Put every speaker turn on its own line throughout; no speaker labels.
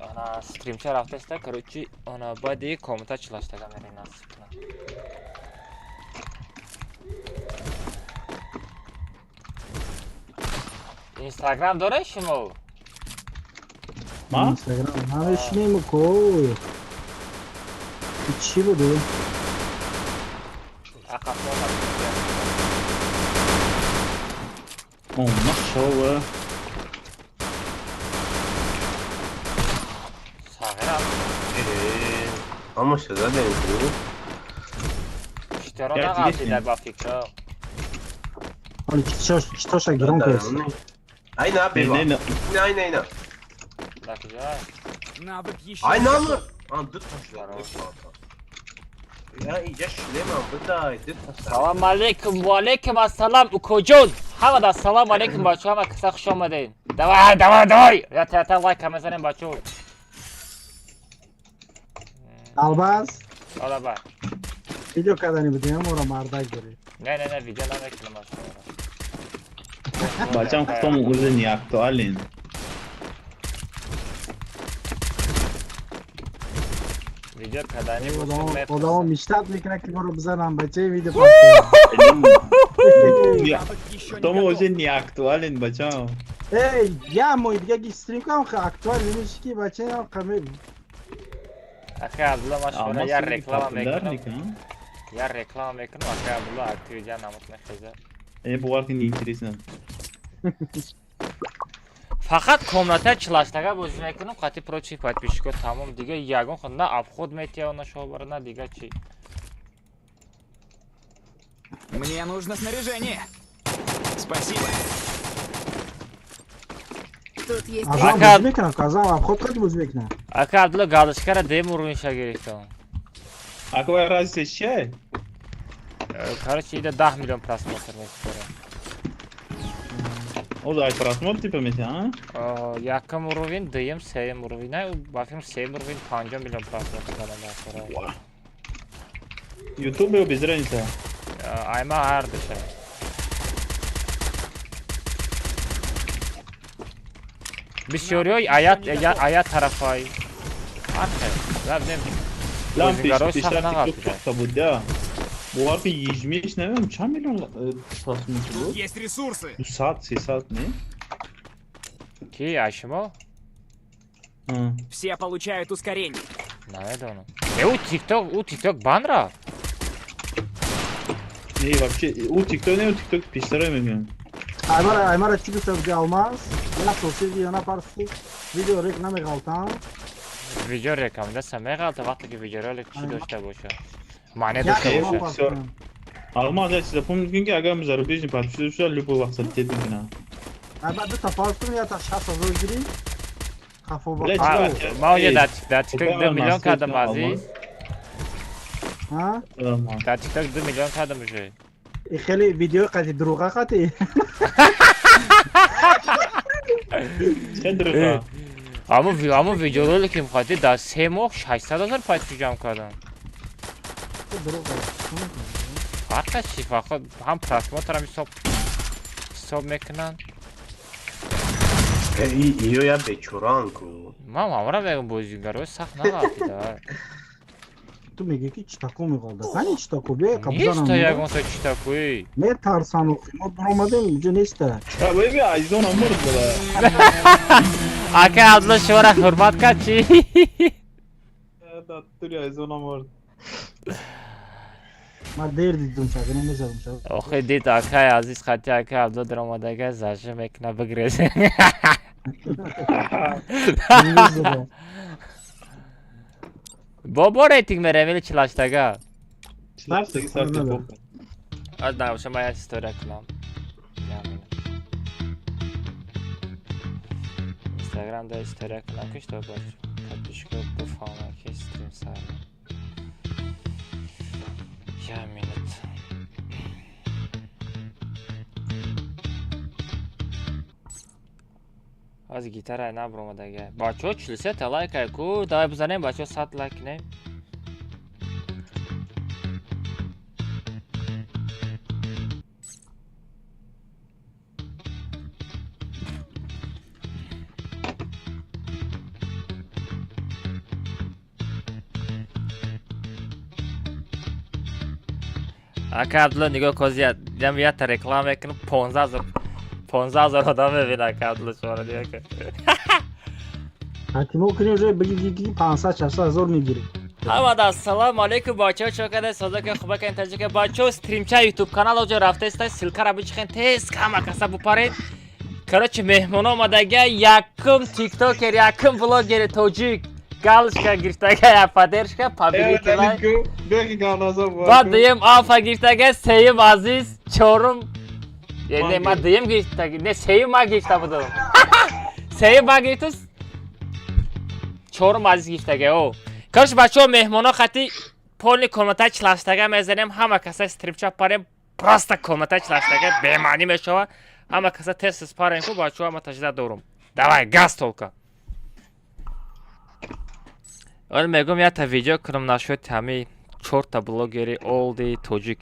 Ана стримча рафтаста, короче, ана баъди комната чилаштага мерем насиб кунад. Инстаграм доред шумо?
Ма?
Инстаграм намешинем ко. Чӣ буду?
О, машалла.
Ама шазадем ку.
Читора нағалтида ба фикр.
Ҳоли читоша гирон кардааст.
Ай на бева.
Не, не.
Ай на, на.
Навык еще.
Ай на. А, ду ташла. Я иҷа шлемам бидай, ду ташла.
Салом алейкум, ва алейкум ассалом, укоҷон. Ҳамада ассалому алейкум бачаҳо, ҳама киса хуш омадед. Давай, давай, давай. Я та лайк мезанем бачаҳо.
Албаз?
Ола ба.
Видео кардани будем, моро мардак доред.
Не, не, не, видео намекунам бачаҳо.
Бачам худтон уже не актуален.
Видео кардани
Одамо мечтат мекунад ки моро бизанам, бачаи видео.
Худтон уже не актуален, бачам.
Эй, я мои дига ги стрим кам актуал немеши ки бачаам қаме.
Ака Абдулла ма шумо я реклама мекунам. Я реклама мекунам, ака Абдулла активиҷа намуд мехезад.
Э, бовар ки неинтересно.
Фақат комната чилаштага бозӣ мекунам, қати прочи подписчико тамом, дига ягон хел на обход метия на шобара, на дига чи.
Мне нужно снаряжение. Спасибо.
Тут есть.
Азам бозӣ мекунам, азам обход қати бозӣ мекунам.
Ака Абдулла галочкара дем уровеньша гирифтам.
А какая разница чай?
Короче, ида 10 миллион просмотр меспорам.
О, да, просмотр типа мети, а?
Якум уровень, дуюм, сеюм уровень, на, ба филм сеюм уровень 5 миллион просмотр дадам дар.
YouTube ё без разницы?
Айма ҳар душа. Бисёриҳои аят, аят тарафай. Ҳар хел. Лаб нем.
Лам пеш пештар TikTok буд, да. Бовар ки ежмеш намедонам чанд миллион просмотр буд.
Есть ресурсы.
200, 300, не?
Ки, а шумо?
Все получают ускорение.
Намедонам. Э, у TikTok, у TikTok бан рафт.
Не, вообще, у TikTok не, у TikTok пештара мегӯям.
Аймара, аймара чӣ гуфта буди Алмаз? Як соси видео напарсти, видео рек намеғалтам.
Видео рекомендация меғалта вақте ки видеоролик чӣ дошта бошад. Маъне дошта бошад.
Алмаз, я чиза помню, ки агар зарубежный подписчик шуда, любой вақт сатед мекунам.
Айба ду та парстум, я та 60 ҳазор гирӣ. Хафо ба.
Ма оҷа дар TikTok 2 миллион кардам, азиз.
Ҳа?
Дар TikTok 2 миллион кардам уже.
И хеле видеои қати дурӯға қати.
Чӣ дурӯға?
Аммо видеоролики мухати дар 3 моҳ 600 ҳазор подписчик ҷамъ кардам. Фарқ чи, фақат ҳам просмотрам ҳисоб мекунанд.
Иё я бечоран ку.
Ман ҳамра мегӯям бозигарои сахт нағалтида.
Ту мегӯӣ ки читако меғалда. Кани читако бе қабзанам.
Неста ягон та читакои.
Метарсан охи, мо баромадем, инҷо неста.
Бе, азизон амур буда.
Ака Абдулла шуморо ҳурмат кард чи?
Да, тури азизон амур.
Ман дер дидум шага, намезадам шага.
Охи дид акай азиз хати ака Абдулла даромадага зажа мекуна бигрез. Бобо рейтинг мерем или чилаштага?
Чилаштага сар телефон.
Аз набоша ман як история кунам. Инстаграм да история кунам ки что бач подписчико бифаҳманд ки стрим сар. Я минут. Аз гитара набромадага. Бачаҳо 43 та лайк ай ку, давай бизанем бачаҳо 100 лайк кунем. Ака Абдулло нигоҳ кун, дам якта реклама мекунам, 15,000 одам мебинад ака Абдулло шуморо нигоҳ кун.
Ҳатимо кунӣ уже бигӣ ки 500-600 ҳазор мегирӣ.
Ҳамада ассалому алайкум бачаҳо, чо кадай созака хубака таҷика бачаҳо, стримча YouTube канал оҷо рафтаиста, ссылкара бичихен, тез ҳама каса бупаред. Короче, меҳмон омадага, якум тиктокер, якум блогери тоҷик галочка гирифтага, я поддержка, победитель. Баъд дуюм Алфа гирифтага, сеюм Азиз, чорум не, ма дуюм гирифтага, не, сеюм ма гирифта будам. Сеюм ма гирифту, чорум Азиз гирифтага, о. Короче, бачаҳо, меҳмоно хати полни комната 48-тага мезанем, ҳама каса стримча парем, просто комната 48-тага бемаънӣ мешавад. Ҳама каса тез парем ку бачаҳо, ма таҷриба дорум. Давай, газ толка. Оли мегӯм якта видео кунам нашуд ҳами чорта блогери олди тоҷик.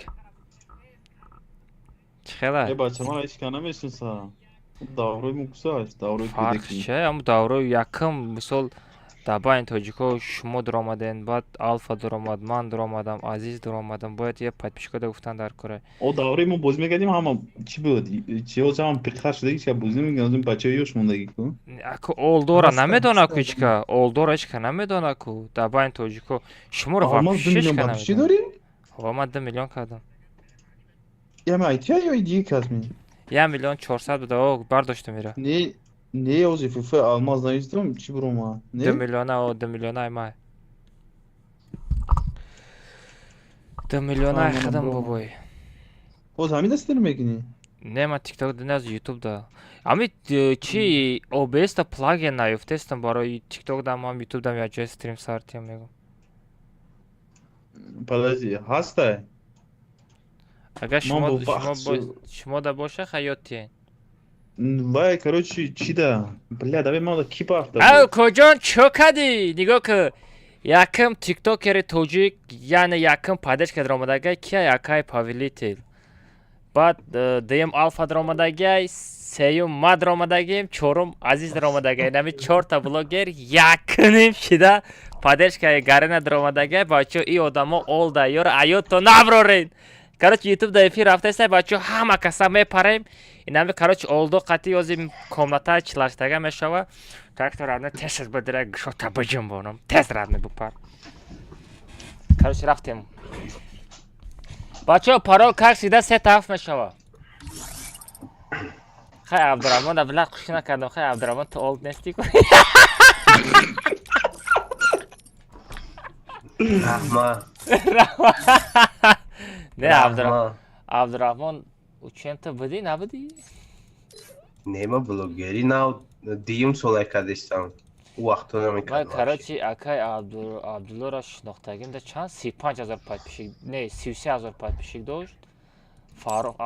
Чӣ хела?
Э бача, ман ҳеч кас намешинасам. Даврои муксаш, даврои
Фарқ
кӯдакӣ.
че? Ҳам даврои якум, мисол, дар байни тоҷикҳо шумо дуромаден, баъд Алфа дуромад, ман дуромадам, Азиз дуромадам, бояд я подписчикода гуфтан дар кора.
О давраи мо бозӣ мекардем, ҳама чӣ буд? Чӣ ҳозир ҳама пиқхар шудаги, ча бозӣ мекардем, бачаҳои ёш мондаги ку.
Аку олдора
Ҳаста,
намедона ку
ҳаста.
ҳечка, олдора ҳечка намедона ку дар байни тоҷикҳо шуморо
Алмаз
вообще
2 миллион
ҳечка
подписчик
намедона.
дорӣ?
Ҳо, ман 2 миллион кардам.
Ями айтия ё идии касми?
1 400 000 буда, о, бардоштум ира.
Не, не, ҳозир ФФ Алмаз навистам, чӣ бурома?
2
Не?
миллиона, о, 2 миллиона ай май. 2 миллиона ай
Ай, манам
худам
бурома.
бобой.
Ҳозир ҳамин даст мекунӣ?
Не, ман TikTok да, не, аз YouTube да. Ами чи OBS да плагин наёфтестам барои TikTok дам, ҳам YouTube дам як ҷои стрим сартиям мегӯм.
Подожди, ҳастай?
Агар
Ман
шумо
бо
шумо
вақт
шумо да боша хаётиен.
Вай, короче, чӣ да? Бля, давай ман ки бахта
Ав
буд?
коҷон чо кадӣ? Нигоҳ кун. Якум тиктокери тоҷик, яъне якум поддержка даромадагай кия якай повелитель. Баъд дуюм Алфа даромадагай, сеюм ма даромадагим, чорум Азиз даромадагай. Нами чорта блогер якуним шида поддержкаи Гарина даромадагай. Бачаҳо, и одамо олда ёра аёдто наброрен. Короче, YouTube да эфир рафтаиста, бачаҳо, ҳама каса мепарем. Инами короче олдо қати ёзи комната 48-тага мешава. Так что родной, тез бадира гшота биҷунбонам. Тез родной бупар. Короче, рафтем. Бачаҳо, парол как всегда 3 7 мешава. Хай Абдурахмон, абла хуш накардам. Хай Абдурахмон, ту олд нести ку.
Раҳмат.
Не, Абдурахмон,
Раҳмат.
Абдурахмон, учента будӣ, набудӣ?
Не, ма блогерӣ нав дуюм солай кардистам. Ӯ вақто
Ман
намекардам.
короче акай Абдуллоро шинохтагим да чанд 35 000 подписчик, не, 33 000 подписчик дошт. Фаррух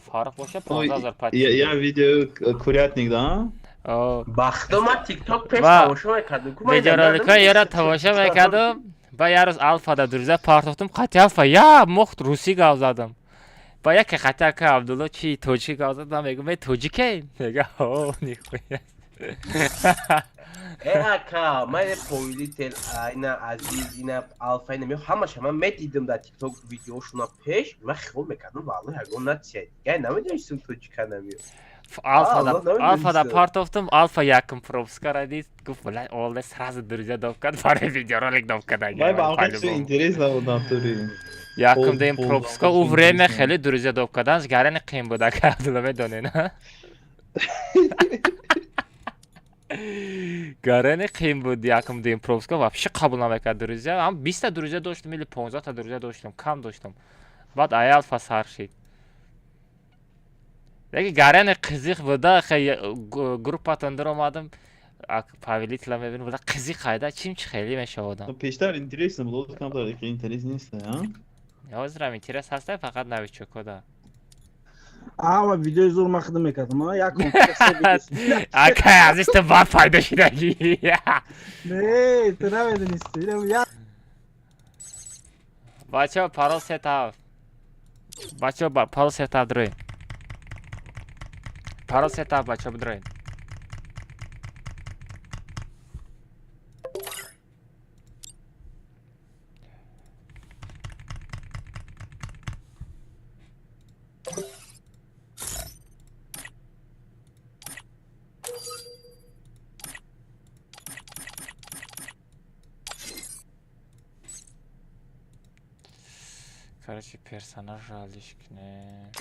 Фаррух боша 15 000 подписчик.
Я видео курятник, да?
О,
Бахто ман тикток пеш
Ва-
тамошо мекардам. Ку ман
видеороликҳои ёро тамошо мекардам. Ба як рӯз Алфа да друзья партохтум, қати Алфа я мохт русӣ гап задам. Ба яке қати ака Абдулло чи тоҷикӣ гап зад, ман мегӯм, э тоҷике? Мега, о, нихуя.
Э ака, ман повелитель, ина Азиз, ина Алфа, ина ҳамаша ман медидам дар тикток видеошуна пеш, ман хиёл мекардам, валлоҳ ягон натсия. Я намедонистам тоҷика намеёд.
Алфа да
Аллоҳ намедонистам.
Алфа да партофтум, Алфа якум пропуска дид, гуфт, бля, олде сразу друзья доб кард, барои видеоролик доб кард.
Вай, ба ҳамин чиз интерес набуд натури.
Якум
Пол-
дем
пол-
пропуска,
пол-
ӯ время
интересно.
хеле друзья доб карданаш гарани қиин буд, ака Абдулло медонед, а? Гарани қиин буд якум дем пропуска вообще қабул намекард друзья. Ҳам 20 та друзья доштам или 15 та друзья доштам, кам доштам. Баъд ай Алфа сар шид. Лекин гарани қизиқ буда, хе группатон даромадам, повелителя мебинам, буда қизиқ хайда, чим чи хеле мешавадам.
Пештар интересно буд, ҳозир камтар интерес нест, а?
Ҳозирам интерес ҳаста, фақат новичокода.
Ава видеои зур ман хидм мекардам. А як компютер се видео.
Акай Азиз, ту баъд пайдо шудагӣ.
Не, ту намедонисти. Инам як
Бачаҳо, парол 3 7. Бачаҳо, парол 3 7 дроен. Парол 3 7, бачаҳо, бидроен. Короче, персонаж алиш кунем.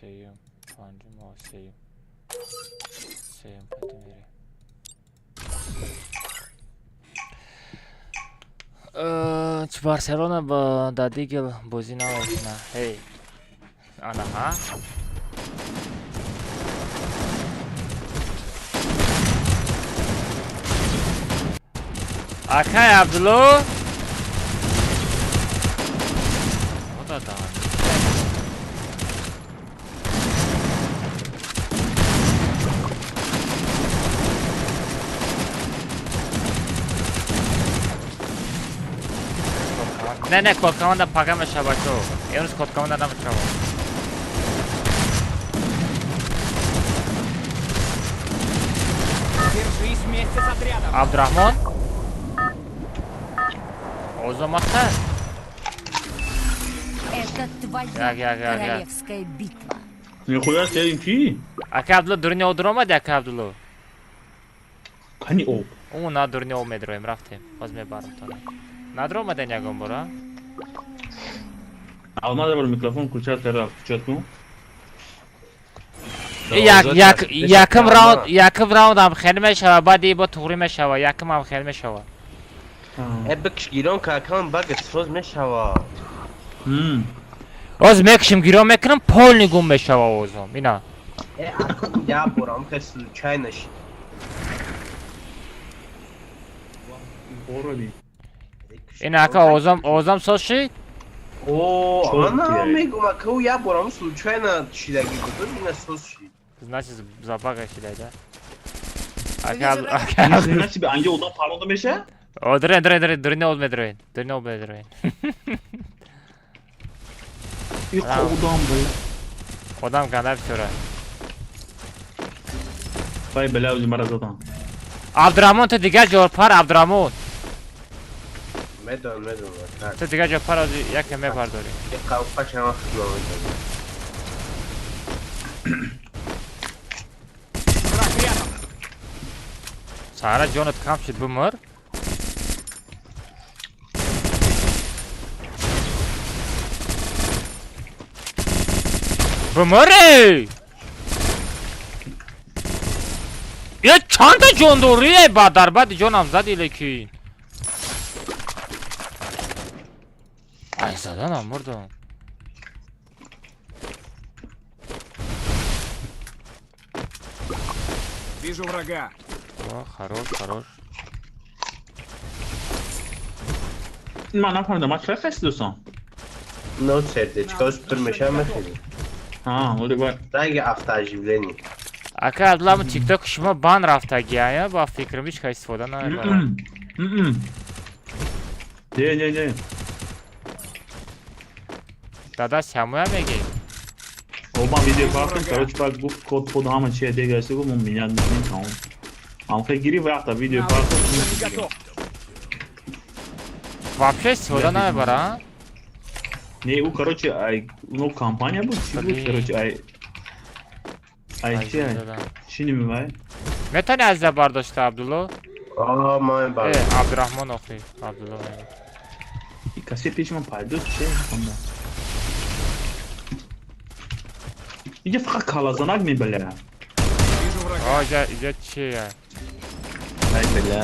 Сеюм, панҷум, сеюм. Сеюм пати мерем. Барселона ба Дадигел бозӣ намекуна. Ҳей. Анаҳа. Акай Абдулло. Не, не, код команда пага мешава бачо. Имрӯз код команда намешава.
Держись вместе с отрядом.
Абдурахмон? Озомаха?
Это твоя королевская битва.
Нихуя себе, ки?
Ака Абдулло дурни об дуромади, ака Абдулло?
Кани об?
О, на дурни об медроем, рафтем. Боз мебарам тона. Надромаден ягон бора?
Алмаз бар микрофон включать карда, включать ну.
Якм раунд, якм раунд ҳам хел мешава, баъди бо туғри мешава, якм ҳам хел мешава.
Э бикш гирон какам баг соз мешава.
Оз мекшим гирон мекунам, полный гум мешава озом. Ина.
Э я борам хел случайно шид.
Ина ака озом, озом соз шид?
О, ана мегум ака я борам случайно шидаги буд, ина соз шид.
Значит, забага шидай, да? Ака, ака.
Значит, анҷо одам паронда меша?
О, дрен, дрен, дрен, дрен об медроен, дрен об медроен.
И одам бля.
Одам ганда бисёра.
Вай бля, узи мара задан.
Абдурахмон, ту дигар ҷо пар, Абдурахмон.
Медон, медон.
Ту дигар ҷо пар, ози яке мебардорӣ.
Қавқаш ҳама хидмат медонам.
Сара ҷонат кам шуд, бимир. Бимири! Я чанда ҷон дорӣ? Ба дарбади ҷонам зади лекин. Ай заданам мурдам.
Вижу врага.
О, хорош, хорош.
Ман нафаҳмидам, ман чӣ хасти дӯстон?
Но сердечко пур мешава мехӯрӣ.
Ҳа, оли вай.
Ранги автооживление.
Ака Абдулла, тикток шумо бан рафтаги, ая? Ба фикрам ҳеҷ кас истифода намебарад.
Не, не, не.
Дада сямоя мегӣ?
О, ман видео кардам, короче, баъд гуфт код под ҳама чия дегаси гуфт, мо минят мекунем тамом. Амхе гирифт вақта видео кардам.
Вообще истифода намебара?
Не, ӯ короче, ай, уно компания буд, чӣ буд, короче, ай ай чи ай? Чӣ немивай?
Метавонӣ азиза бардошта, Абдулло?
Аа, ман бар.
Э, Абдурахмон охи, Абдулло.
И касе пеши ман пайдо чи? Инҷа фақат калазанак мебаля.
О, иҷа, иҷа чия?
Ай бля.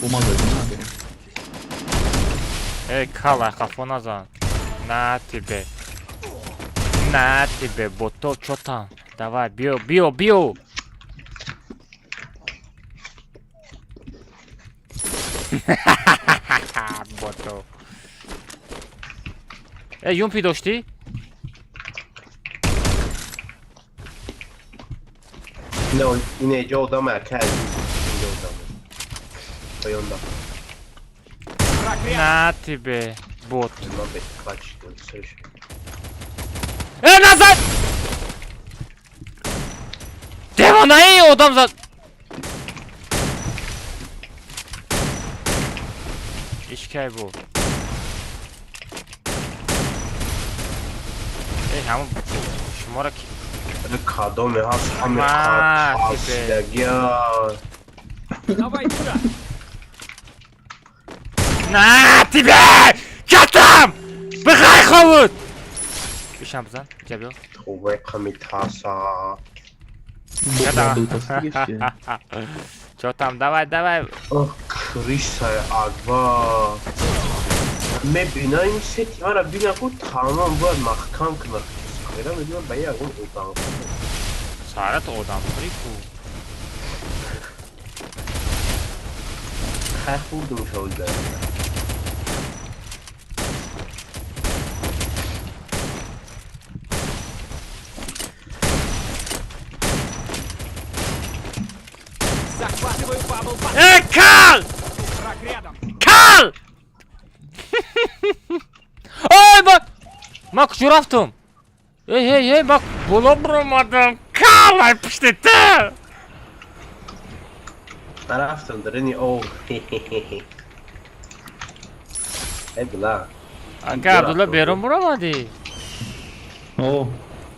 Бо ман задим надорем.
Эй, кала, хафо назан. На тебе. На тебе, бото, чо там? Давай, биё, биё, биё. Бото. Эй, юмпи доштӣ?
Не, ин эҷо одам ака. Инҷо одам. Поёнда.
На тебе, бот.
Ман бе клач шудам.
Э, назад! Девонаи одам зад. Ишкай бу. Эй, ҳамон шуморо ки
Кадоме ҳаст ҳаме
Ма, тебе.
қасидагия.
Давай сюда.
На тебе! Чё там? Бихай ховуд! Бишам бизан, ҷа биё.
Хубай қамитаса.
Чё там? Давай, давай.
Ох, крисай агва. Мебина ин сети мара бина ку тамом бояд маҳкам кунад. Сахира медонам ба ягон одам.
Сарат одамхӯрӣ ку.
Хай хурдум шавда.
Захватываю бабл.
Э, кал!
Враг рядом.
Кал! Ой, ма! Ма куҷо рафтум? Эй, эй, эй, ма боло биромадам. Кал, ай пушти ту!
Нарафтам дарини ов. Эй била.
Ака Абдулла берун биромадӣ?
О.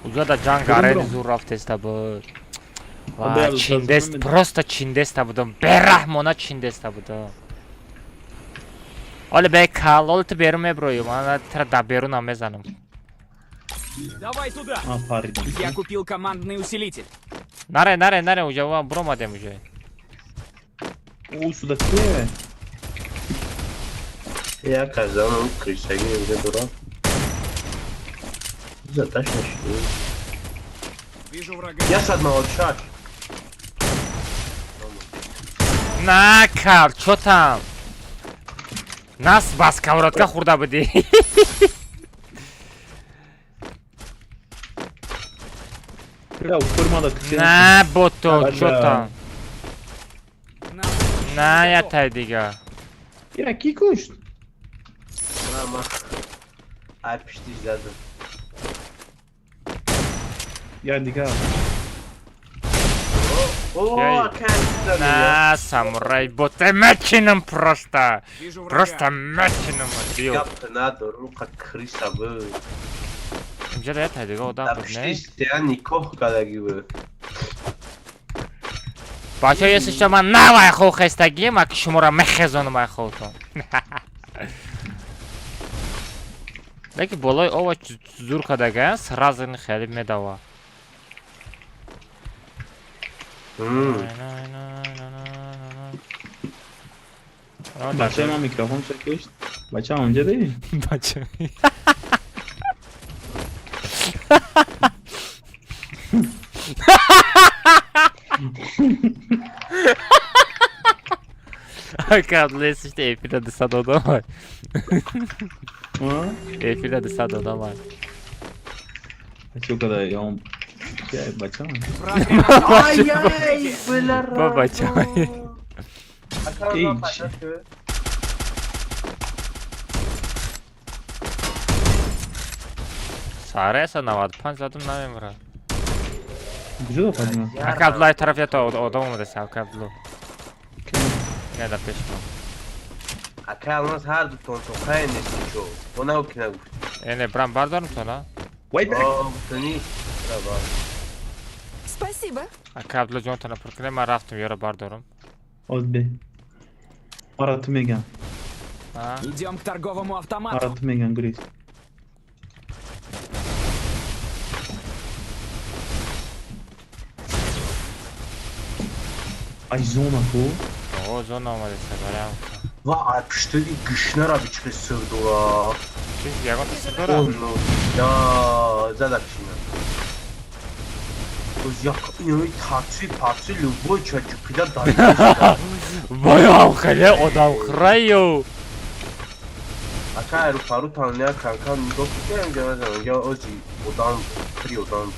Уҷа да ҷанг арени зур рафтеста буд. Ва чиндест, просто чиндеста будам. Бераҳмона чиндеста будам. Оле бе кал, оле ту берун меброӣ. Ман тра да берунам мезанам.
Давай туда. Я купил командный усилитель.
Наре, наре, наре, уҷа ва биромадем уже.
О, сюда кие?
Я казанам крисаги уже дура. Заташ нашли.
Вижу врага.
Я с одного шаг.
На, кал, чё там? Нас ба сковородка хӯрда будӣ. На, бото, чё там? На, я тай дига.
Ира ки кушт?
Мама. Ай пишти задам.
Я дига.
О,
На, самурай, боте мечином просто. Просто мечином отбил.
Гап надо, рука крыса был.
Инҷа да тай дига одам буд, не?
Пишти я никоҳ кадаги буд.
Бачаҳо, если что, ман навай хов хестагием, аки шуморо мехезонам ай ховтон. Леки болои ова зур кадагаян, сразу хеле медава.
Бачаи ман микрофон шакишт. Бача онҷа ди?
Бача. Ака, лесиште эфира 200 одам. Эфира 200 одам.
Чё када я бача?
Ай-яй, бля.
Бача. Сареса 95 задум намемра.
Куҷо падима?
Ака Абдулла тараф ята одам омадааст, ака Абдулло. Не да пеш мо.
Ака алмаз ҳар ду тон тоқай нест чо. Она ки нагуфт.
Эне брам бардорм то на?
Вай бак.
О, тани. Браво.
Спасибо.
Ака Абдулло ҷон тона пур кунем, ман рафтам ёро бардорам.
Оз бе. Мара ту мегам.
Идем к торговому автомату.
Мара ту мегам, гурез. Ай зона ку?
О, зона омадааст, барам.
Ва, ай пуштаги гишнара бичхи сир дора.
Чиз ягон сир дора?
Я зада пишина. Оз як инои таци паци любой ча ҷуқида дар.
Вай, хеле одам храю.
Ака айру пару таня канкан нигоҳ кунем ҷаназан я ози одам при одам.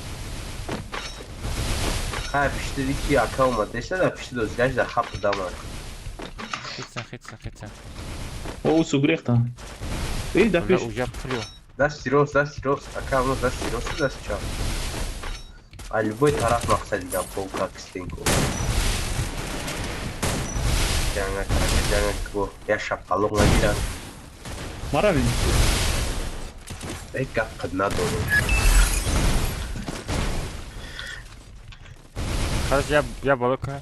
Хай пиштиди ки ака омадеса да пиштиди озгаш да хап дама.
Хитса, хитса, хитса.
О, сугрехта. Эй, да пеш.
Уже плю.
Дасти рост, дасти рост, ака оно дасти рост, дасти чап. А любой тараф мақсади гап бо как стенку. Ҷанга карака, ҷанга ко, я шапалоқ нагира.
Марави.
Эй, гап қад надорам.
Короче, я боло кунам.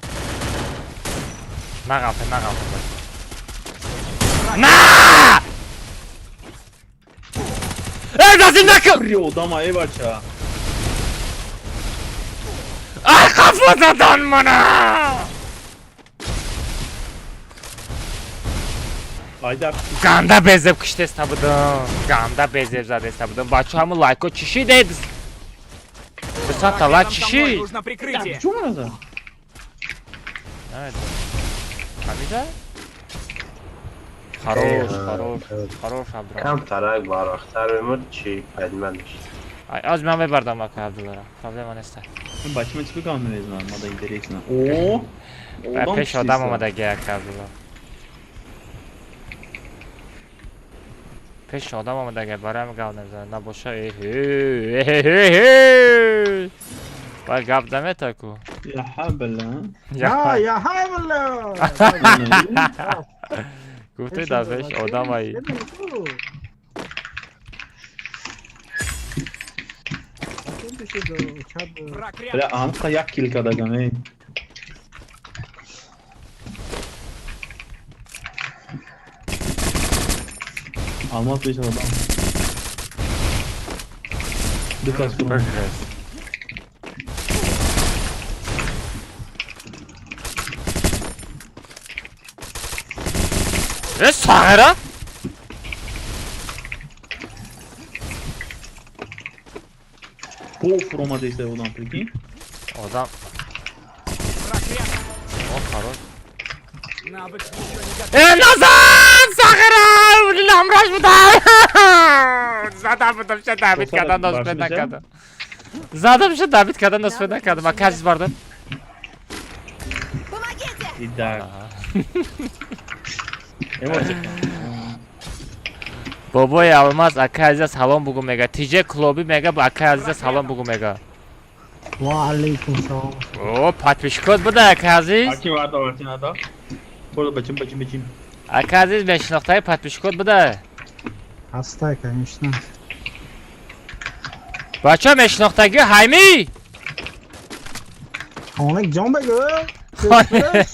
Нағалта, нағалта. На! Эй, дазим накун!
При одама, эй бача.
Ай, қафо задан мана!
Айда.
Ганда безеб киштеста будам. Ганда безеб задеста будам. Бачо ҳамун лайко чишидед? Дусата лайк
Рядом со мной
чишид?
нужно прикрытие.
Чё мана?
Ҳамида? Хорош, хорош, хорош Абдурахмон.
Камтарак барвақттар мемурд, чи пайдиман мешид.
Ай, аз ман мебардам ака Абдуллара. Проблема нест.
Бача ман чӣ бигам намезанам, мада интересно. О!
Ба пеш одам омадаги ака Абдулла. Пеш одам омадаги, барои ҳам гап намезанам. Набоша, эҳе. Ба гап наметаку.
Я хабла.
Я, я хабла.
Гуфти дар пеш одам ай.
Враг рядом.
Бля, амқа як кил кардагам, эй. Алмаз пеш одам. Ду кас фурӯ.
Прогресс. Э, сағира?
По фуромада иста одам, прикинь.
Одам.
Враг рядом.
О, хорош.
Навык еще не готов.
Э, назад! Сағира! Ҳамрош будам! Задам будам, ша добить кардан успеть накардам. Задам, ша добить кардан успеть накардам. Ака азиз бардор.
Помогите!
Итак. Эмоция.
Бобои Алмаз ака азиза салом бугу мега. Тиже клуби мега, ба ака азиза салом бугу мега.
Ва алейкум салом.
О, подписчикот буда ака азиз.
Аки варда варти нада. Боро бачим бачим бачим.
Ака азиз мешинохтаи подписчикот буда.
Ҳастай, конечно.
Бача мешинохтаги ҳайми?
Хонак ҷон бегӯ.
Навык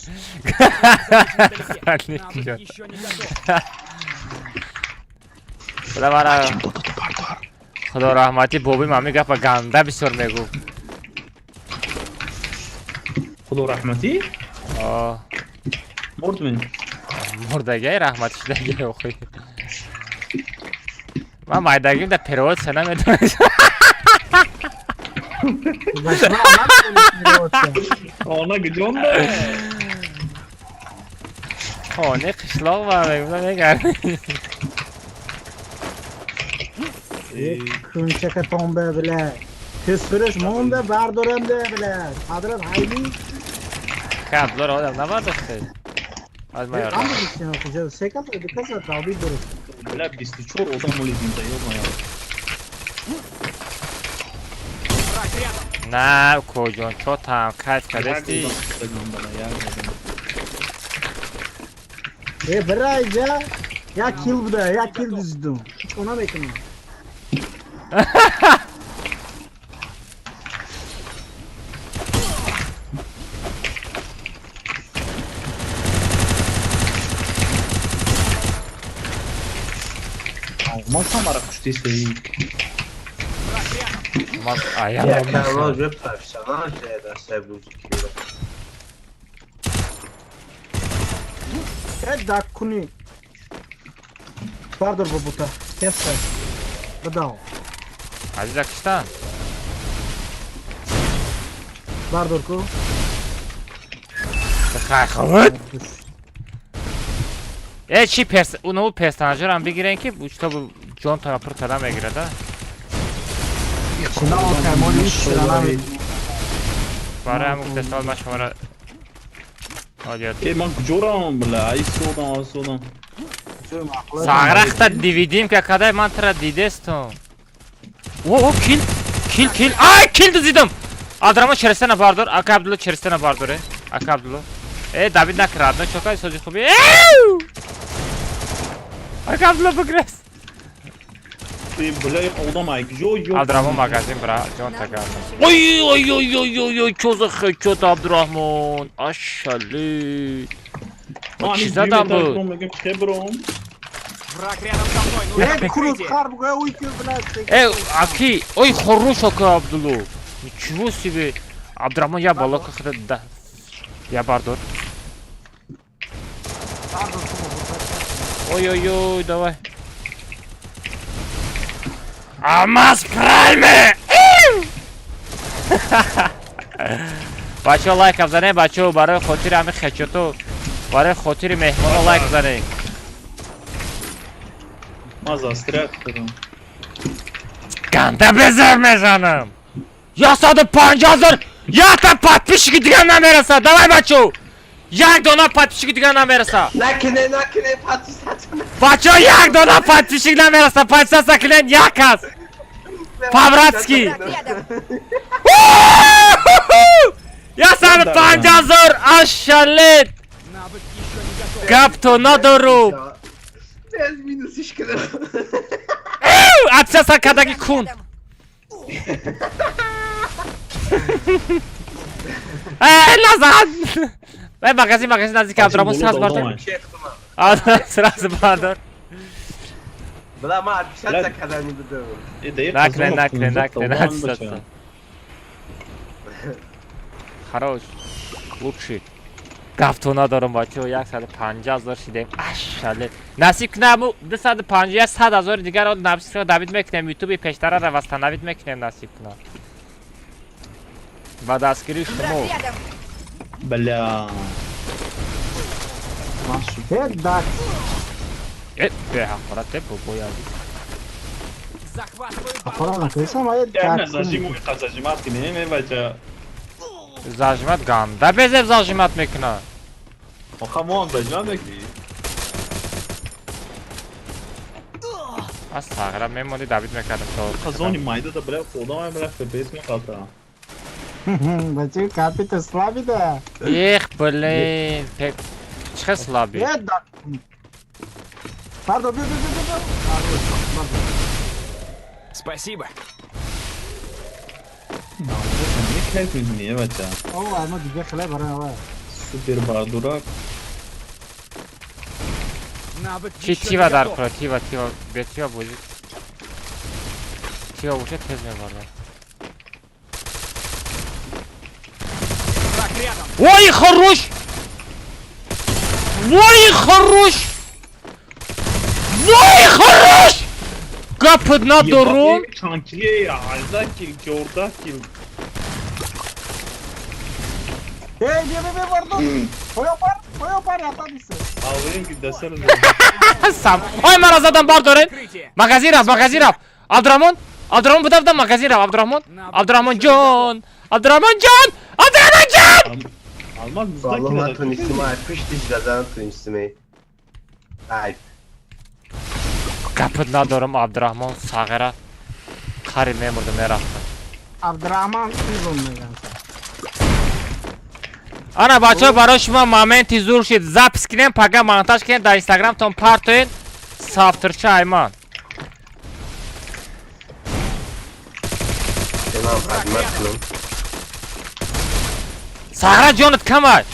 еще не готов.
Худо мара Худо раҳматӣ боби мами гапа ганда бисёр мегуфт.
Худо раҳматӣ?
О,
Мурд мен.
Мурдагай раҳматӣ шудагай охи. Ман майдагим да перевод са намедонам.
Она ҷон да.
Хони қишлоқ ва мегуфтам мегард.
Кунчакатон бе бля. Тезфурӯш монда бардорамда бля. Ҳадрат ҳайми.
Каблор одам набардоште. Аз ма ёрдам.
Се кас, ду кас тавбид дуруст.
Бля, 24 одам моли зинда, ё-моё.
Враг рядом.
На, коҷон, чотам, кайф
Як
кардести?
одам бля, як одам.
Э, бирайҷа як кил буда, як кил дуздум. Чӣ мекунам?
Алмаз ҳамара куштист, эй.
Враг рядом.
Ман
Як
аям.
Алмаз уже профессионал шуда дастаи бузикиро.
Э, даккуни. Бардор бобута. Кеса. Бидав.
Азиза киштан?
Бардор ку.
Хай худ. Э, чи перс, уну персонажерам бигирен ки чтобы ҷонтона пур карда мегирад, а?
Чина окаймони чира намедонам.
Барои ҳамин гуфтестал ман шуморо одият.
Э, ман куҷо равам, бля? Ай содам, ай содам.
Сағрахта дивидим ка кадай ман тра дидестум. О, о, кил, кил, кил. Ай, кил дузидам. Абдурахмон черестена бардор, ака Абдулло черестена бардоре. Ака Абдулло. Э, Давид накрадно, чокай сози хуби. Эу! Ака Абдулло бигрес.
Э, бля, одам ай куҷо ё.
Абдурахмон магазин бра, ҷон така. Ой, ой, ой, ой, ой, ой, чо за хечот Абдурахмон? Ашали.
Ман
Чӣ задам буд?
Мегам хебром.
Враг рядом со мной. Нужно прикрытие.
Аки, ой, хорош, ака Абдулло. Ничего себе. Абдурахман, я балака да. Я бардор. Ой-ой-ой, давай. Алмаз Прайме! Бачо лайк бзанед, бачо барои хотири ҳамин хечото, барои хотири меҳмоно лайк бзанед.
Ма застряг кардам.
Ганда безар мезанам. 150 000 якта подписчики дигар намерасад. Давай бачо. Як дона подписчики дигар намерасад.
Накне, накне, подписаться.
Бачо як дона подписчик намерасад. Подписаться кунед як аст. По-братски. 150 000 ашалет. Гапто надору.
Минус кардам.
Отписаться кадаги кун. Назад! Магазин, магазин, наздик Абдурахмон сразу бардор. Сразу бардор.
Бла, ма отписаться когда не буду.
Накне, накне, накне, отписаться. Хорош. Лучший. Гафто надорам бачо, 150 000 шидем. Ашале. Насиб кунам 250 100 000 дигарро насиб кунам, добить мекунем, ютуби пештарара восстановить мекунем насиб кунам. Ба дастгирии шумо.
Бля.
Беҳақорат бобои азиз. Зажимат ганда безеб зажимат мекунад.
Оха мо ҳам зажимат мекунӣ?
Аз сағра мемонди добить мекардам то.
Қазони майда да бля, одам бля ФПС меқалта.
Бачи капита слаби да.
Эх, блин, чӣ хел слаби?
Пардон, бил, бил, бил, бил.
Спасибо.
Кайф мезанӣ, бача.
О, ама дига хеле барои.
Супер бардурак.
Чи тива дар кура, тива, тива, бе тива бозӣ. Тива боша тез мебарад. Ой, хорош! Ой, хорош! Ой, хорош! Гапд надорум.
Чанкие, 18 кил, 14 кил.
Эй, бе, бе, бе, бардор. Оё пар, оё пар, ята диса.
Алвин ки дасар.
Сам. Ой, мара задан бардорен. Магазин рафт, магазин рафт. Абдурахмон, Абдурахмон буда буда магазин рафт, Абдурахмон. Абдурахмон ҷон, Абдурахмон ҷон, Абдурахмон ҷон!
Алмаз
Валлоҳ ман тунистим, ай пуштиш задан тунистим. Ай.
Гапд надорам Абдурахмон сағира. Қариб мемурдам мерафтам.
Абдурахман изон меган.
Ана бачаҳо барои шумо моменти зур шид. Запись кунем, пага монтаж кунем, дар инстаграмтон партоен. Сафтирча айман. Сағра ҷонат камай.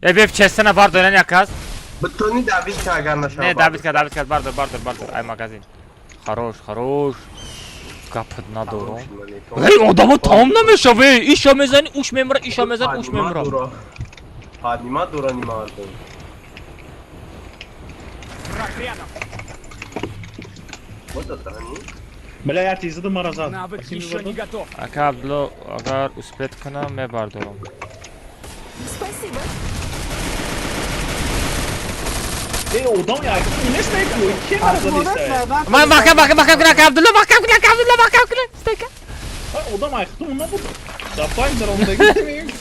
Э беб честена бардорен якас.
Бутони добить ка агар нашава.
Не добить ка, добить ка, бардор, бардор, бардор. Ай магазин. Хорош, хорош. Гапд надорам. Эй, одамо тамом намешава. Иша мезани, уш мемра, иша мезани, уш мемра.
Поднима дура не мардум.
Враг рядом.
Вот это они.
Бля, я ти задам маразад.
Навык еще не готов.
Ака Абдулло, агар успеть кунам, мебардорам.
Спасибо.
Эй, одам я нест ку, ки маразад иста?
Ман маҳкам, маҳкам, маҳкам кунам, ака Абдулло, маҳкам кунам, ака Абдулло, маҳкам кунам. Стойка.
Одам айхтум набуд. Давай даромдаги.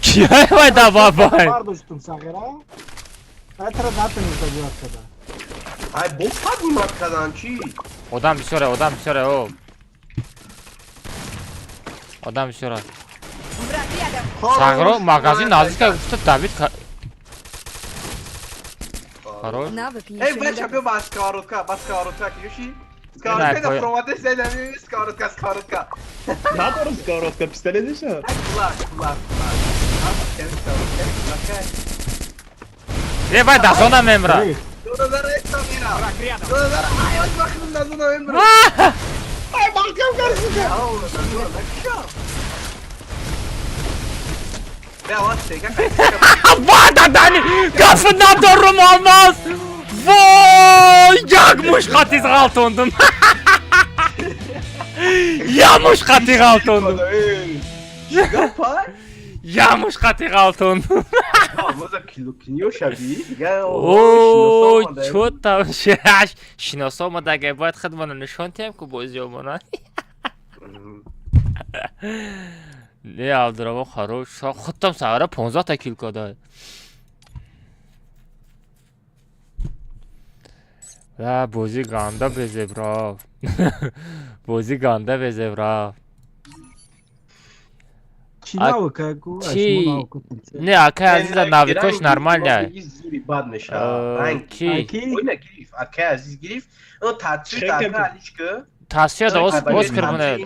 Кияй вай да бабай.
Бардоштум сағира. Айтра натунистам ҷавоб када.
Ай, бо поднимат кадан чи?
Одам бисёре, одам бисёре, о. Одам бисёре.
Враг рядом.
Сағро магазин наздика гуфта добить Хорош.
Навык
Эй,
еще не
бля,
готов.
бля, сковородка, ба сковородка, киши. Сковородка да проводе се да ми сковородка, сковородка.
Надорам сковородка, пистолет иша.
Кулак, кулак, кулак.
Е, вай да зона мемра.
Рехт.
Враг рядом.
Ва дадани гаф надорум алмаз. Вой, як муш қати ғалтондум. Я муш қати ғалтондум. Я муш қати ғалтондум. О, чо там шаш шиносо омадага, бояд худмона нишон диҳем ку бозиёмона. Не, Абдураҳмон хорош. Худтам савара 15 та кил када. Ла бозӣ ганда безебра. Бозӣ ганда безебра.
Чӣ навыка ку?
Чӣ? Не, акай Азиза навыкош нормальная. Ки? Тасвир да Оскар бунед.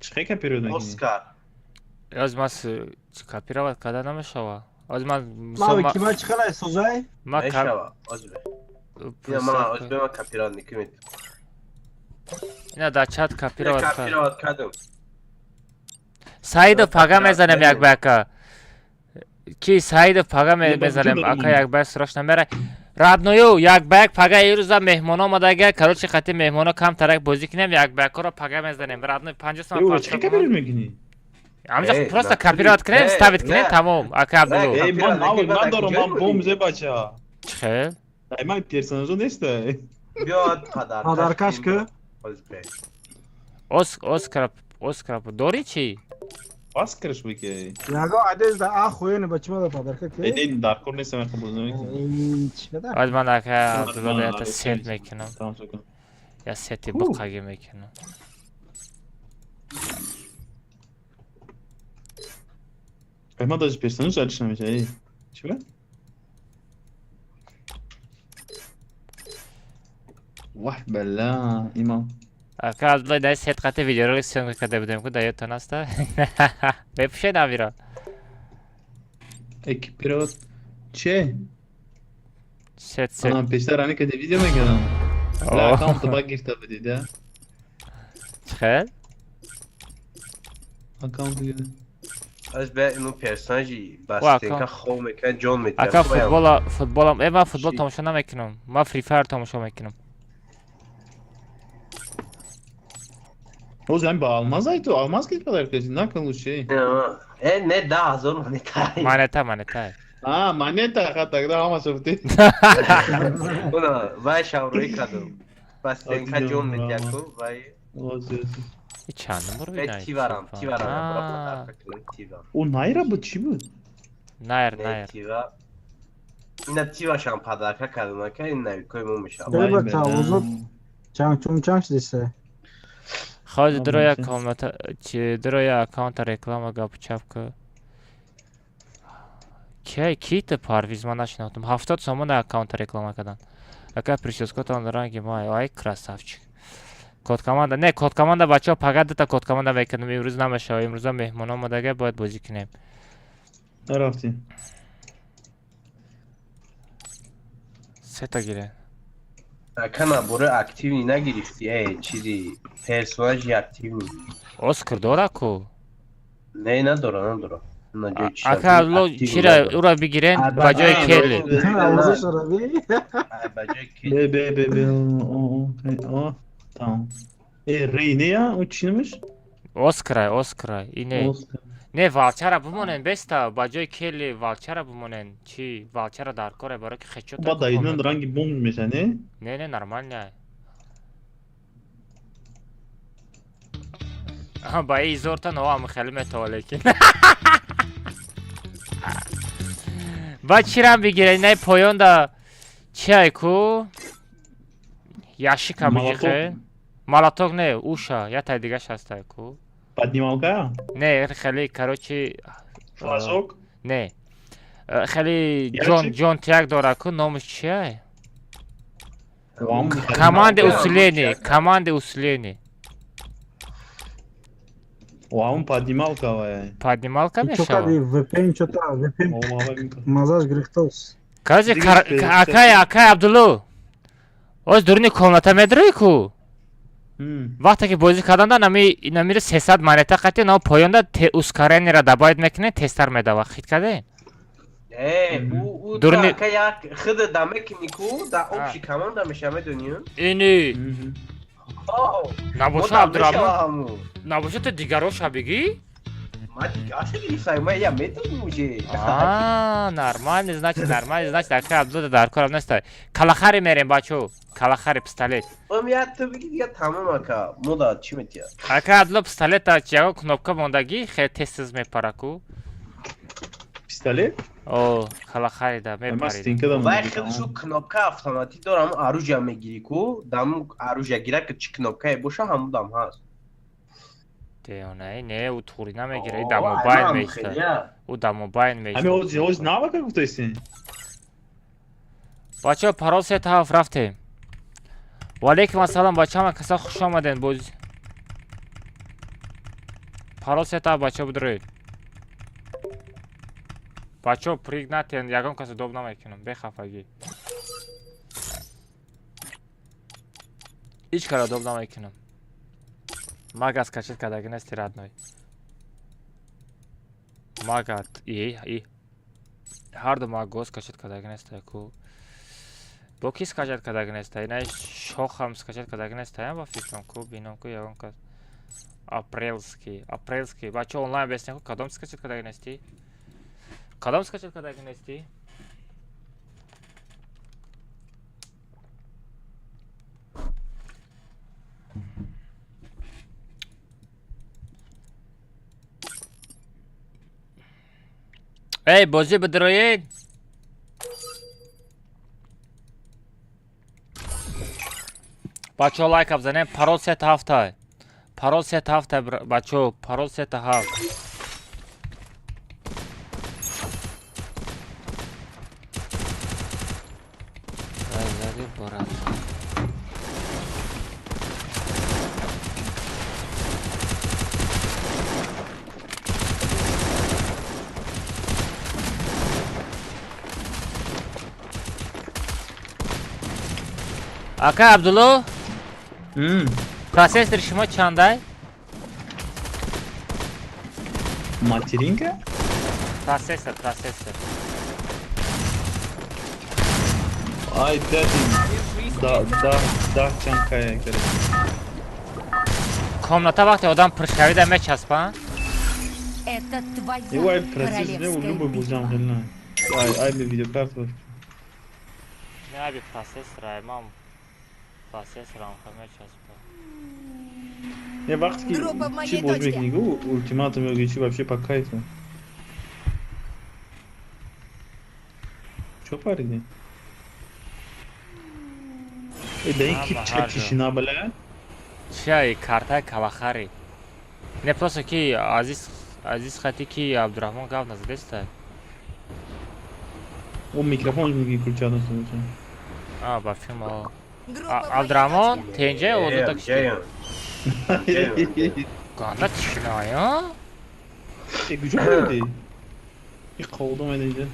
Чӣ копировать мекунӣ?
Оскар.
Аз ман копировать карда намешава. Аз ман
Навыки ма чӣ қалай созай?
Ма
Мешава. Озбе ма копировать мекунем.
Ина дар чат копировать кард.
Копировать кардам.
Саидов пага мезанем як ба яка. Ки Саидов пага мезанем, ака як ба як срочно мера. Родною як ба як пага ирӯза меҳмон омадага, короче қати меҳмоно камтарак бозӣ кунем, як ба якро пага мезанем. Родной 50 сом.
Чӣ копировать мекунӣ?
Ҳамҷа просто копировать кунем, ставить кунем, тамом. Ака Абдулло.
Эй, ман навык надорам, ман бомже бача.
Чӣ хел?
Ай, ман персонажо неста.
Биёд падаркаш.
Падаркаш ку?
Оскар, Оскар дори чӣ?
Оскарш бикей.
Яго одежда охуенная, почему да подарка ки?
Эй, не, даркор нестам, я қабул намекунам.
Аз ман ака Абдулло ята сет мекунам. Я сети буқаги мекунам.
Ай, ман даже персонаж алиш намеша, эй. Чӣ ба? Ваҳ бала, имам.
Ака Абдулло дар сет қати видеоролик съёмка карда будем ку, даёдтон аста? Мепӯшед авиро?
Экипировать. Че?
Сет сет.
Ана пештар ами каде видео мекардам. Ла аккаунт ба гирифта будед, да?
Чӣ хел?
Аккаунт гирифта.
Аз бе ину персонажи бастенка хов мекунад, ҷон метиҳад.
Ака футбола, футболам, э ман футбол тамошо намекунам. Ман Free Fire тамошо мекунам.
Оз ами ба алмаз ай ту, алмаз ки падар кардӣ, накун лучше.
Э, не, 10,000 монета.
Монета, монета.
А, монета, ха, тогда ҳамаша бутӣ.
Уна, вай шаврӯӣ кардам. Бастенка ҷон метиҳад ку, вай.
Чанд номер бинай?
Тиварам, тиварам, подарка кунам, тива.
О, найра буд, чӣ буд?
Найр, найр.
Тива. Ина тивашам подарка кардам, ака ин навикои мо мешавад.
Деба тавозут чанг чунг чанг шудиса.
Ходи дроя комната, чи дроя аккаунта реклама гап чап ку. Ки ки та Парвиз ман нашинохтам. 70 сомон аккаунта реклама кардан. Ака прическотон ранги май, ай красавчик. Код команда, не, код команда бачаҳо пага дута код команда мекунем, имрӯз намешава, имрӯза меҳмон омадага, бояд бозӣ кунем.
Нарафтем.
Сета гирен.
Ака набори активный нагирифтӣ, э, чизи персонажи активный.
Оскар дора ку?
Не, надора, надора.
Ака Абдулло чира ура бигирен ба ҷои Келли.
Ба ҷои Келли.
Бе, бе, бе, бе, о, о, тамом. Э, Рейнея, о чӣ номаш?
Оскара, Оскара, ине. Не, валчара бимонен, беста, ба ҷои Келли валчара бимонен. Чӣ, валчара дар коре, барои ки хечо.
Ба даидан ранги бомб меша, не?
Не, не, нормально. Аҳа, ба ин изорта ноам хеле метава, лекин. Ба чирам бигирен, инаи поёнда чи ай ку? Яшика биҷихе. Молоток не, уша, я тай дигаш ҳастай ку.
Поднималка?
Не, хеле, короче,
флажок?
Не. Хеле ҷон ҷон тияк дора ку, номаш чи ай? Команде усиление, команде усиление.
О, ҳамун поднималка вай.
Поднималка
Чо
мешавад.
кади VPN чота VPN
О, ҳавай мекунад.
мазаш гирифтос.
Короче,
Дигар
акай, акай Абдулло. Оз дуруни комната медрои ку. Вақте ки бозӣ карданда нами намира 300 монета қати на поёнда те ускорение ра добавить мекунед, тезтар медава. Хит кардед?
Э, ӯ ака як худа да мекунӣ ку, да общий команда меша, медонӣ?
Ини.
О,
Набоша
мо да
Абдурахмон.
мешава ҳамун.
Набоша ту дигароша бигӣ?
Ма дигаша гирифтам, ма я медонӣ уже.
А, нормально, значит, нормально, значит, акай Абдулло дар корам неста. Калахари мерем, бачо. Калахари пистолет.
Ом я ту бигӣ, дига тамом, ака. Мо да чӣ метия?
Акай Абдулло, пистолета ягон кнопка мондагӣ, хеле тез-тез мепара ку.
Пистолет?
О, калахари да
Ма
мепарид.
стенка да
Вай
монда.
худшу кнопка автоматӣ дорам, оружия мегирӣ ку, дам оружия гира ки чӣ кнопкае боша, ҳамун дам ҳаст.
Деонаи, не, ӯ туғри намегира,
О,
да мобайл
ай, ман
меиста.
хеле.
Ӯ да мобайл
Ҳами
меиста.
ҳози навака гуфтаистин?
Бачаҳо, парол се тараф рафтем. Ваалейкум ассалом, бача, ҳама каса хуш омаден боз. Парол се тараф, бачаҳо, бидроед. Бачаҳо, прыг натен, ягон касо доб намекунам, бехафагӣ. Ҳеҷ кара доб намекунам. Мага скачать кардаги нести, родной. Мага и и ҳарду маго скачать кардаги неста ку. Бо ки скачать кардаги неста? Ина шохам скачать кардаги неста, ба фикрам ку, бинам ку ягон кас. Апрельский, апрельский. Бачаҳо, онлайн бестен ку, кадом скачать кардаги нести? Кадом скачать кардаги нести? Эй, бозӣ бидроед. Бачаҳо, лайка бизанем, парол сета ҳафта. Парол сета ҳафта, бачаҳо, парол сета ҳафт. Зай, зади, борад. Ака Абдулло, процессори шумо чандай?
Материнка?
Процессор, процессор.
Ай, дядин. Да, да, да, чанд кая короче.
Комната вақте одам пуршавида мечаспа?
Это твоя
Его ай процесс, не
королевская
любой
битва.
бузам хелна. Ай, ай би видеокарта.
Не, аби процессор, ай мам. Процессорам ха мечаспа.
Не, вақте ки
Группа в моей
чӣ боз
точке.
мекунӣ гу ультиматум ё чӣ вообще по кайфу. Чо париди? Э, да ин ки
Ама
ча
ҳар ҷо.
тишина, бля?
Чиай картаи калахари. Не, просто ки Азиз, Азиз хати ки Абдурахмон гап назадеста.
О, микрофон меги включать нужно.
А, ба филм. О.
Группа в моей
Абдурахмон,
точке.
тенҷа озода кишти.
Ҷаям.
Ганда тишиная?
Э, куҷо париди? И қолдум эдинҷа.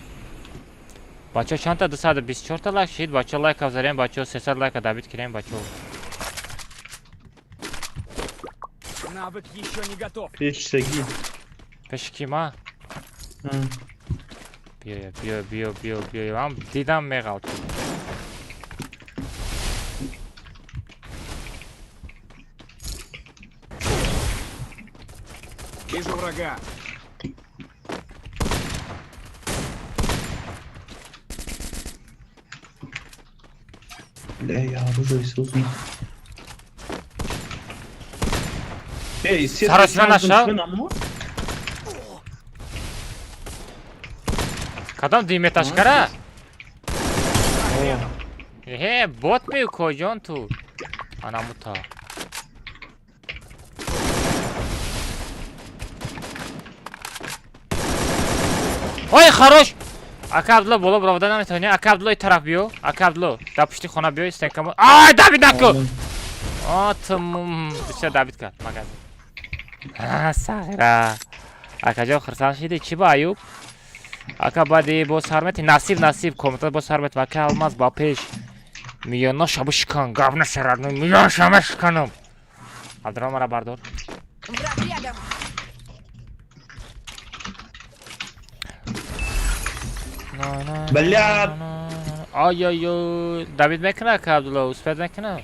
Бачаҳо, чандта 224 та лайк шид, бачаҳо, лайка бизарем, бачаҳо, 300 лайка добить кунем, бачаҳо.
Навык еще не готов.
Пешсагӣ.
Пеши ки ма? Биё, биё, биё, биё, биё. Ман дидам меғалтам.
Вижу врага.
Бля, я оружие создан. Эй, се
Саросина наша? Кадом диметашкара? Эҳе, бот мею коҷон ту? Анамута. Ой, хорош! Ака Абдулло, боло бароварда наметавонӣ? Ака Абдулло, ин тараф биё. Ака Абдулло, дар пушти хона биё, стенкамо. Ай, добить наку! А, ту бисёр добить кард магазин. Сағира. Акаҷон хурсанд шидӣ? Чӣ ба Аюб? Ака баъди бо сармети насиб насиб комната бо сармет вака алмаз ба пеш. Миёна шабу шикан, гап нашарад, миён шама шиканам. Абдурахмон мара бардор.
Враг рядом.
Блядь!
Ай-ай-ай, Давид мекунад ка Абдулло, успед мекунад?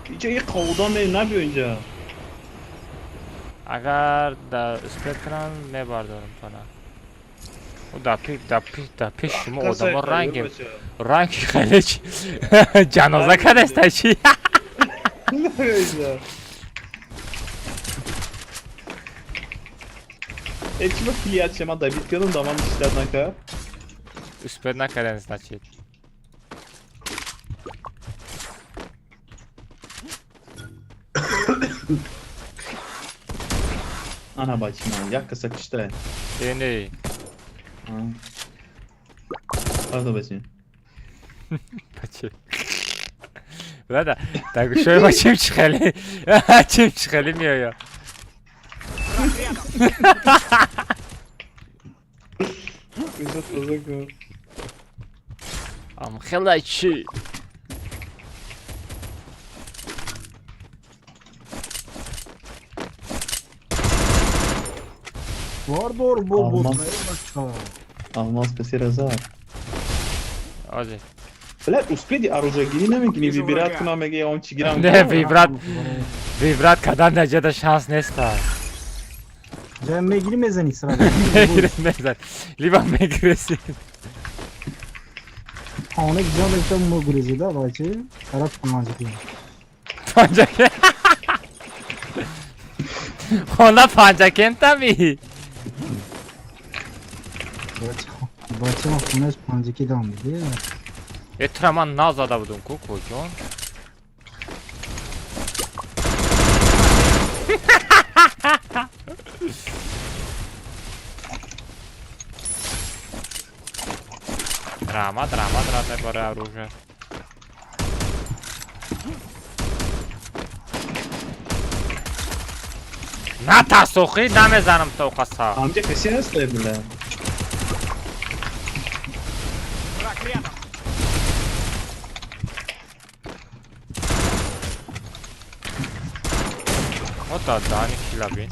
Инҷа як қовудон набиё инҷа.
Агар да успед кунам мебардорам тона. О да пи да пи да пеш шумо одамо ранги ранги хеле чи ҷаноза кадаста чи?
Чӣ ба килият шема добит кардам, да ман иштат накард.
Успед накардем, значит.
Ана бачи ман, як каса кишта.
Не.
Правда бачи?
Бачи. Брада, так шои ма чим чихели? Чим чихели меоя? Ам хела чи?
Бор бор бо бо.
Алмаз песиразар.
Ози.
Блядь, успеди оружие намекунӣ, вибрат кунам меги, он чӣ гирам.
Не, вибрат. Вибрат кадан наҷада шанс неста.
Ҷа мегири мезани сразу.
Мегири мезани. Либо мегиреси.
Хона ҷо мекта мугрези да бачи. Тараф панҷаки.
Панҷаки. Хона панҷакентами.
Бачи ма хонаш панҷаки дам диди.
Э тура ман назада будум ку куҷон. Раҳмат, раҳмат, рад мебора оружие. Натарс охи, намезанам то қаса.
Амҷа касе ҳаст, бля.
Враг рядом.
Вот да, дани кила бин.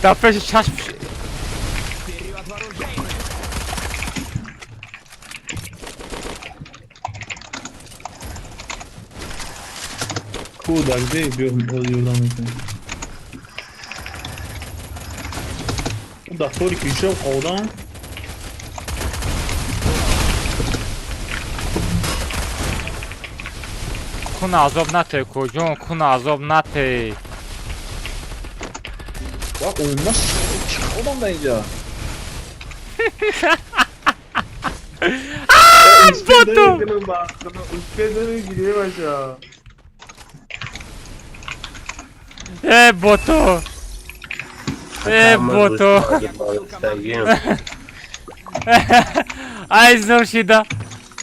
Да пеши чашм.
Вперед, вооружение!
Ку да где биё ёрдам мекунем. Да тори кишов одам.
Кун азоб нате куҷон, кун азоб нате.
Ва оюнмаш чӣ одам да инҷа?
Боту! Э боту! Э боту! Ай зор шида!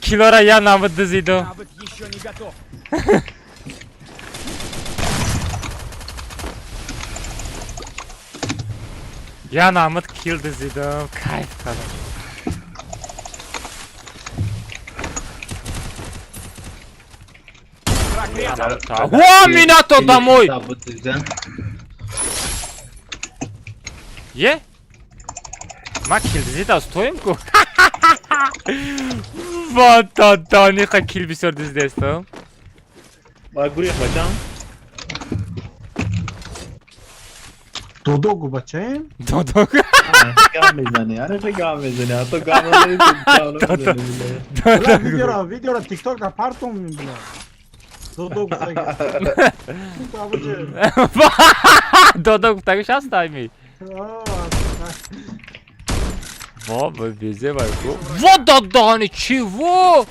Килора я намуд дизидум.
Навык еще не готов.
Я намуд кил дизидум. Кайф кардам. Ва минато домой! Е? Ма кил дизида стоим ку? Ва та даниқа кил бисёр дизидестам.
Ба гурих бачам.
Додогу бачаем?
Додогу.
Гам мезани, аре гам мезани, а то гам мезани.
Бля, видеора, видеора TikTok да партум бля. Додогу сега.
Додогу так сейчас тайми. Во, везе вайку. Во додони чего?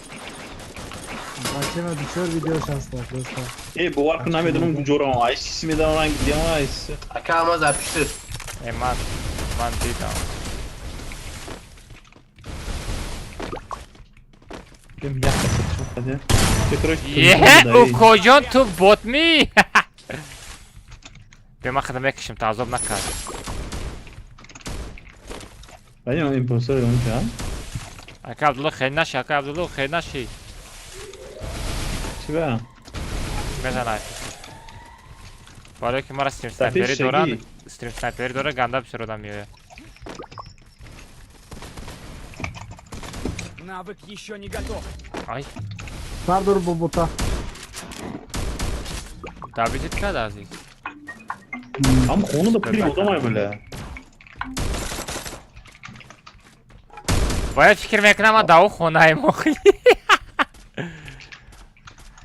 Бачаем бисёр видео шаста просто.
Э, бовар кун намедонам куҷоро. Ай чизи медонам ранг дидам айс.
Ака алмаз апиштир.
Э ман дидам. Укоҷон, ту ботми? Бе, ман худам мекушам, та азоб накард.
Вали он импостер он кард?
Ака Абдулло, хел наши, ака Абдулло, хел наши.
Чӣ ба?
Мезанад. Барое ки мара стрим снайпери доранд, стрим снайпери дора, ганда бисёр одам меояд.
Навык еще не готов.
Ай.
Бардор бобота.
Добить кард, азиз.
Ам хона да пури одамай била.
Бояд фикр мекунам, ман даво хонаем охи.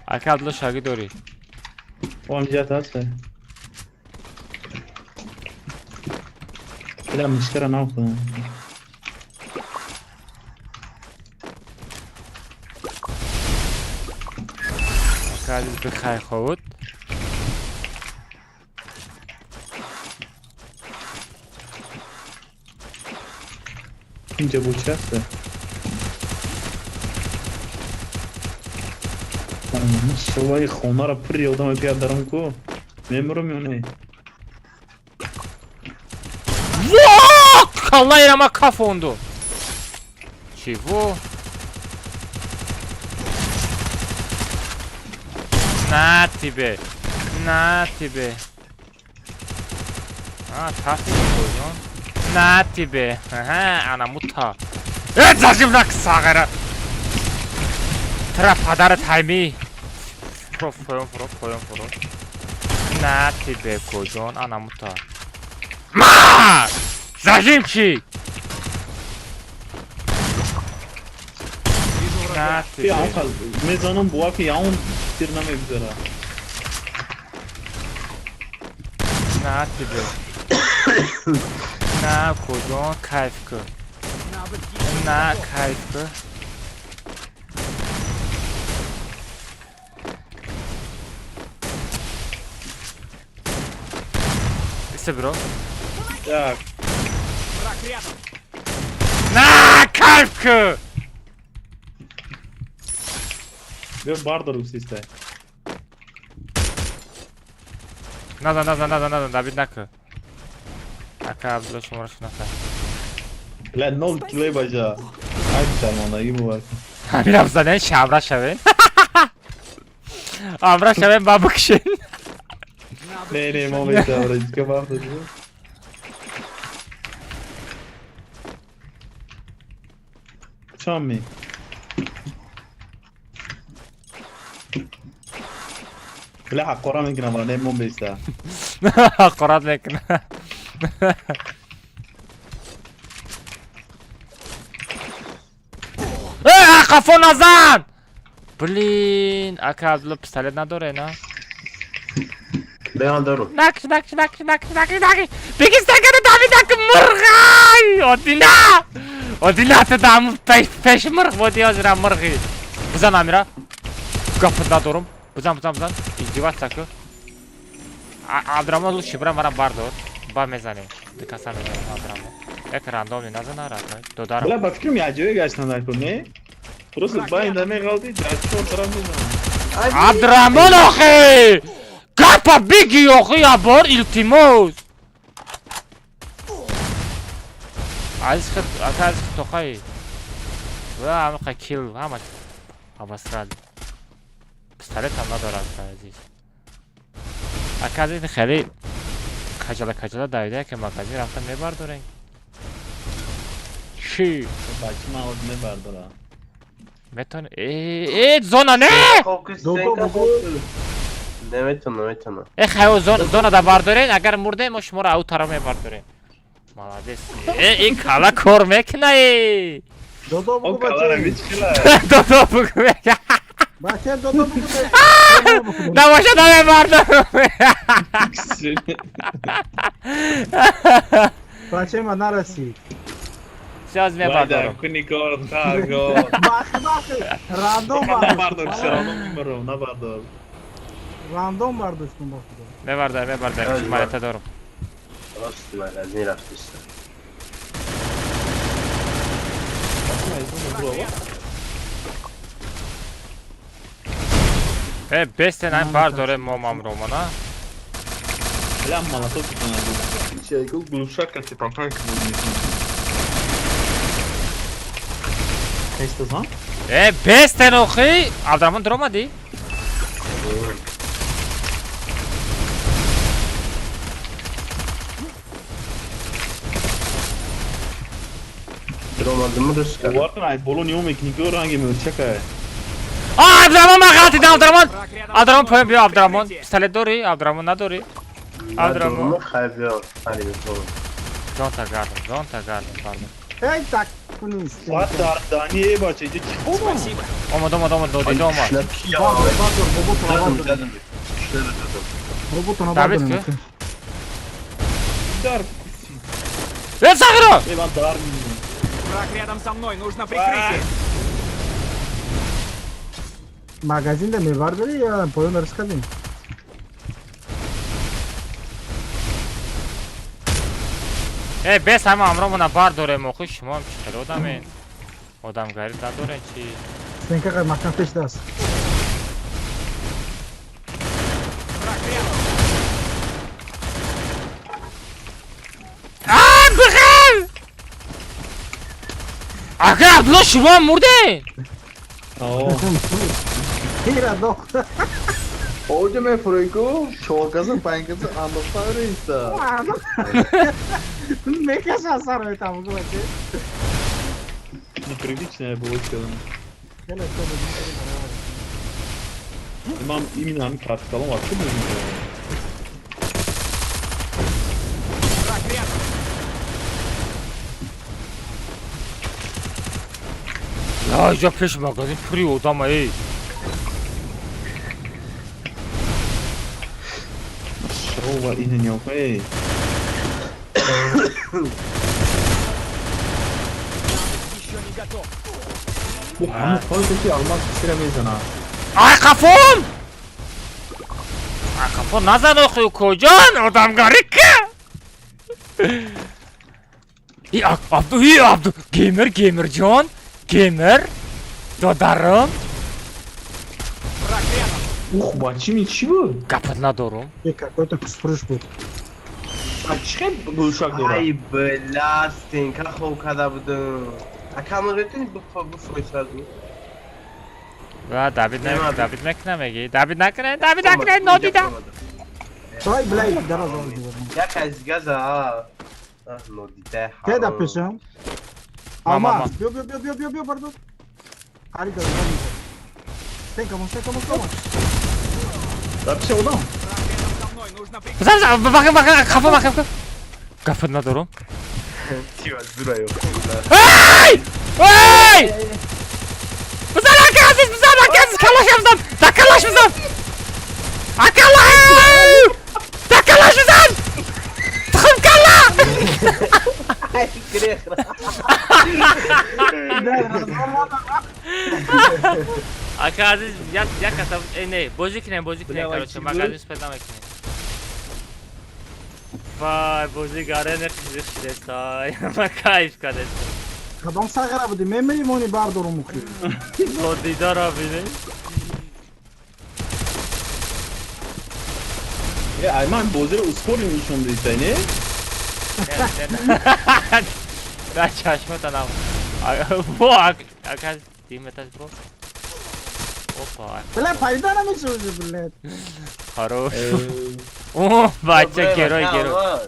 Ака Абдулло, шаги дорӣ.
Ом ҷиҳат ҳаст. Била мишкара нафтам.
Ака азиз, бихай ховуд.
Инҷа бо чи ҳаст? Шоваи хонаро пури одам пият даром ку. Мемурам ё не?
Во! Каллаира ма кафонду. Чего? На тебе. На тебе. А, тафи кожон. На тебе. Аҳа, ана мута. Э, зажим нак сағара. Тра падарат ҳайми. Проф, поён фуро, поён фуро. На тебе, кожон, ана мута. Ма! Зажим чи? На тебе.
Мезанам буа ки яун тир намегузара.
На тебе. На кожон, кайф ку. На кайф ку. Бро.
Так.
На кайф ку!
Бё бардор усистай.
Назан, назан, назан, назан, добить наку. Ака Абдулло шуморо шинохта.
Бля, нол килои баҷа. Ай шармандагӣ бувад.
Ҳаминам задан шабра шавен. Амра шавен ба бикшен.
Не, не, мо мешавра, чика бахта шуд. Чам ми? Бля, ҳаққора мекунам, не мо беста.
Ҳаққорат мекунам. Э, қафо назан! Блин, ака Абдулло пистолет надоре, на?
Беан дару.
Накш, накш, накш, накш, накш, накш. Беги стакана дави нак мурғай! Одина! Одина ты дам пеш пеш мурғ боди озира мурғи. Бизан амира. Гапы надорум. Бизан, бизан, бизан. Издеваться ку. Абдурамон лучше бра мара бардор. Ба мезанем. Дикаса мезанем Абдурамон. Як рандомни назана ракай. Додарам.
Бля, ба фикрам яҷое гаштан дар кун, не? Просто ба инда меғалти, дар чор тараф мезанам.
Абдурамон охи! Гапа биги охи ябор илтимос. Азиз хит, ака азиз хит тохай. Ва амақа килл, ҳама обосрали. Пистолет ҳам надорад азиз. Ака азиз хеле каҷала каҷала давида ки магазин рафта мебардорем. Чӣ?
Бачи ман оз мебардорам.
Метон э зона не!
Наметонам, наметонам.
Э хайо зона да бардорен, агар мурдем мо шуморо ау тараф мебардорем. Молодец. Э ин кала кор мекуна э.
Додо бугу
калара
бача.
мичкила.
Додо бугу.
Бача додо бугу.
Намоша намебардорам.
Бача ма нарасид.
Сейчас мебардорам.
Куни кор хаго.
Бахи бахи. Рандом
Набардор,
бардошт.
все равно мемурам, набардор.
Рандом бардоштум ба худо.
Мебардорам, мебардорам. Малета дорам.
Рост магазин рафтист.
Бестен ай бардоре мо мамромона.
Бля, молоток надо. Глушак ти папак. Нестазан?
Бестен охи! Абдурамон дуромадӣ?
Дуромадиму рӯз кардам.
Бовар кун, ай боло ниё мекунӣ ки ранги мӯрчакае.
А, Абдурамон, ман ғалат дидам, Абдурамон! Абдурамон, поён биё, Абдурамон. Пистолет дорӣ? Абдурамон надорӣ? Абдурамон.
Хай биё, хари биё.
Ҷонта гардам, ҷонта гардам, пардон.
Эй, так кунист.
Баъд дар дани э бача, иҷо чӣ хобам?
Спасибо.
Омад, омад, омад, додида омад.
Бардор, боботона
Задам,
бардор.
задам. Задам.
Роботона
Давид
бардор.
ки?
Дар
Сағиро!
Э, ман дар мезанам.
Враг рядом со мной, нужно прикрытие.
Магазин да мебардори я поён рис кардем.
Бес ҳама ҳамроҳмона бардорем, охи шумоам чӣ хел одамед? Одамгарӣ надорен чӣ?
Стенка қай маҳкам пеш даст.
Враг рядом.
А, бихел! Ака Абдулло, шумоам мурдед?
О,
Ира дох.
Оҷа мефурӯй ку чор каза панҷ каза андохта реиса.
Мекаша сар метам бача.
Непривычная булочка.
Хеле хеле.
Ман именно ҳамин картикалон вообще бозӣ.
Враг рядом.
Я иҷо пеши магазин пури одама, эй.
Шрова ина неохей.
Еще не готов.
Бу ҳама хоҳе ки алмаз кисира мезана.
Ай қафом! Ай қафо назан охи укоҷон, одамгарӣ ка! И Абду, и Абду, геймер, геймерҷон, геймер, додарам,
Враг рядом.
Ух, бачими чӣ буд?
Гапат надорум.
Э, какой-то кусфурӯш буд.
А чӣ хел глушак дорад?
Ай, бля, стенка хоб карда будам. Ака, метавонӣ буфурӯй сразу?
Ва Давид
Нема,
на Давид накунам меги. Давид накунед, Давид накунед, нодида.
Ай, блядь, дароз оварди.
Як аз газа, а. А, нодида.
Ке да пешам?
Ма, ма,
Алмаз, биё, биё, биё, биё, биё, биё, бардор. Хари дароз. Стенка, мон, стенка, мон, мон.
Дар пеши одам.
Враг рядом со мной, нужно прикрытие.
Бизан, бизан, бақим, бақим, қафо, бақим. Гапат надорум.
Тива, зура ёфт.
Эй! Эй! Бизан, ака азиз, бизан, ака азиз, калаш бизан. Да калаш бизан. Акала! Да калаш бизан! Тухм кала!
Ай, грех.
Ака азиз, як як каса, не, бозӣ кунем, бозӣ кунем,
Бля,
короче,
чӣ
магазин спед намекунем. Вай, бозӣ гарене қизиқ шидестай. Ма кайф кардестам.
Кадом сағира будӣ? Мемири мони бардорум мухи.
Нодидара бинем.
Э, ай ман бозиро ускорен нишон дидистай, не?
Да чашмата нам. Во, ака диметаш бро. Опа,
Бля, пайда намешавад, блядь.
хорош. О, бача, герой, герой.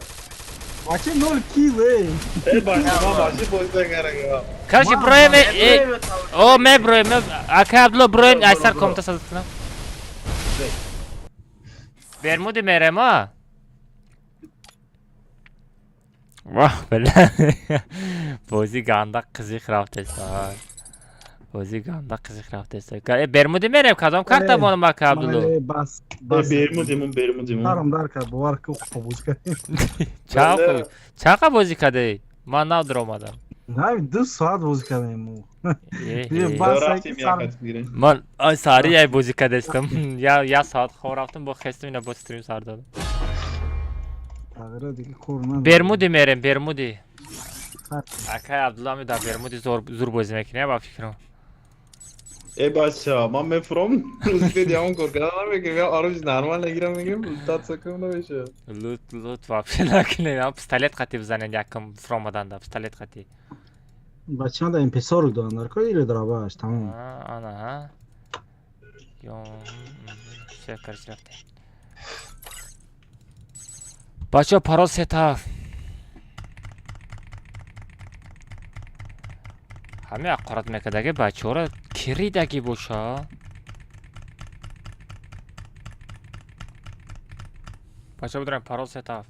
Бача ноль килл, эй.
Э, бача, ман бача бозӣ накардам.
Короче, броем, о, ме броем, ака Абдулло броем,
Бро,
айсар
бро, бро.
комната сазат кунам. Бермуди мерема. Вах, бля. Бозӣ ганда қызиқ рафтеста. Бозӣ ганда қызиқ рафтеста. Бермуди мерем, кадом карта монам ака Абдулло?
Э, бас,
Э,
бас.
бермудимон, бермудимон.
Сарам дар кард, бовар ки бозӣ кардем.
Чанд чанқа бозӣ кардӣ? Ман нав даромадам.
Ҳамин 2 соат бозӣ кардем мо.
Е,
Е,
е.
бас.
Рафтем як хат гирем.
Ман ай сари ай бозӣ кардестам. Я соат хоб рафтам, бо хестам ина бо стрим сар додам.
Тағйира дига кор надорем.
Бермуди мерем, Бермуди.
Хар.
Акай Абдулла ми дар Бермуди зур бозӣ мекунӣ, ба фикрам.
Э бача, ман мефуром, рӯзи ямон кор карда намекунем, я оружие нормал нагирам мегирем, лутаться кунам намеша.
Лут, лут вообще накунем. Ам пистолет қати бизанед якум фуромаданда, пистолет қати.
Бача да MP40 доран дар кор или дробаш, тамом.
А, ана, ҳа. Ё, всё, короче, рафтем. Бача, парол сетаф. Ҳамин аққорат мекардаги бачаҳоро киридагӣ боша. Бача, бидорем парол сетаф.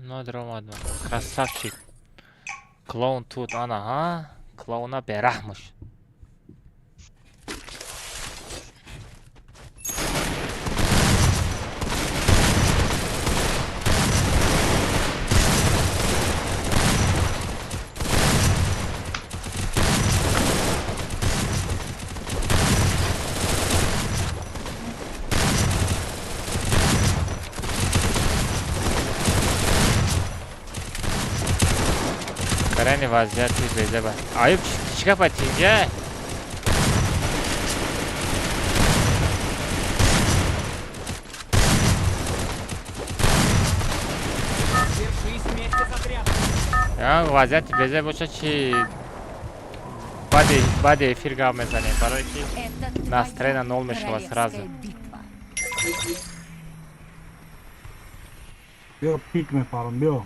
Надр омад. Красавчик. Клоун тут, ана, ҳа? Клоуна бераҳмуш. Карани вазъияти безеба. Аюб, чӣ гапа тинҷа?
Держись вместе с отрядом.
Я вазъияти безе боша чи баъди эфир гап мезанем, барое ки
Это
настроение
твоя
нол мешавад сразу.
королевская битва.
Биё пик мепарам, биё.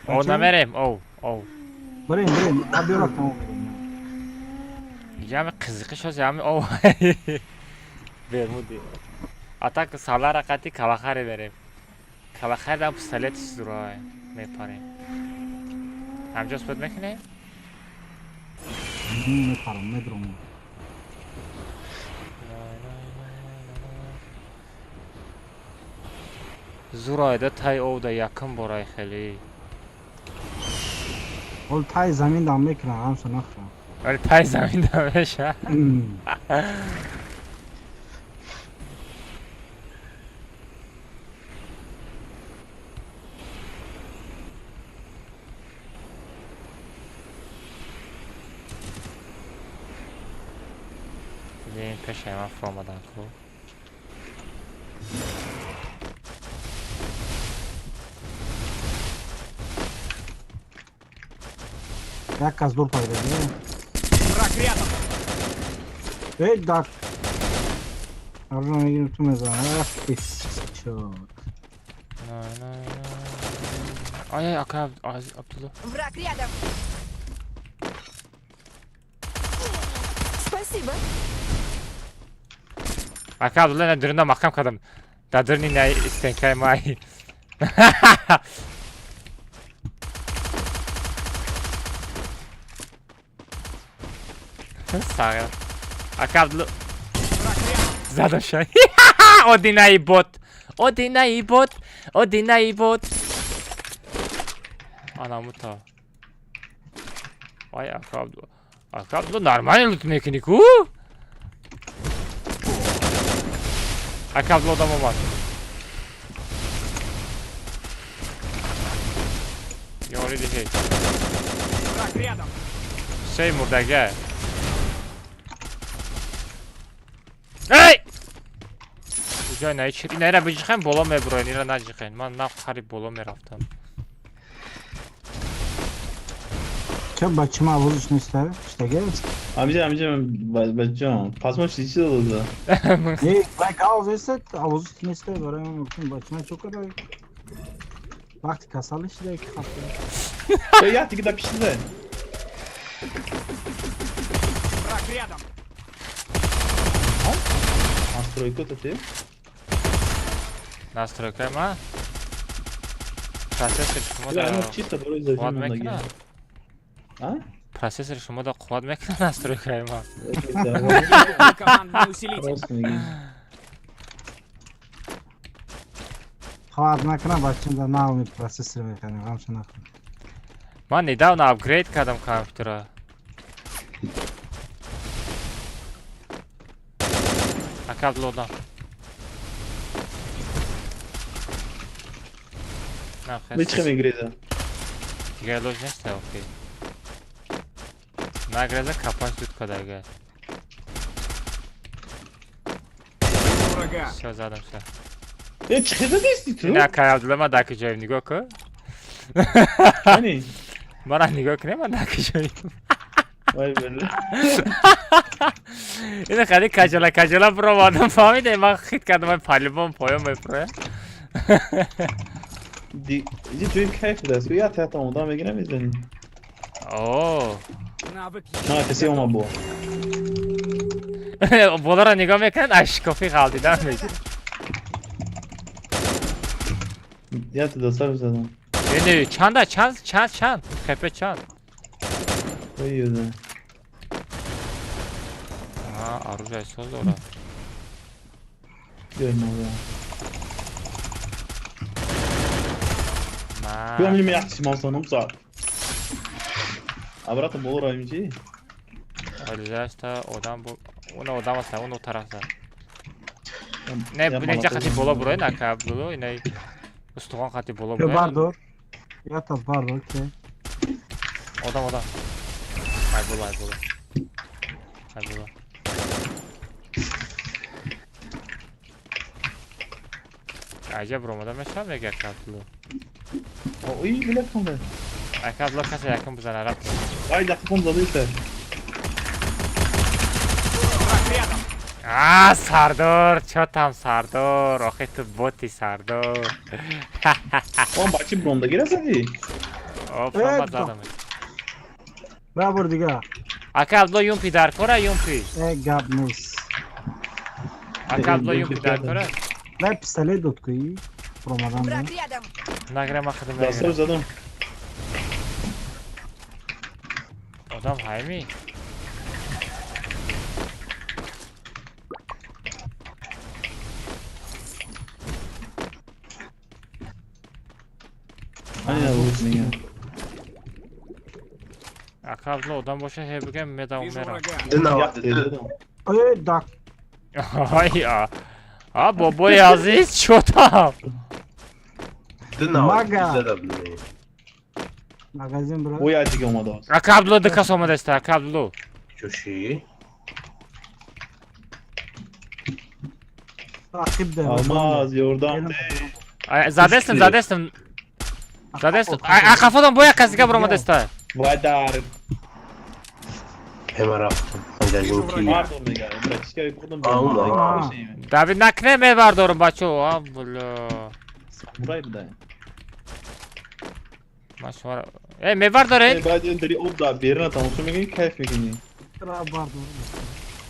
О, намерем, оу, оу.
Барем, барем, а биё рафтам мерем.
Ями қизиқи шоз, ями оу. Бермуди. Атак салара қати калахаре берем. Калахаре дам пистолети зурай мепарем. Ҳамҷо суҳбат мекунем?
Мепарам, медром.
Зурайда тай овда якум борай хеле.
Ҳол тай замин дам мекунам, ҳамса нахӯрам.
Вале тай замин дам меша. Дидем пешаи ман фуромадан ку.
Як кас дур пайда.
Враг рядом.
Эй, дак. Оружие мегирем, ту мезанам. Ах ты, чёрт.
На, на, на. Ай, ай, ака Абдулло.
Враг рядом. Спасибо.
Ака Абдулло на дурина маҳкам кардам. Дар дурни на стенкаи май. Сағир. Ака Абдулло
Враг рядом.
задам шай. Одинаи бот. Одинаи бот. Одинаи бот. Анамута. Ай, ака Абдулло. Ака Абдулло нормально лут мекунӣ ку? Ака Абдулло одам омад. Ёри диҳед.
Враг рядом.
Сей мурдага. Эй! Ҷой наи чир. Инайра биҷихен боло мебуроен, ира наҷихен. Ман нав қариб боло мерафтам.
Ча бачима авозиш неста? Штаге?
Амҷа, амҷа, бачаҷон, пас мо чӣ додада?
Не, вай гавз неста, авозиш неста, барои ман гуфтам бачима чо када? Вақти касал шида ки хаста.
Э, як дига да пишида.
Враг рядом.
Настройка то ти?
Настройка ма? Процессор шумо
Да,
да
ну чисто барои
қувват
зазим мондагӣ.
мекунад?
А?
Процессор шумо да қувват мекунад настройкаи ма?
Командный усилитель.
Рост мегӣ.
Хавар накунам, бачим да нав процессор мехарем, ғамша нахӯр.
Ман недавно апгрейд кардам компютера. Ака Абдулло, одам. На,
Ми чӣ мегреза?
Дигар илоҷ нест, охи. Нагреза, капан зуд кадага.
Вижу врага.
Всё, задам всё.
Э, чӣ хеза дести ту?
Ин акай Абдулло, ман дар куҷоем, нигоҳ кун.
Ани?
Мана нигоҳ кунем, ман дар куҷоем.
Вай бала.
Ин хеле каҷала каҷала буромадам, фаҳмиде? Ман хит кардам, ман по-любому поён мепуроям.
Ди иҷи ҷои кайф будааст. Я театр одам мегирам, мезанӣ.
О.
Навык
На, касе омад бо.
Боларо нигоҳ мекунад, аз шикофӣ ғалтидан мегирад.
Я та дастар задам.
Ини чанда, чанд, чанд, чанд? ХП чанд?
Ой, юза.
А, оружие соз дорад.
Биёй моза.
Ма.
Биём лими як симонсонум саат. Обратно боло равим чи?
Оружие одам бу. Уна одам аст, уна тараф аст. Не, не хати боло бурои, нака Абдулло, ина устухон хати боло
Ё
бурои.
бардор. Я та бардор ке.
Одам, одам. Ай боло, ай боло. Ай боло. Аҷаб ромада мешавад, мега ака Абдулло.
Ой, билет кунда.
Ака Абдулло, касе якум бизана, рафт.
Ай, дақиқам задаиста.
Враг рядом.
А, Сардор, чо там, Сардор? Охи ту боти, Сардор.
Он бачи бромдаги расади?
О, промад
Э,
задам.
Бабур дига.
Ака Абдулло, юмпи дар кора, юмпи.
Э, гап нест.
Ака Абдулло, юмпи дар кора.
Дай пистолет дод куи. Промадан.
Враг рядом.
Награ, ма худам
Дастар
мегирам.
задам.
Одам ҳайми?
Ани набуд мегам.
Ака Абдулло, одам боша, ҳе бигем, медам,
Вижу
мерам.
врага.
Ду
Як
наваду ду.
задам.
Э, да.
Ай, а. А, бобои азиз, чо там?
Ду 92
Мага.
задам. Не.
Магазин бра.
Ой, аҷига омадааст.
Ака Абдулло, ду кас омадаста, ака Абдулло.
Чуши?
Рақиб да.
Алмаз, ёрдам.
Ай, задестам, задестам. Задестам. Ай, а қафодам бо як кас дига буромадаста.
Вай дар.
Ҳема рафтам. Магазин ки.
Мардум мега. Братишка худам.
Ау,
Давид накне, мебардорам, бачо. А, бля.
Самурай будай.
Ман шуморо. Э, мебардоред?
Баъд ин дари об да берина тамошо мекунӣ, кайф мекунӣ.
Бардор.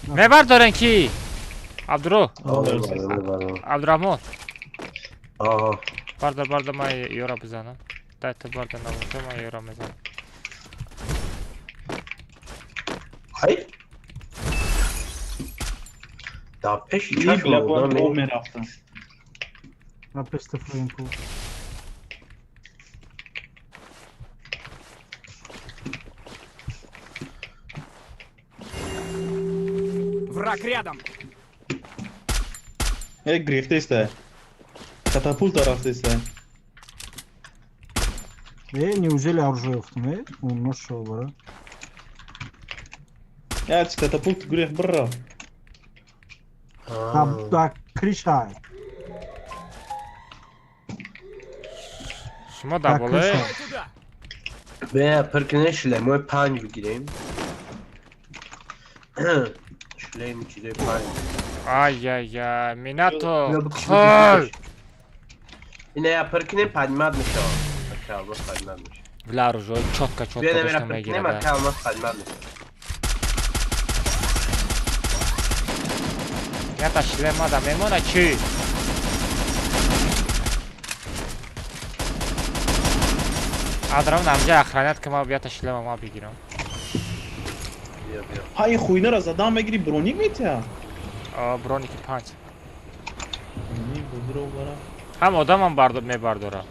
Мебардорен ки? Абдуро,
Мебарам.
Абдурахмон.
Аҳа.
Бардор, бардор, ман ёра бизанам. Дай ту бардор, набошо, ман ёра мезанам.
Ай. Да пеши
Ин
чашм
била бояд
одам
об мерафтам.
На пешта френку.
Враг рядом.
Э, гирифтеста. Катапульта рафтеста.
Э, неужели оружие ёфтам, э? Он нашел, бра.
Я чи катапульт гурехт бирра.
Да, да, крыша.
Шумо дар
Да,
болои
крыша.
Давай туда.
Бе, пиркине шлемои панҷ бигирем. Шлеми чизои панҷ.
Ай-яй-яй, Минато,
Бля, бикиш,
қул!
бикиш, бикиш. Ина я пиркине поднимать мешавад. Ака алмаз поднимать мешавад.
Бля, оружие чётко, чётко
Бе, намера
дошта
пиркинем,
мегирад.
ака алмаз поднимать мешавад.
Ята шлема да мемона чӣ? Адрам намҷа охранять ки ма ята шлема ма бигирам.
Биё, биё.
Ҳа, ин хуйнаро задам мегири, броник метиҳа.
А, броники панҷ.
Ни бузро бара.
Ҳам одамам мебардора.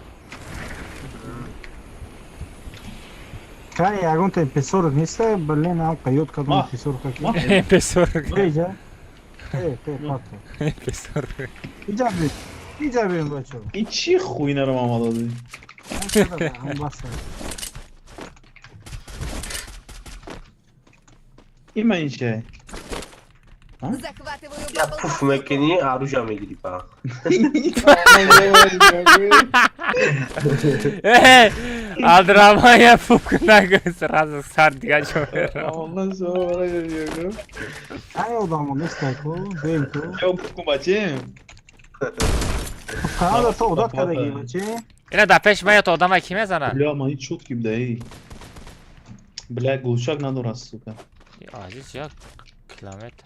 Кай, ягон та MP40 неста, блин, ам қаёд кадом
Ма.
MP40
Ма.
каки.
MP40.
Беҷа. Пе,
Писар.
Иҷа бин. Иҷа бин бачо.
Ин чӣ хуйнаро мама додӣ? Ин ман ин чие?
Захватываю
Я пуф мекунӣ, оружие мегирӣ ба.
Э, Абдурахман я пуф нагӯ, сразу сар дига ҷо мерам.
Ай одамо нестай ку, бем ку.
Ё пуф кун бачем.
Канада то одат кардагӣ баче.
Ина дар пеши ман ё то одама ки мезанад?
Бля, ман ин чётки буда, эй. Бля, глушак надорад, сука.
Азиз, як километр.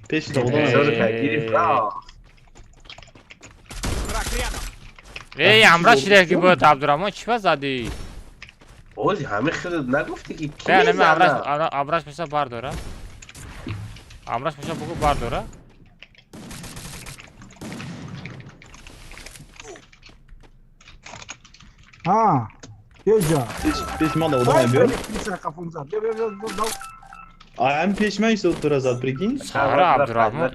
Пеши да одам.
Гирифт.
Враг рядом.
Эй, амра шидаги буд, Абдурахмон, чӣ ба задӣ?
Ози ҳамин хеле нагуфтӣ ки ки
Не, не, амраш,
мезанад?
амраш меша бардора. Амраш меша бугу бардора.
А, биё.
Пеш ман да одам биё.
Қафон зад. Биё, биё, биё, биё.
А ам пеш ман истод тура зад, прикинь?
Сара Абдурахмон.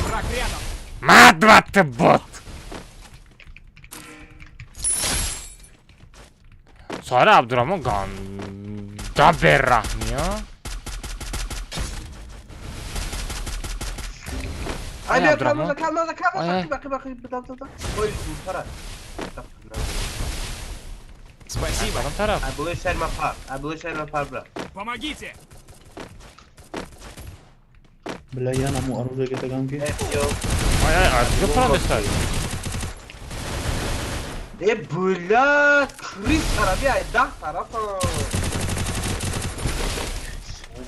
Враг рядом.
Мадва ты бот. Сара Абдурахмон ганда бераҳмия.
Ай,
Ай,
биё,
Абдурахмон.
камаза, камаза, камаза,
Ай.
бақи, бақи, бидам, бидам. Ой, зудтара.
Спасибо.
Кадом тараф?
Ай, булои сари ман пар, ай, булои сари ман пар, бра.
Помогите.
Бля, я наму оружие кетагам ки.
Э, биё.
Ай, ай, аз куҷо парондестай?
Э, бля, крис тарафи, ай, даҳ тарафа. О,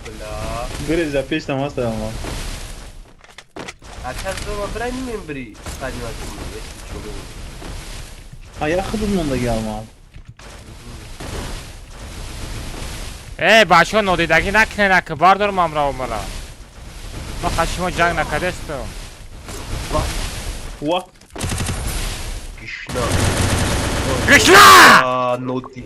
бля.
Гурез да пеш там аста ама.
Ака, зома, бра, нимем бри. Сари ман ки, если чё, бу.
А я худум мондаги алма.
Э, бачаҳо нодидагӣ накунед, ака бардор мамра омала. Ма қад шумо ҷанг накардестум.
Ва.
Гишна.
Гишна!
А, ноди.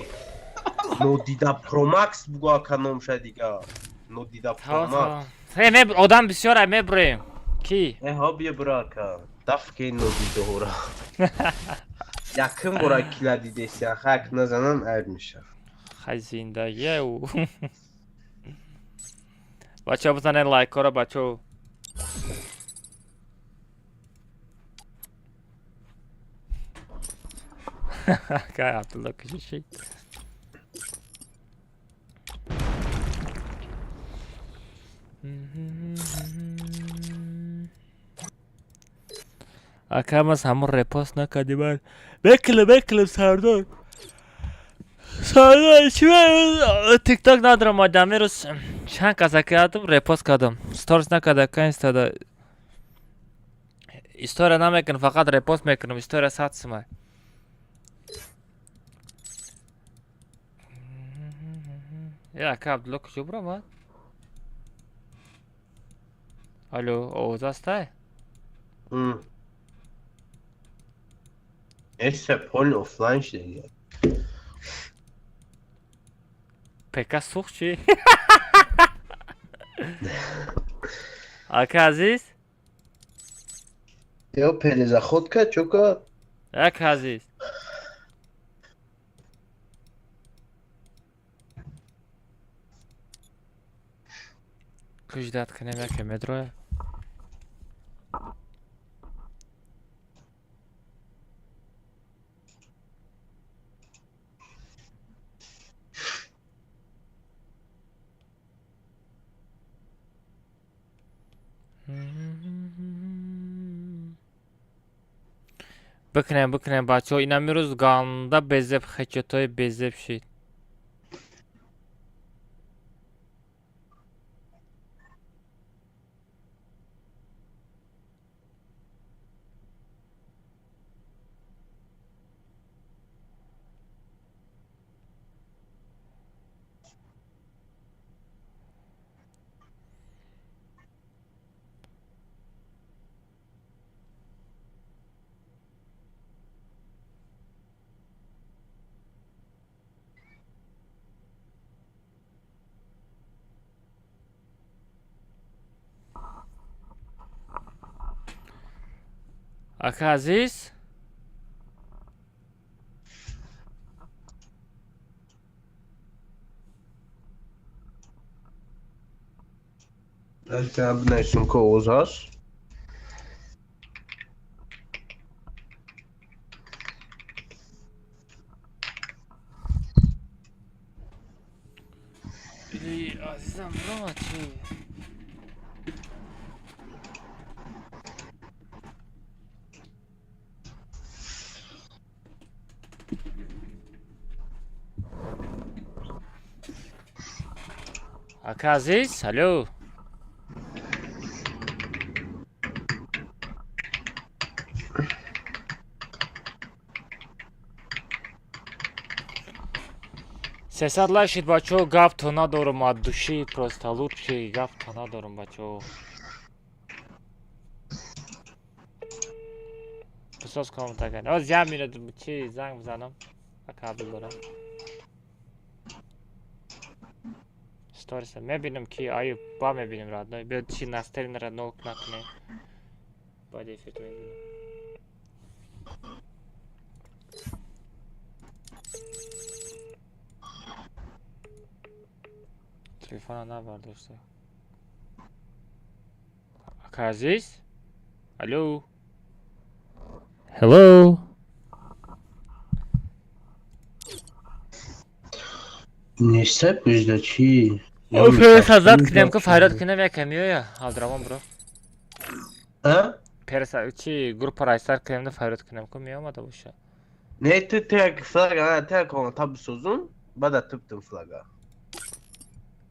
Нодида Промакс бугу ака номша дига. Нодида Промакс.
Э, ме одам бисёр ай мебурем. Ки?
Э, ҳо бия бура ака. Даф ки нодидоҳора. Яким бора кила дидеси, хак назанам айб меша.
Хай зиндагия ӯ. Бачаҳо бизанед лайкҳоро, бачаҳо. Кай Абдулло кушиши. Ака мас ҳамон репост накардӣ ман. Бекилем, бекилем сардор. Сардор, чӣ тикток надорам одам ирӯз чанд каса кардам репост кардам. Сторис накарда ка инстада. История намекунам, фақат репост мекунам. История сад сумай. Э, ака Абдулло куҷо буромад? Алло, овоз ҳастай?
Эса пол офлайн шуда.
ПК сӯхт чӣ? Ака Азиз?
Ё перезаходка чока?
Ака Азиз. Куҷдат кунем яке медроя? Бикунем, бикунем, бачаҳо, инам ирӯз ганда безеб хечотҳои безеб шид. Ака Азиз.
Бинависем, ки овоз ҳаст.
Азизам биромад чи? Ака Азиз, алло. 300 лайк шид, бачаҳо. Гапто надорум, от души, просто лучший, гапто надорум, бачаҳо. Бисоз комментаган. Оз як минут, чи занг бизанам ака Абдуллора. Сториса мебинам, ки аю ба мебинем, родной. Биё, чи настроение нок накунем. Баъди эфир мебинем. Телефона набардошта. Ака Азиз? Алло. Hello.
Нестай пизда чи?
Пересазат кунем, ку фарёд кунем, якам меоя. Абдураҳмон биро.
А?
Переса чи группа райстар кунем да фарёд кунем, ку меомада боша.
Не, ту як флага, на ту як та бисозум, баъда туптум флага.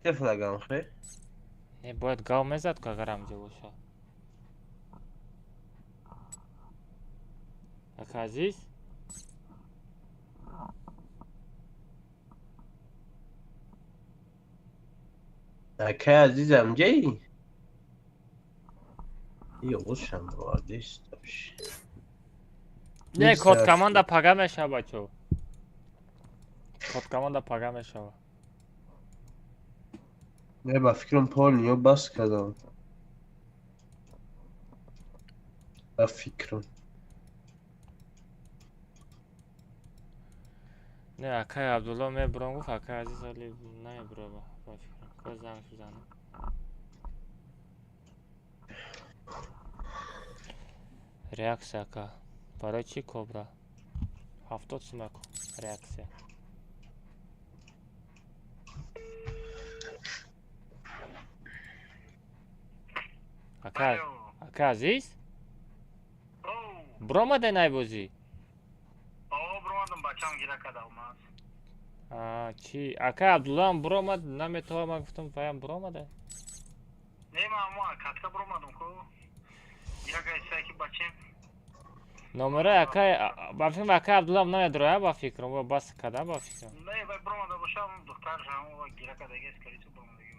Те флагам хе?
Не, бояд гав мезад, ку агар ҳамҷо боша. Ака Азиз?
Акай Азизам ҷаи? И овозшам бовардест.
Не, код команда пага мешава, бачо. Код команда пага мешава.
Не, ба фикрам полниё бас кардам. Ба фикрам.
Не, акай Абдулло мебурам гуфт, акай Азиз али намебура, ба фикрам. Ко занг бизанам. Реаксия, ака. Барои чӣ кобра? 70 сумак реаксия. Ака, ака Азиз? Биромаде найбозӣ?
Биромадам, бачам гира када омад.
Чи ака Абдуллоам биромад, наметавонам, ман гуфтам, ваям биромаде.
Не, ман мо катка биромадам ку. Гира кайса ки бачем.
Номерои ака, ба фикрам, ака Абдуллоам намедроя, ба фикрам, бас када, ба фикрам.
Не, вай биромада бошам, духтарш ҳам гира кадаги скалису биромадаги.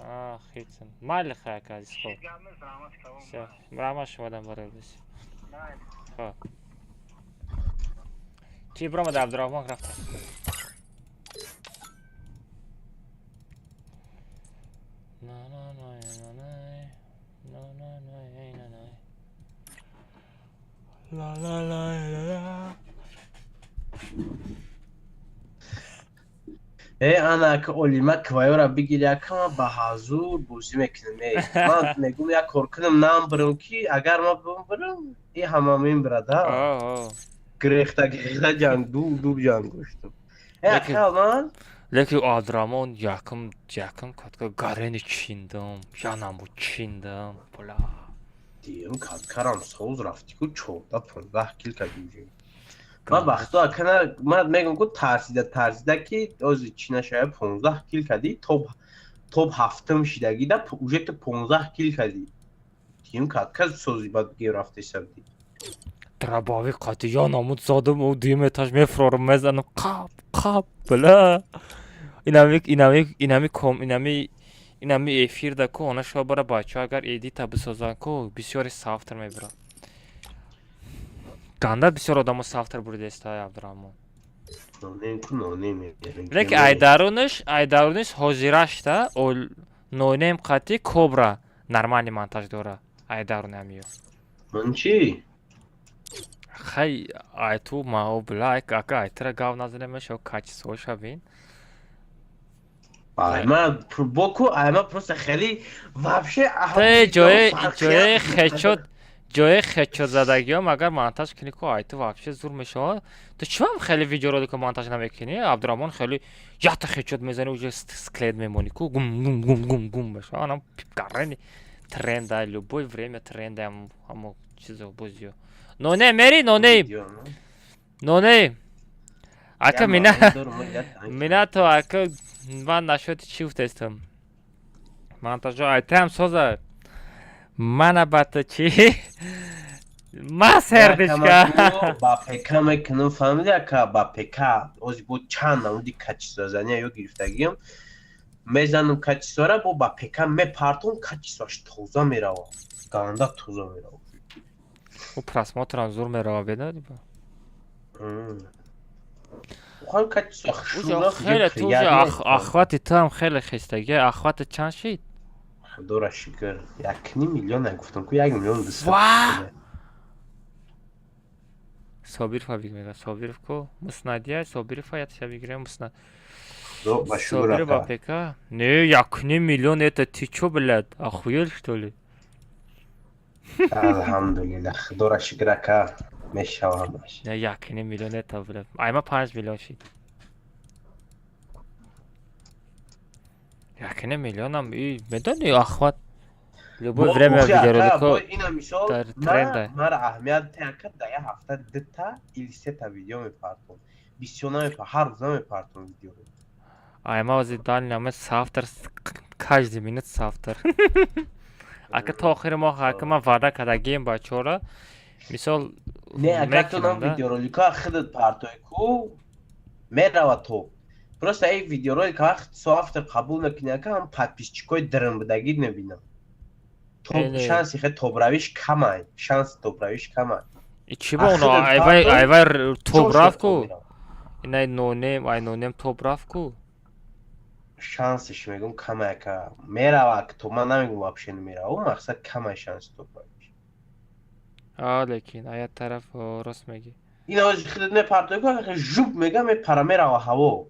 А, хитсен. Майли, хай, ака Азиз, хоб.
Гап нест, раҳмат калом.
Всё, раҳмат шумодам барои бози. Хоб. Ки биромада? Абдураҳмон рафта. На на на на на на на на на на ла ла ла ла ла.
Э, ана ака Олима квайора бигир, якама ба ҳазур бозӣ мекунем. Э, ман мегум, як кор кунам, намбирам, ки агар ман бимбирам, и ҳама мембирад, а? Гирехта гирехта ҷанг, дур дур ҷанг гоштам. Э, ака ман
Лекин Абдураҳмон якум катка гарени чиндам, янаму чиндам, бла.
Диюм каткарам соз рафти ку, 14-15 кил кадим. Ман вақто акана ман мегум ку, тарсида тарсида, ки ози чӣ нашава, 15 кил кадӣ, топ ҳафтум шидагӣ да уже ту 15 кил кадӣ. Диюм катка сози бад гев рафтесабди.
Дробовик қати янамуд задам, у дуюм этаж мефурорам, мезанам қап қап, бла. Инами ком инами эфир да ку она шуба бара, бачаҳо, агар эдита бисозанд ку, бисёре савтр мебирад. Ганда бисёр одамо савтр буридеста, Абдураҳмон.
Нонем ку, нонем.
Лекин айдаруниш ҳозирашта нонем қати кобра нормальный монтаж дора. Айдаруни амиё.
Ман чӣ?
Хай, айту мао бла, ака айтра гав назанем, шо качество шавин.
Ма боку, ама просто хеле вообще.
Те ҷои хечот, ҷои хечот задагиём, агар монтаж кунӣ ку, айту вообще зур мешавад. Ту чӣ хеле видеоролика монтаж намекунӣ, Абдураҳмон? Хеле якта хечот мезанӣ, уже склет мемонӣ ку, гум гум гум гум гум мешавад. Анам гарани тренда, любое время тренда, ҳамо чизо бозиё. Ноне мери, ноне, ноне, ака мина мина то ака ман нашоти чӣ гуфтаистам? Монтажо айтаам соза. Мана ба ту чӣ? Ма сердечка.
Ба ПК мекунам, фаҳмиди, ака, ба ПК ози бо чанд намуди качество зания ё гирифтагиам, мезанам качествора, бо ба ПК мепартом, качествоаш тоза мерава, ганда тоза мерава.
Ӯ просмотрам зур мерава, бедади ба. Хеле ту охвати туам хеле хестаги, охвати чанд шид?
Худоро шукр, 1,5 миллион гуфтам ку, 1 миллион 200.
Собиров биг мега, Собиров ку муснадия, Собиров ятша бигирем муснад. Собиров ба ПК. Не, 1,5 миллион, это ты чё, блядь, охуел, что ли?
Алҳамдулиллах, худоро шукр, ака, мешава ҳамаш.
Не, 1,5 миллион это, блядь. Айма 5 миллион шид. 1,5 миллионам и медони, охват. Любое время видеоролико дар тренда.
Мара аҳамият ака, да як ҳафта дута или сета видео мепартом. Бисёр намепар, ҳар рӯз намепартом видеоро.
Айма ози дальний аме савтар, каждый минут савтар. Ака то охири моҳ, ака, ман ваъда кардагием бачаҳоро. Мисол.
Не, ака, ту нам видеоролика худат партои ку, мерава то. Просто эй видеоролика вақт соавтор қабул мекунӣ, ака, ҳам подписчикои дирмбудагӣ мебинам. Шанси хе тобравиш камай, шанси тобравиш камай.
Чӣ ба оно айвай айвай тоб рафт ку? Инай нонем, ай нонем тоб рафт ку.
Шансиш мегум камай, ака, мерава то, ман намегум вообще намерава, мақсад камай шанси тобравиш.
А лекин ая тараф рост мегӣ.
Ин ози худат мепартои ку, жуб мега, мепара, мерава ҳаво.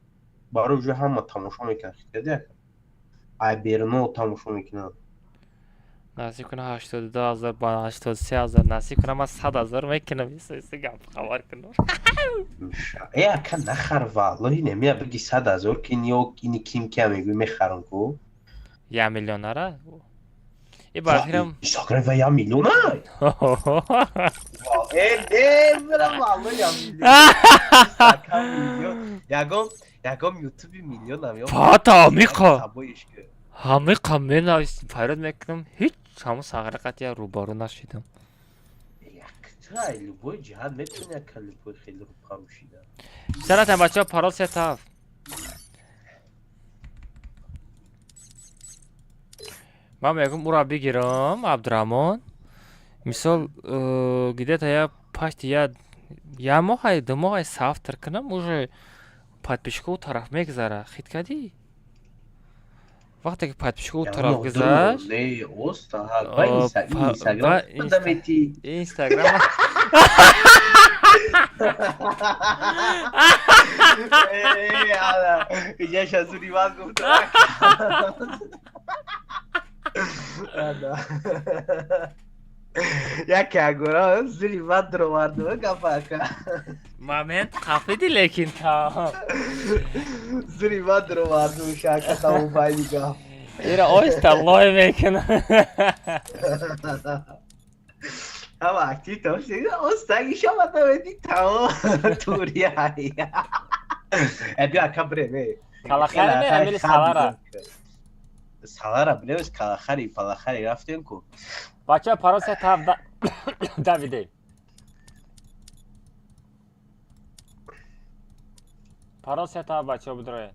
Барои уже ҳама тамошо мекунад, хидади, ака, ай беруно тамошо мекунад.
Насиб кунам, 82 000 ба 83 000, насиб кунам, ман 100 000 мекунам, иси гап хабар кунам.
Э, ака, нахар, валлоҳи, немия биги 100 000 ки ниё ини ким кия мегӯй, мехарам ку.
1 миллионара и бафирам.
Инстаграм ва 1 миллиона, э, э, бира, валлоҳ, 1 миллион, ягон ягон ютуби миллионам ё.
Пата амиқа ҳамиқа менавис, фарёд мекунам, ҳеҷ ҳамун сағрақат я рӯбарӯ нашидам.
Любой ҷиҳат метавони, ака, любой хеле рӯбарӯ шида.
Санатан, бачаҳо, парол сета ҳафт. Ман мегӯм, ура бигирам, Абдураҳмон, мисол, где-то я пашти я моҳай, 2 моҳай савтр кунам, уже подписчика ӯ тараф мегузара. Хит кардӣ? Вақте ки подписчика ӯ тараф гузашт, Инстаграм.
Яке агора зури бад дароварду гапака.
Момент қафиди, лекин та.
Зури бад дароварду шака тамом байни гап.
Ира оҳиста лой мекунам.
Ҳама актив тамом остаги шама тамеди тамом турия. Э, биё, ака, бирем, э.
Калахари мерам или Салара?
Салара бирем, калахари палахари рафтем ку.
Бачаҳо, парол се таф давиде. Парол се таф, бачаҳо, бидроед.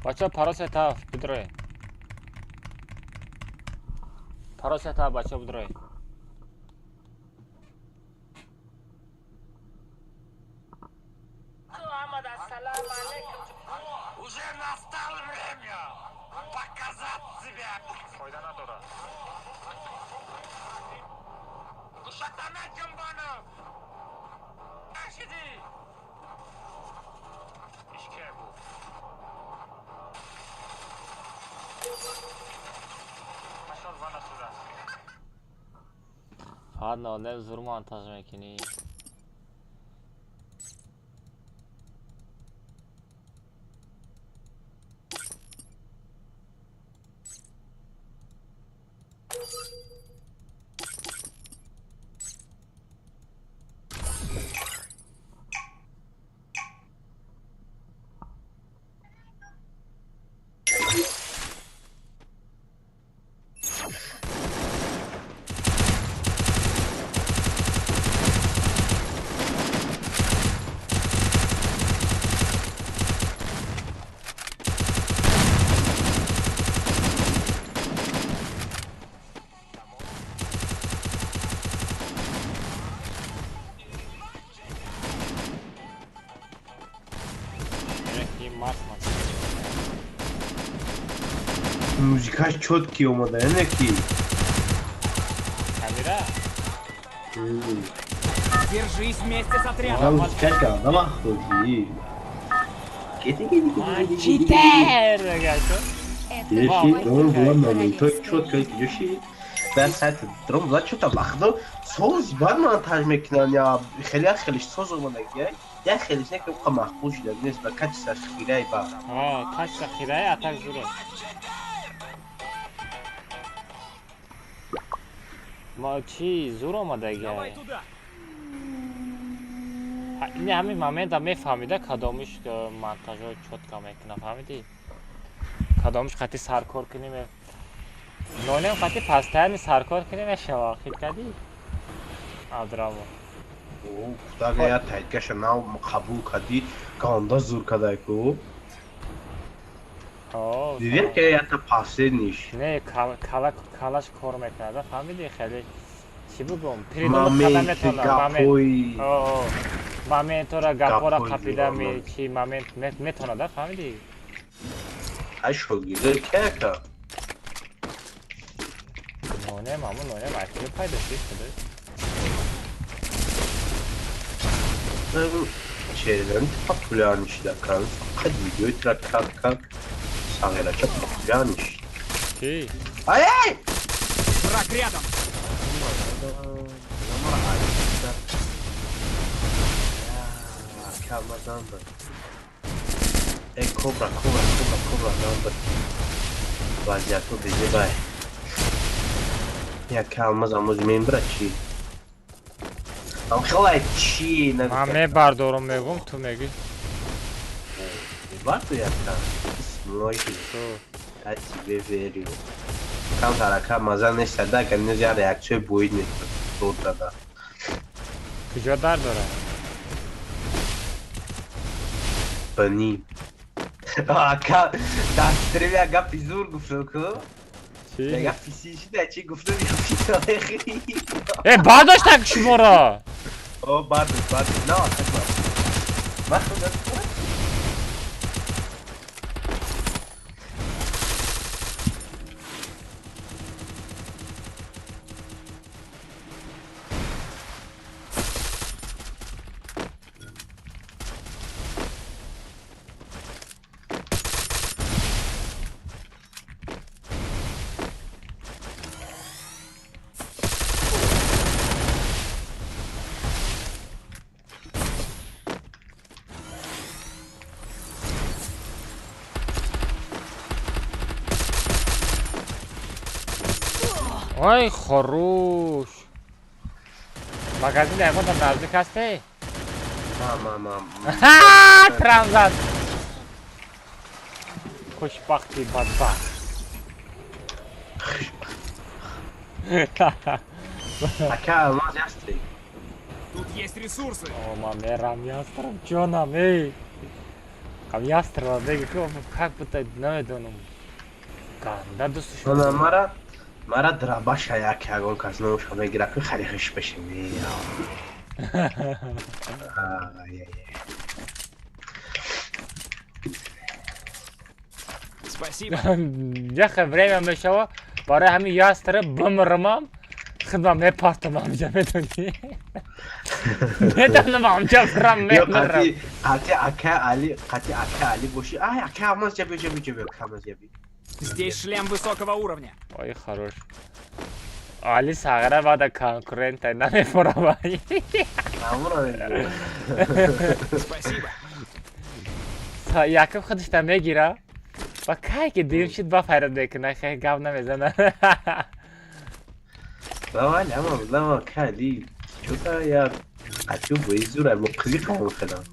Бачаҳо, парол се таф, бидроед. Парол се таф, бачаҳо, бидроед.
Уже настало время! Пошел вон отсюда.
Фақат нолем зур монтаж мекунӣ.
Музикаш чёткий омада, яне ки.
Камера?
Держись вместе с отрядом.
Музикаш ганда махлуки. Кети кети кети.
Читер!
Это
Еши,
твоя
он була моментои
королевская
чётко
битва.
еши. Дар сайт дром була чӯта вақто соз бад монтаж мекунанд я хеле хелеш соз омадаги. Я хелеш не ки қа махбул шуда нест ба качестваш хирай ба.
Ҳа, качество хирай, а так зур. Ма чи зур омадаги?
Давай туда.
Ин ҳамин момента мефаҳмида кадомиш монтажҳо чётко мекуна, фаҳмидӣ? Кадомиш қати саркор кунӣ нонем қати пастаяни саркор кунӣ мешава, хит кардӣ? Абдурамо.
О, кудага я тайткаша нав қабул кардӣ, ганда зур кадай ку.
О,
Дидем ки ята последниш.
Не, кала калаш кор мекунада, фаҳмидӣ? Хеле чӣ бигӯм? Придумать карда
Моменти
метавона, момент.
гапҳои
О, моментора гапҳоро
Гапҳои
қапида
зур,
чи момент метавонада, фаҳмидӣ?
Ай шогирд кека.
Нонем, ҳамун нонем айкуҷо пайдо шуд худо?
Чезан популярный шуда кан. Фақат видеои тра кат кат. Сағирача популярный шуд.
Чи?
Ай ай!
Враг рядом.
Камазан. Эй, кобра, кобра, кобра, кобра, намбар. Вазияту безебай. Я камаз амоз мембра чи? Ам хелай чи
Ман мебардорам мегӯм, ту мегӯӣ.
Барту я там. Бисмиллоҳи.
Ту.
Я тебе верю. Кам тарака маза нест, да, ка нез я реакция боид мекунад. Дод дада.
Куҷо дард дорад?
Бани. Ака, дар стрим я гапи зур гуфтам ку.
Чи?
Я гапи шида чи гуфтам я фитои.
Э, бардоштак шуморо!
О, бардош, бардош. На, так ба. Махуда.
Ой, хорош. Магазин ягон там наздик ҳасте?
Ма, ма, ма.
Ха, трам зад. Хушбахти бадбахт.
Ака, алмаз ястрӣ.
Тут есть ресурсы.
О, ман мерам ястрам, ҷонам, эй. Кам ястрава беги, как будто намедонам. Ганда дӯсташ.
Мана мара драбаша як ягон кас номша мегира ки хеле хиш бешем. Ай, ай.
Спасибо.
Яхе время мешава, барои ҳамин ястра бимирамам, худам мепартам ҳамҷа, медонӣ? Медонам ҳамҷа бирам
Ё
мемирам.
қати ака Али, қати ака Али боши. Ай, ака алмаз ҷаби, ҷаби, ҷаби, ака алмаз ҷаби.
Здесь шлем высокого уровня.
Ой, хорош. Али сағира бада конкурента намефурава.
Ҳамонро мегӯям.
Спасибо.
Якум худашта мегира. Ба кай ки дуюм шид, ба файрат мекуна, хе гап намезана.
Давай, ама лама кали. Чё-то я хочу бои зура, бо қизиқам хелам.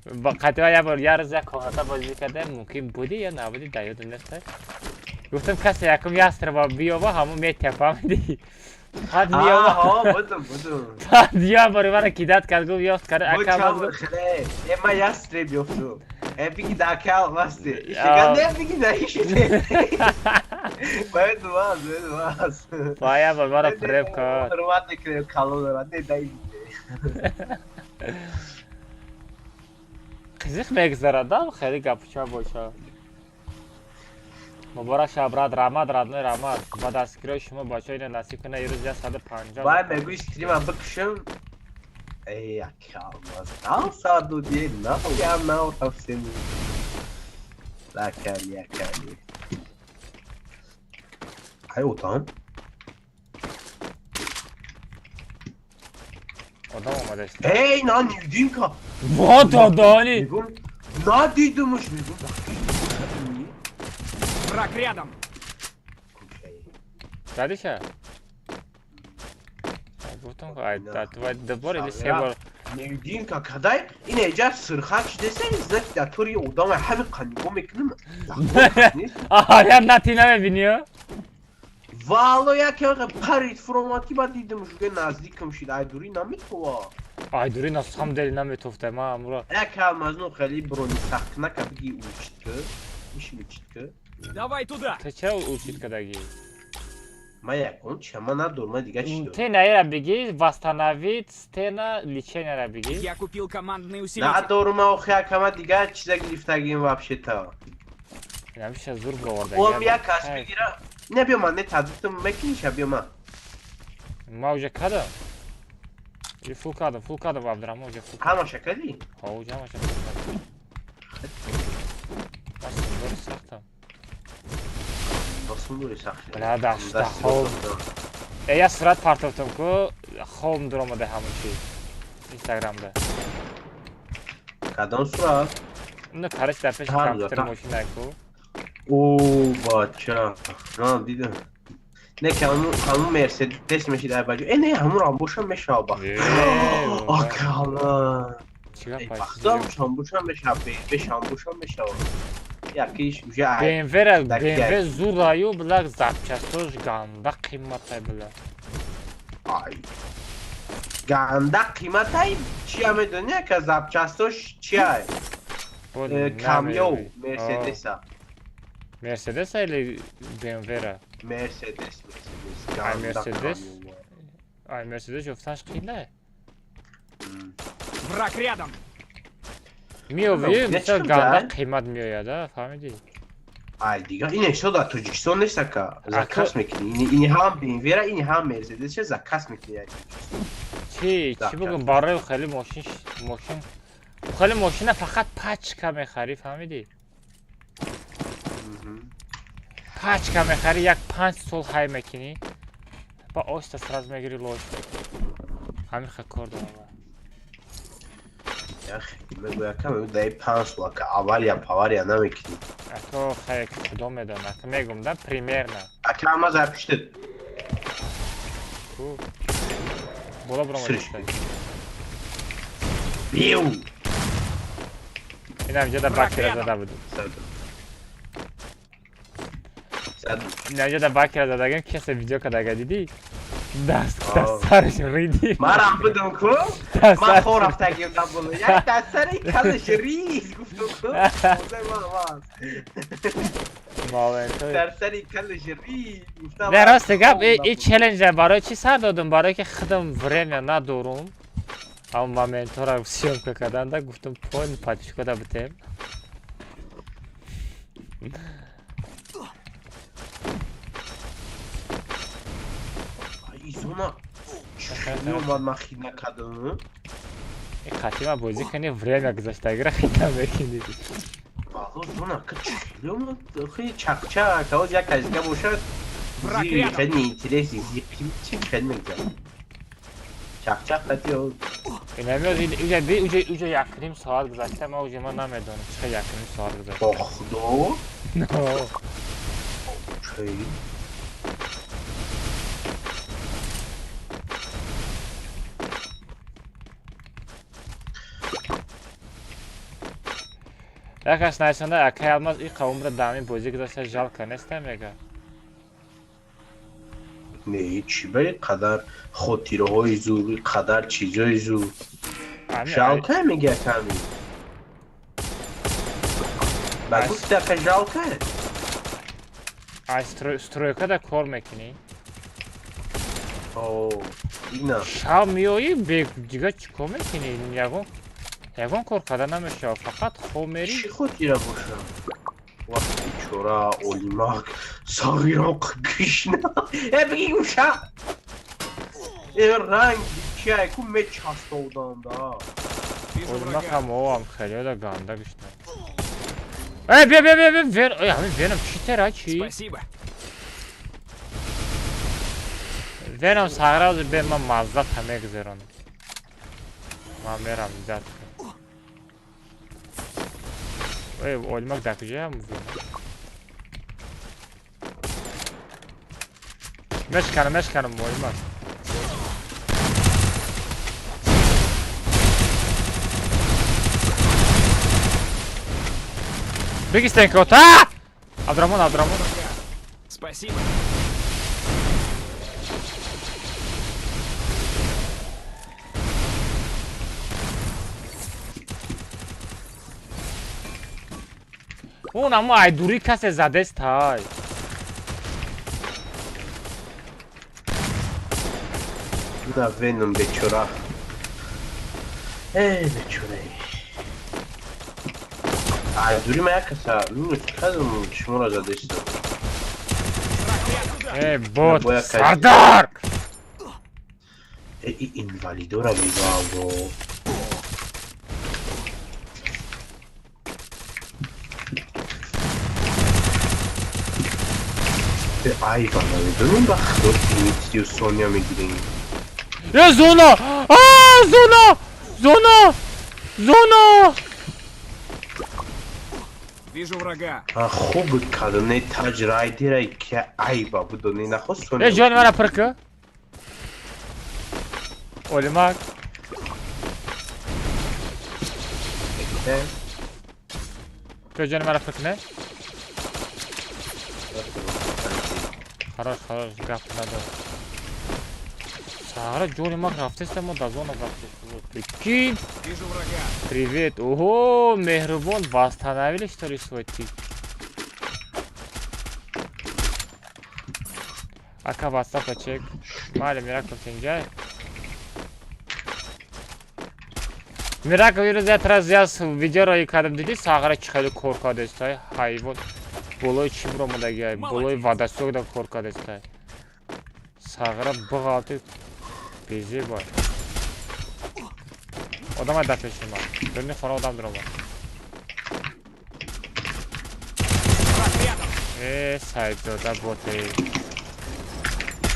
Ба қатиба як бор як рӯз як комната бозӣ кардем, мумкин будӣ ё набудӣ, дар ёдам нест. Гуфтам, касе якум ястреба биёба, ҳамон метия, фаҳмидӣ? Баъд меёба.
Аҳо, будум, будум.
Баъд як бори мара кидать кард, гуфт ёфт кард,
Бу
ака
чам
боз гуфт.
хеле. Э, ма ястреб ёфтум. Э, биги да кал масти. Ишига не биги да ишиде. Бояд ваз, бояд ваз.
Ба як бор мара фиреб кард.
Ҳурмат мекунем калонро, не дай.
Қизиқ мегзарад, да, хеле гапуча боша. Муборак шава, брат, раҳмат, родной, раҳмат. Ба дастгириҳои шумо бачаҳо ина насиб кунад, ирӯз 150.
Вай мегӯи стрима бикушам. Эй, акал, маз. Нав саду нав я нав рафтем. Лакали, акали. Ай, отам.
Одам омадааст.
Эй, на невидимка.
Во додони.
Мегум, надидумуш, мегум.
Враг рядом.
Задиша? Гуфтам, ай, дай дубор или се бор.
Невидимка, кадай? Ин эҷа сирхак шидеса, значит, дар тори одам ҳами қанигоҳ мекунам.
Аҳа, я нати намебинӣ, ё?
Вало як яқа парид фуромад ки баъд дидам, шуге наздикам шид, ай дури наметова.
Ай дури на самом деле наметофта, ма амура.
Як алмазну хеле брони сахтнака биги улчит ки. Иш улчит ки.
Давай туда.
Ту чаро улчит кардагӣ?
Ма якон чама надорам, ма дига чӣ дорам?
Ты наира бигӣ, восстановить стена лечения бигӣ.
Я купил командный усилитель.
Надорам, охи акама дига чиза гирифтагим вообще-то.
Намиша зур бироварда.
Ом як кас бигира. Не биё ман не тадбиқтам мекуниша биё ман.
Ма уже кардам. И фул кардам, фул кардам, Абдурахмон, уже фул кардам.
Ҳамаша кардӣ?
Ҳа, уже ҳамаша фул кардам. Ма сундори сахтам.
Басундори сахт.
Бля, дашта хоб. Э, я сурат партофтам ку, хобм дуромада ҳамон чи. Инстаграмда.
Кадом сурат?
Ну, короче, дар пеши компютер мошина ку.
О, бача. Ман дидам. Не ки ҳамун Мерседес мешид ай баҷо. Э, не, ҳамун рамбошам мешава бах. Акала.
Чига
Бахтам шамбушам мешава, BMW шамбушам мешава. Якиш уже ай.
BMW-ра BMW зураю, бля, запчастош ганда қиматай, бля.
Ай. Ганда қиматай чия медони, ака запчастош чия? Камёв Мерседеса.
Мерседеса или BMW-ра?
Мерседес, Мерседес.
Ай, Мерседес? Ай, Мерседес ёфтанаш қиин.
Враг рядом.
Миёви, мисол ганда қимат меояд, а, фаҳмидӣ?
Ай, дига ин эшо дар Тоҷикистон нест, ака. Заказ мекунӣ. Ини ҳам BMW-ра, ини ҳам Мерседес заказ мекунӣ.
Чи, чӣ бигӯм, барои хеле мошин мошин хеле мошина фақат пачка мехарӣ, фаҳмидӣ? Пачка мехарӣ, як 5 сол ҳай мекунӣ, ба оҳиста сразу мегирӣ, лош. Ҳамин хел кор дорам.
Мегӯякам, даи 5 сол ака авария павария намекунӣ.
Ако хай худо медонад, ака мегум да примерно.
Ака ама запиштед.
Ку? Боло биромад.
Биу!
Инам ҷода бакера зада буд. Инам ҷода бакера задагим, касе видео кардага дидӣ? Даст дар сараш риди.
Марам будум ку? Ман хор рафтагим дар боло. Як дар сари калаш риз гуфтум ку. Дар сари калаш риз гуфтам.
Не, рости гап, и челленджа барои чӣ сар додум? Барое ки худам время надорум. Ҳамон моментҳоро съёмка карданда гуфтум, поин подписчикода битем.
Изона меомад, ман хит накардам.
Қатима бозӣ кунӣ, время гузаштагиро хит намекунӣ.
Алло, зона, хеле чақчақ, ҳоз як казика бошад, хеле неинтересный, чи хеле мегзарад. Чақчақ қати ҳоз.
Инамиёз уҷа би уҷа уҷа 1,5 соат гузашта, ма уҷа ман намедонам чӣ хел 1,5 соат гузашта.
Бо худо? Чӣ?
Якаш найсонда акай Алмаз и қавмра дами бозӣ гузашта жалко неста мега.
Не, чӣ ба ин қадар хотираҳои зур, ин қадар чизои зур. Жалко мега ками. Ба гуфти ака жалко?
Ай стройка да кор мекунӣ?
О, ина.
Шаб меоӣ бе дига чӣ кор мекунӣ? Ягон кор карда намешавад, фақат хоб мерӣ.
Чӣ хотира бошам? Вақти бечора олимак сағироқ гишна. Э биги гуша. Э ранг чай ку мечастоудам да.
Олимак ҳам овам хеле ганда гишна. Э бия бия бия вен, э ҳамин венам чӣ тера чӣ?
Спасибо.
Венам сағира бе ман маззат ҳам мегузаронам. Ман мерам зад. Эй, олимак дар куҷоям? Мешканам, мешканам, олимак. Беги стенкот, а! Абдураҳмон, Абдураҳмон.
Спасибо.
Он амо ай дури касе задест ҳай.
На веном бечора. Эй, бечора. Ай дури ма як каса, минус казам шуморо задест.
Эй, бот, сардар!
Эй, инвалидора бибаво. Айва, намедонем ба худо Дмитрию Соня мегирем.
Э, зона! А, зона! Зона! Зона!
Вижу врага.
Хуб кадоне таҷ райдера ки айба будоне нахост Соня.
Э, ҷони мара пир ки. Олимак. Ту ҷони мара пир кне? Хорош, хорош, гап надор. Сара ҷони ман рафтеста, мо да зона рафтест. Прикинь.
Вижу врага.
Привет. Ого, меҳрубон, восстановили что ли свой тип? Ака WhatsApp чек. Майли Миракл синҷай. Миракл ирӯз як раз яс видеоро кардам, дидӣ сағра чӣ хеле кор кардестай? Ҳайвон. Болои чӣ биромадагиай? Болои водосток кор кардестай. Сағра биғалти безебай. Одамай дар пеши ман. Дурни хона одам дуромад. Э, Саидзода боте.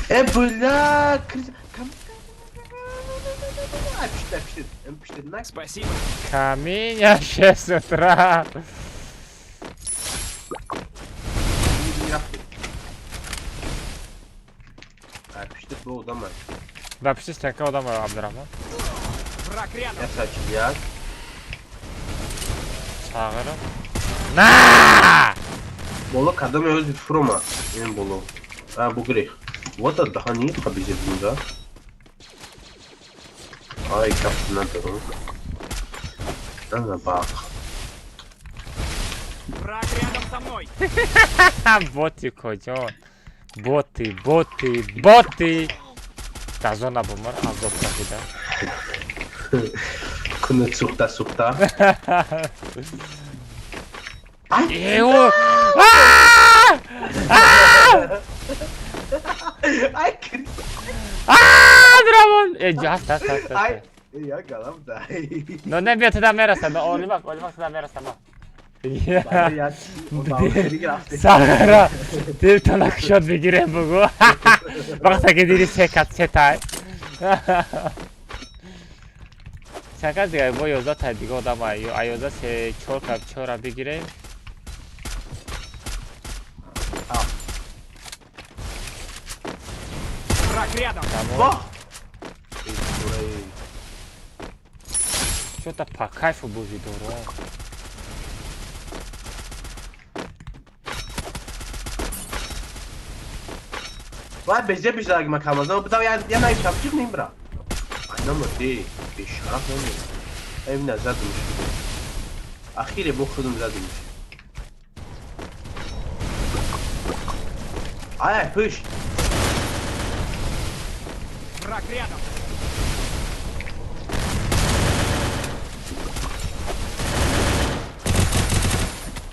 Э, бля,
Спасибо.
Каминя 6 утра. Да, пиши стенка одам Абдурахман.
Враг рядом.
Я сачил.
Сағира. На!
Боло кадом ёзи фурома. Ин боло. А, бугрех. Вот даҳани қабизе буда. Ай, кап надорам. Ана бақ.
Враг рядом со мной.
Боти куҷон? Боти, боти, боти. Да зона бумар, азоб кашида.
Кунат сухта сухта.
Эо!
Ай, Крис.
Абдураҳмон! Э, ҳаст, ҳаст, ҳаст.
Ай, я галам дай.
Но не, бия туда мерасам. Олимак, олимак туда мерасам. Сағира, дилтона кушод бигирем бугу. Вақте ки диди се кат се тай. Чанд дига бо 11 тай дига одам ай 11 се 4 кат 4 бигирем.
Враг рядом.
Что-то по кайфу будет дорого.
Вай безе биждаги макамаза, битав я най шапчик ним бра. Айна мурди, бешараф намир. Ай мина задумш. Ахире бо худум задумш. Ай, пуш.
Враг рядом.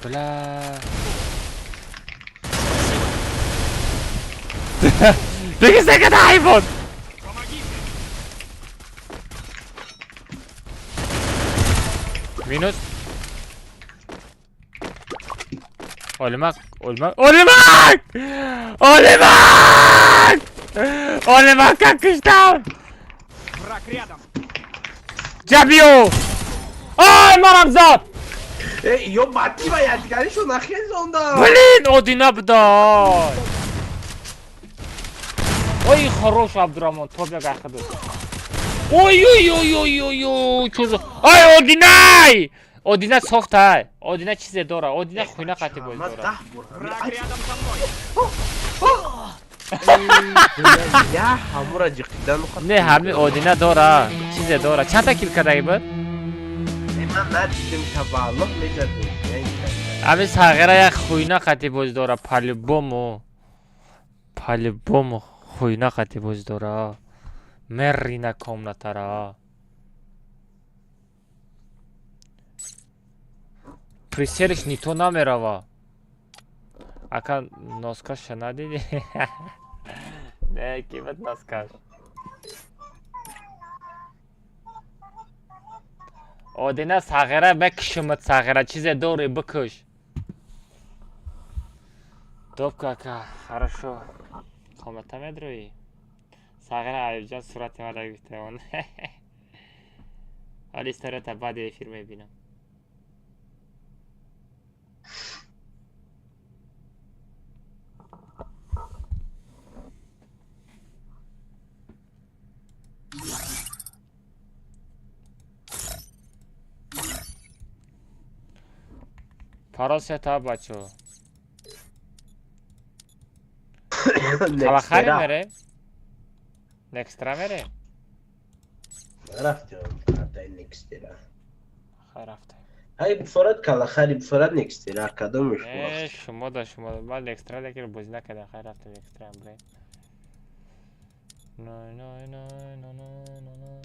Бля. Беги сега айфон!
Помогите!
Минус. Олимак, Олимак, Олимак! Олимак! Олимак как киштам!
Враг рядом.
Ҷабиё! Ай, марам зад!
Эй, ё бати ба ядгаришо нахезонда.
Блин, одина бдай! Ой, хорош, Абдурамон, топ як ахиду. Ой, ой, ой, ой, ой, ой, чузо. Ай, одинай! Одина сохтай. Одина чизе дора. Одина хуйна қати боз дора.
Враг рядом со мной.
Я ҳамура ҷиқидан
Не, ҳами одина дора. Чизе дора. Чанда кил кадаги буд?
Ман надидим таваллуд мезадим.
Ами сағира як хуйна қати боз дора. По-любому. По-любому хуйна қати боз дора. Мерина комнатара. Приселиш нито намерава. Ака носкаша надиди? Не, ки буд носкаш? Одина сағира бекушумат сағира чизе дори бикуш. Добка ака, хорошо. Комната медрои? Сағира Аюбҷон сурати мара гирифтаон. Ҳоли историята баъди эфир мебинам. Парол сета бачо. Калахари мерем? Некстра мерем?
Рафтем, дай некстера.
Хай рафтем.
Ай бифорад калахари бифорад некстера, кадомиш
Не, шумо да шумо. Ман некстра лекин бозӣ накардам. Хай рафтем некстра брем. Ной ной ной ной ной ной.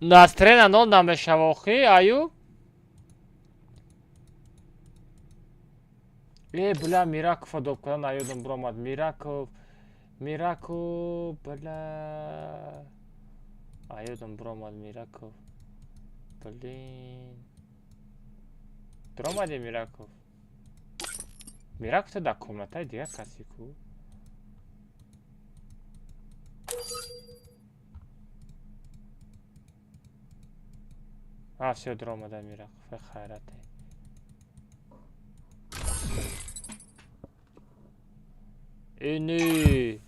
Настрена нол намешава охи, аю? Э, бля, Миракова доб кадан наёдам биромад. Мираков, Мираков, бля. Аёдам биромад Мираков. Блин. Дуромади Мираков. Мираков то дар комнатаи дигар каси ку? А, всё, дуромада Мираков. Хайрате. Ини.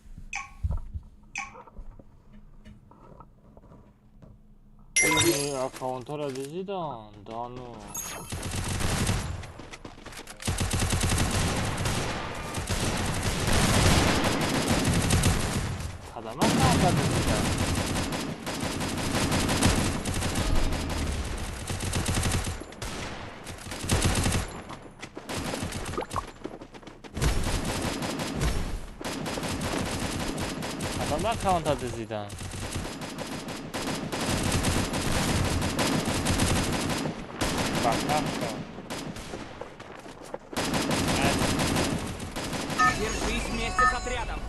Ини аккаунтора дизидан, дану. Кадам аккаунта дизидан? Кадам аккаунта дизидан? Бакашка.
Держись вместе с отрядом.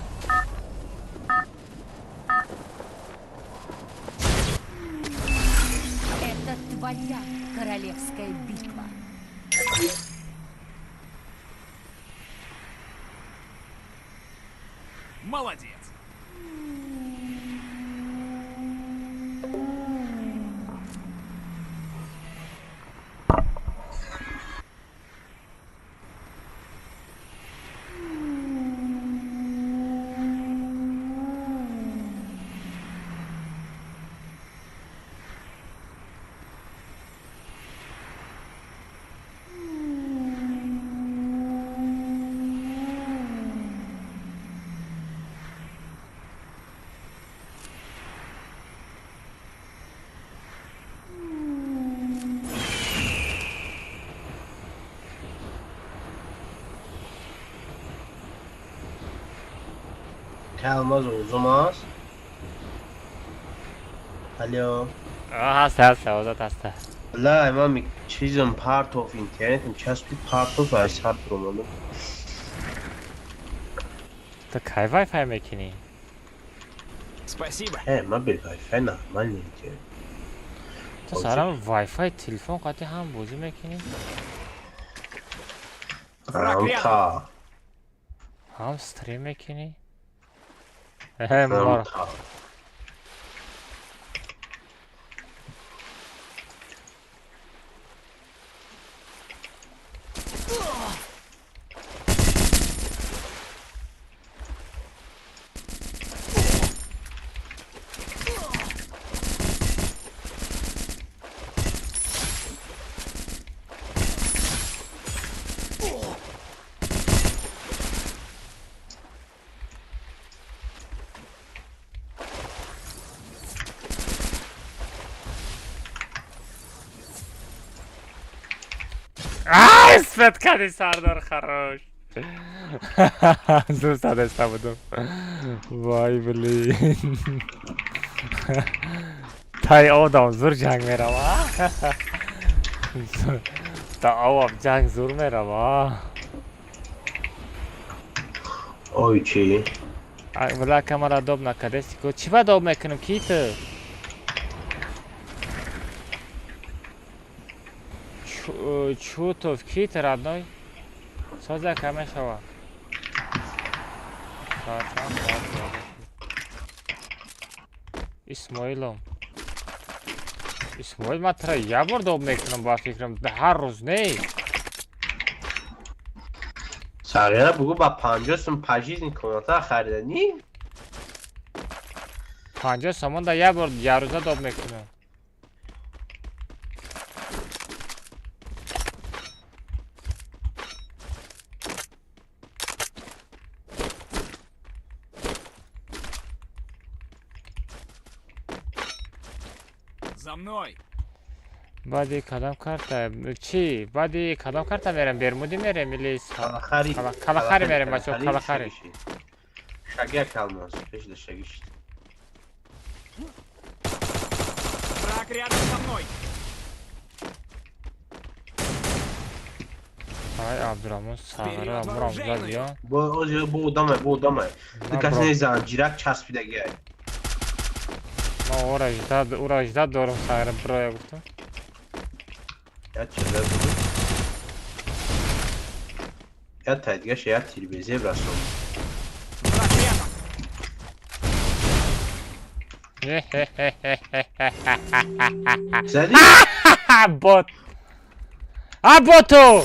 Королевская битва.
Молодец.
Алмаз озум аст? Алло.
Ҳаст, ҳаст, озод ҳаста.
Ла, ман чизам партов, интернетам часпид, партов, ай сар дуромадам.
Ту кай вайфай мекунӣ?
Спасибо.
Э, ман бе вайфай нормально интернет.
Ту сарам вайфай телефон қати ҳам бозӣ мекунӣ?
Ҳам та.
Ҳам стрим мекунӣ? Муборак. Ай, Светкани Сардор хорош. Зур задаста будам. Вай, блин. Тай одам зур ҷанг мерава. Та авам ҷанг зур мерава.
Ой, чи?
Вала камера доб накардеси ко. Чӣ ба доб мекунам ки ту? Чутов ки ту, родной? Соза каме шава. Исмоилом. Исмоил, ман тура як бор доб мекунам, ба фикрам, ҳар рӯз не.
Сағира бугу ба 50 сум пажизни комната хариданӣ?
50 сомон да як бор як рӯза доб мекунам.
За мной.
Баъди кадом карта? Чӣ? Баъди кадом карта мерем? Бермуди мерем или
Калахари?
Калахари мерем, бачаҳо, Калахари.
Шагия калмаз, пеш да шагиш.
Враг рядом со мной.
Ай, Абдурahмон сағира, мурам задиё.
Бо ози бо одамай, бо одамай. Ду кас не занҷирак часпидагиай.
Ман ӯра ждат дорам, сағира бироя гуфтам.
Я чиза буду. Я тайдгаша, я тирбезе расон.
Враг рядом.
Зади?
Бот. А боту!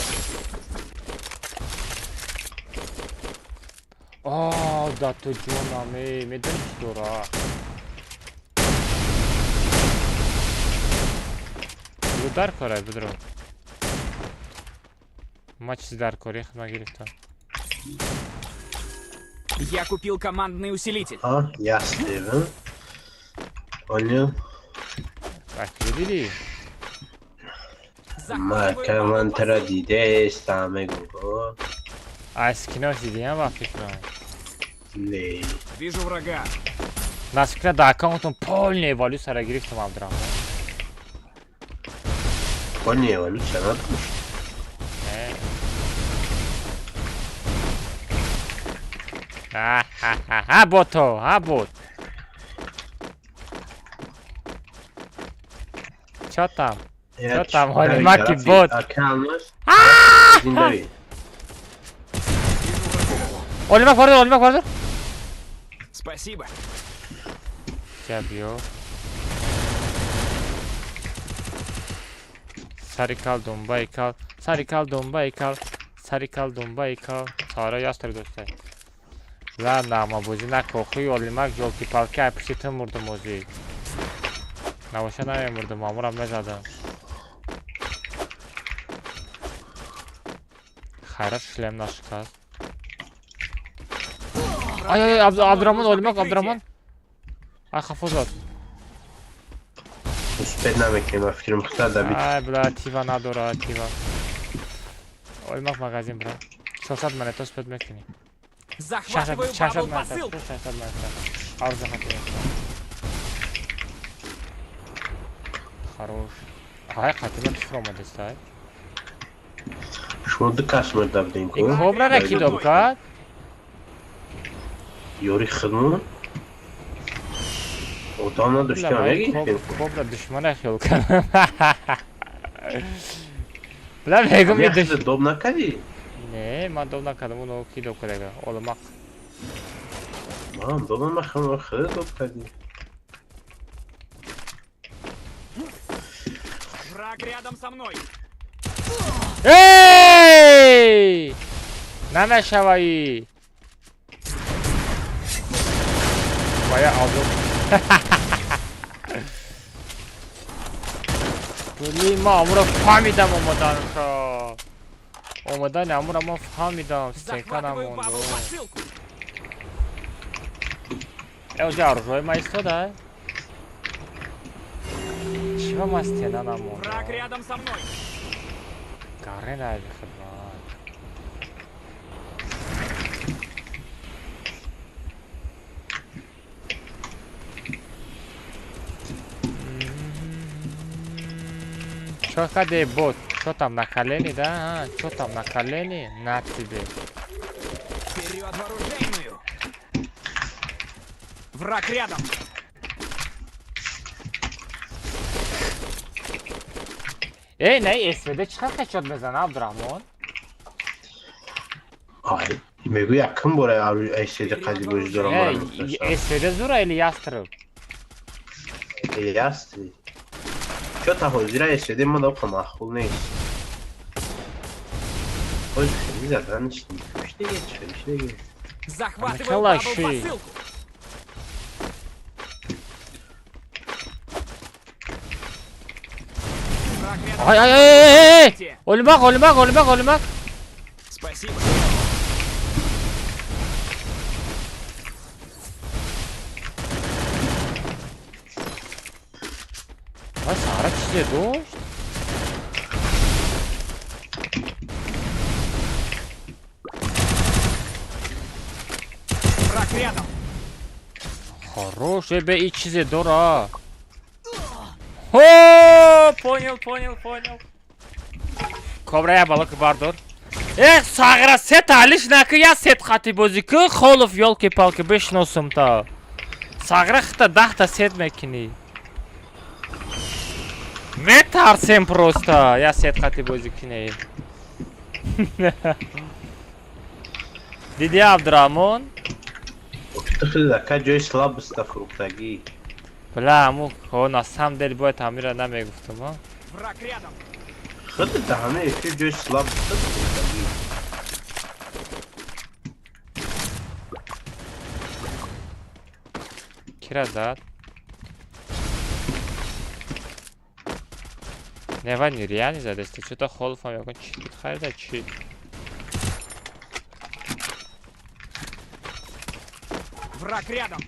А, да ту ҷонам, э, медонӣ чӣ дора? Дар кора бидро. Ма чиз дар кори хидма гирифтам.
Я купил командный усилитель.
А, ясно. Понял.
Так, дидӣ?
Ма командра дидестам, мегӯ.
А скинош дидиам ба фикрам.
Не.
Вижу врага.
На фикра да аккаунтум полный эволюсияро гирифтам, Абдурahмон.
Полный эволюция надо.
Ха бото, ха бот. Чё там? Чё там, Олимаки бот?
Зиндави.
Олимак бардор, Олимак бардор.
Спасибо.
Ҷа биё. Сари кал думбаи кал, сари кал думбаи кал, сари кал думбаи кал. Сара ястр дӯстай. Ла нағмабозӣ накохи Олимак ёлки-палки ай пишти ту мурдум озӣ. Набоша намемурдум, амурам мезадам. Хайрат шлем нашикаст. Ай ай ай Абдурамон Олимак Абдурамон. Ай хафо зад.
Успеть намекунем, ба фикри Мухтар Давид.
Ай бла тива надора тива. Олимак магазин бра. 400 монета успеть мекунӣ.
Захватываю
600
бабл
монета,
посылку.
600 монета. Арза хати. Хорош. Ай хатима кифр омадест ай.
Шумо ду кас мурда будем ку?
Ин кобра ра ки доб кард?
Ёри хидмон. Одам надоштем, мегирифтем.
Кобра душмана хиёл кард. Бла мегум
Ами хида доб накардӣ?
Не, ман доб накардам, уно ки доб кардага? Олимақ.
Ман додам, ман хида доб кардӣ.
Враг рядом со мной.
Эй! Намешаваи. Бая азоб. Блин, ман амуро фаҳмидам омаданша. Омадани амуро ман фаҳмидам, стенка
Захватываю
намонд.
бабл посылку.
Э, оҷа оружои ма истода? Чӣ ба ман стена намонд?
Враг рядом со мной.
Гарен айби хидмат. Чё каде бот? Чё там на колени, да? А, чё там на колени? На тебе.
Вперед в оружейную. Враг рядом.
Эй, не, СВД чӣ хел хечот мезана, Абдурахмон?
Ай, мегӯ якум бора СВД қади бозӣ дорам.
Эй, СВД зура или ястреб?
Ястреб. Чё та ҳозира СВД ма доқа маъқул нест. Ҳозир хеле заданиш диге, чӣ диге.
Захватываю
Михаил
бабл
Ши.
посылку. Враг рядом.
Ай, ай, ай, ай, ай! Олимақ, Олимақ, Олимақ, Олимақ.
Спасибо.
Ай, Сара чизе дошт?
Враг рядом.
Хорош, э, бе, и чизе дора. Хо, понял, понял, понял. Кобра я балок бардор. Э, сағра сет алиш наки я сет хати бозӣ ку, холов ёлки-палки бишносум та. Сағра хита 10-та сет мекунӣ. Метарсем просто, я сет хати бозӣ кунӣ. Диди Абдурахмон?
Ту хеле ка ҷои слаб аста фурӯхтагӣ.
Бла, аму, хо, на самом деле бояд ҳамира намегуфтум, а?
Враг рядом.
Худат да ҳама эфир ҷои слаб аста фурӯхтагӣ.
Кира зад? Не, Ваня, реально задасти. Что-то холфом ягон чит харида чи?
Враг рядом.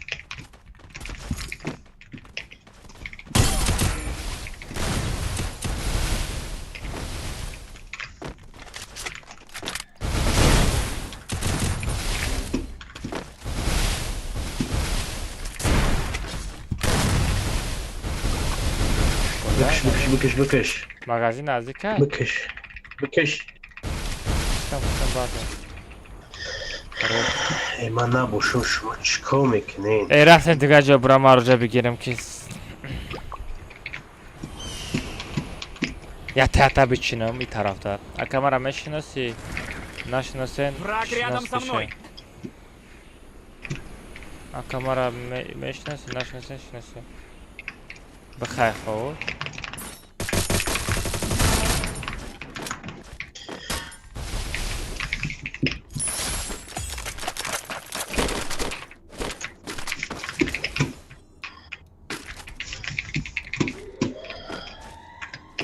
Бикаш, бикаш, бикаш, бикаш.
Магазин наздика?
Бикаш. Бикаш.
Пуштам, пуштам бардор. Хорош.
Э, ман набошам, шумо чӣ кор мекунед?
Э, рафтем дигар ҷо бурам аружа бигирем ки. Ята бичинам и тарафта. Ака мара мешиноси? Нашиносен?
Враг рядом со мной.
Ака мара мешиноси? Нашиносен? Шиноси. Бихай хоб.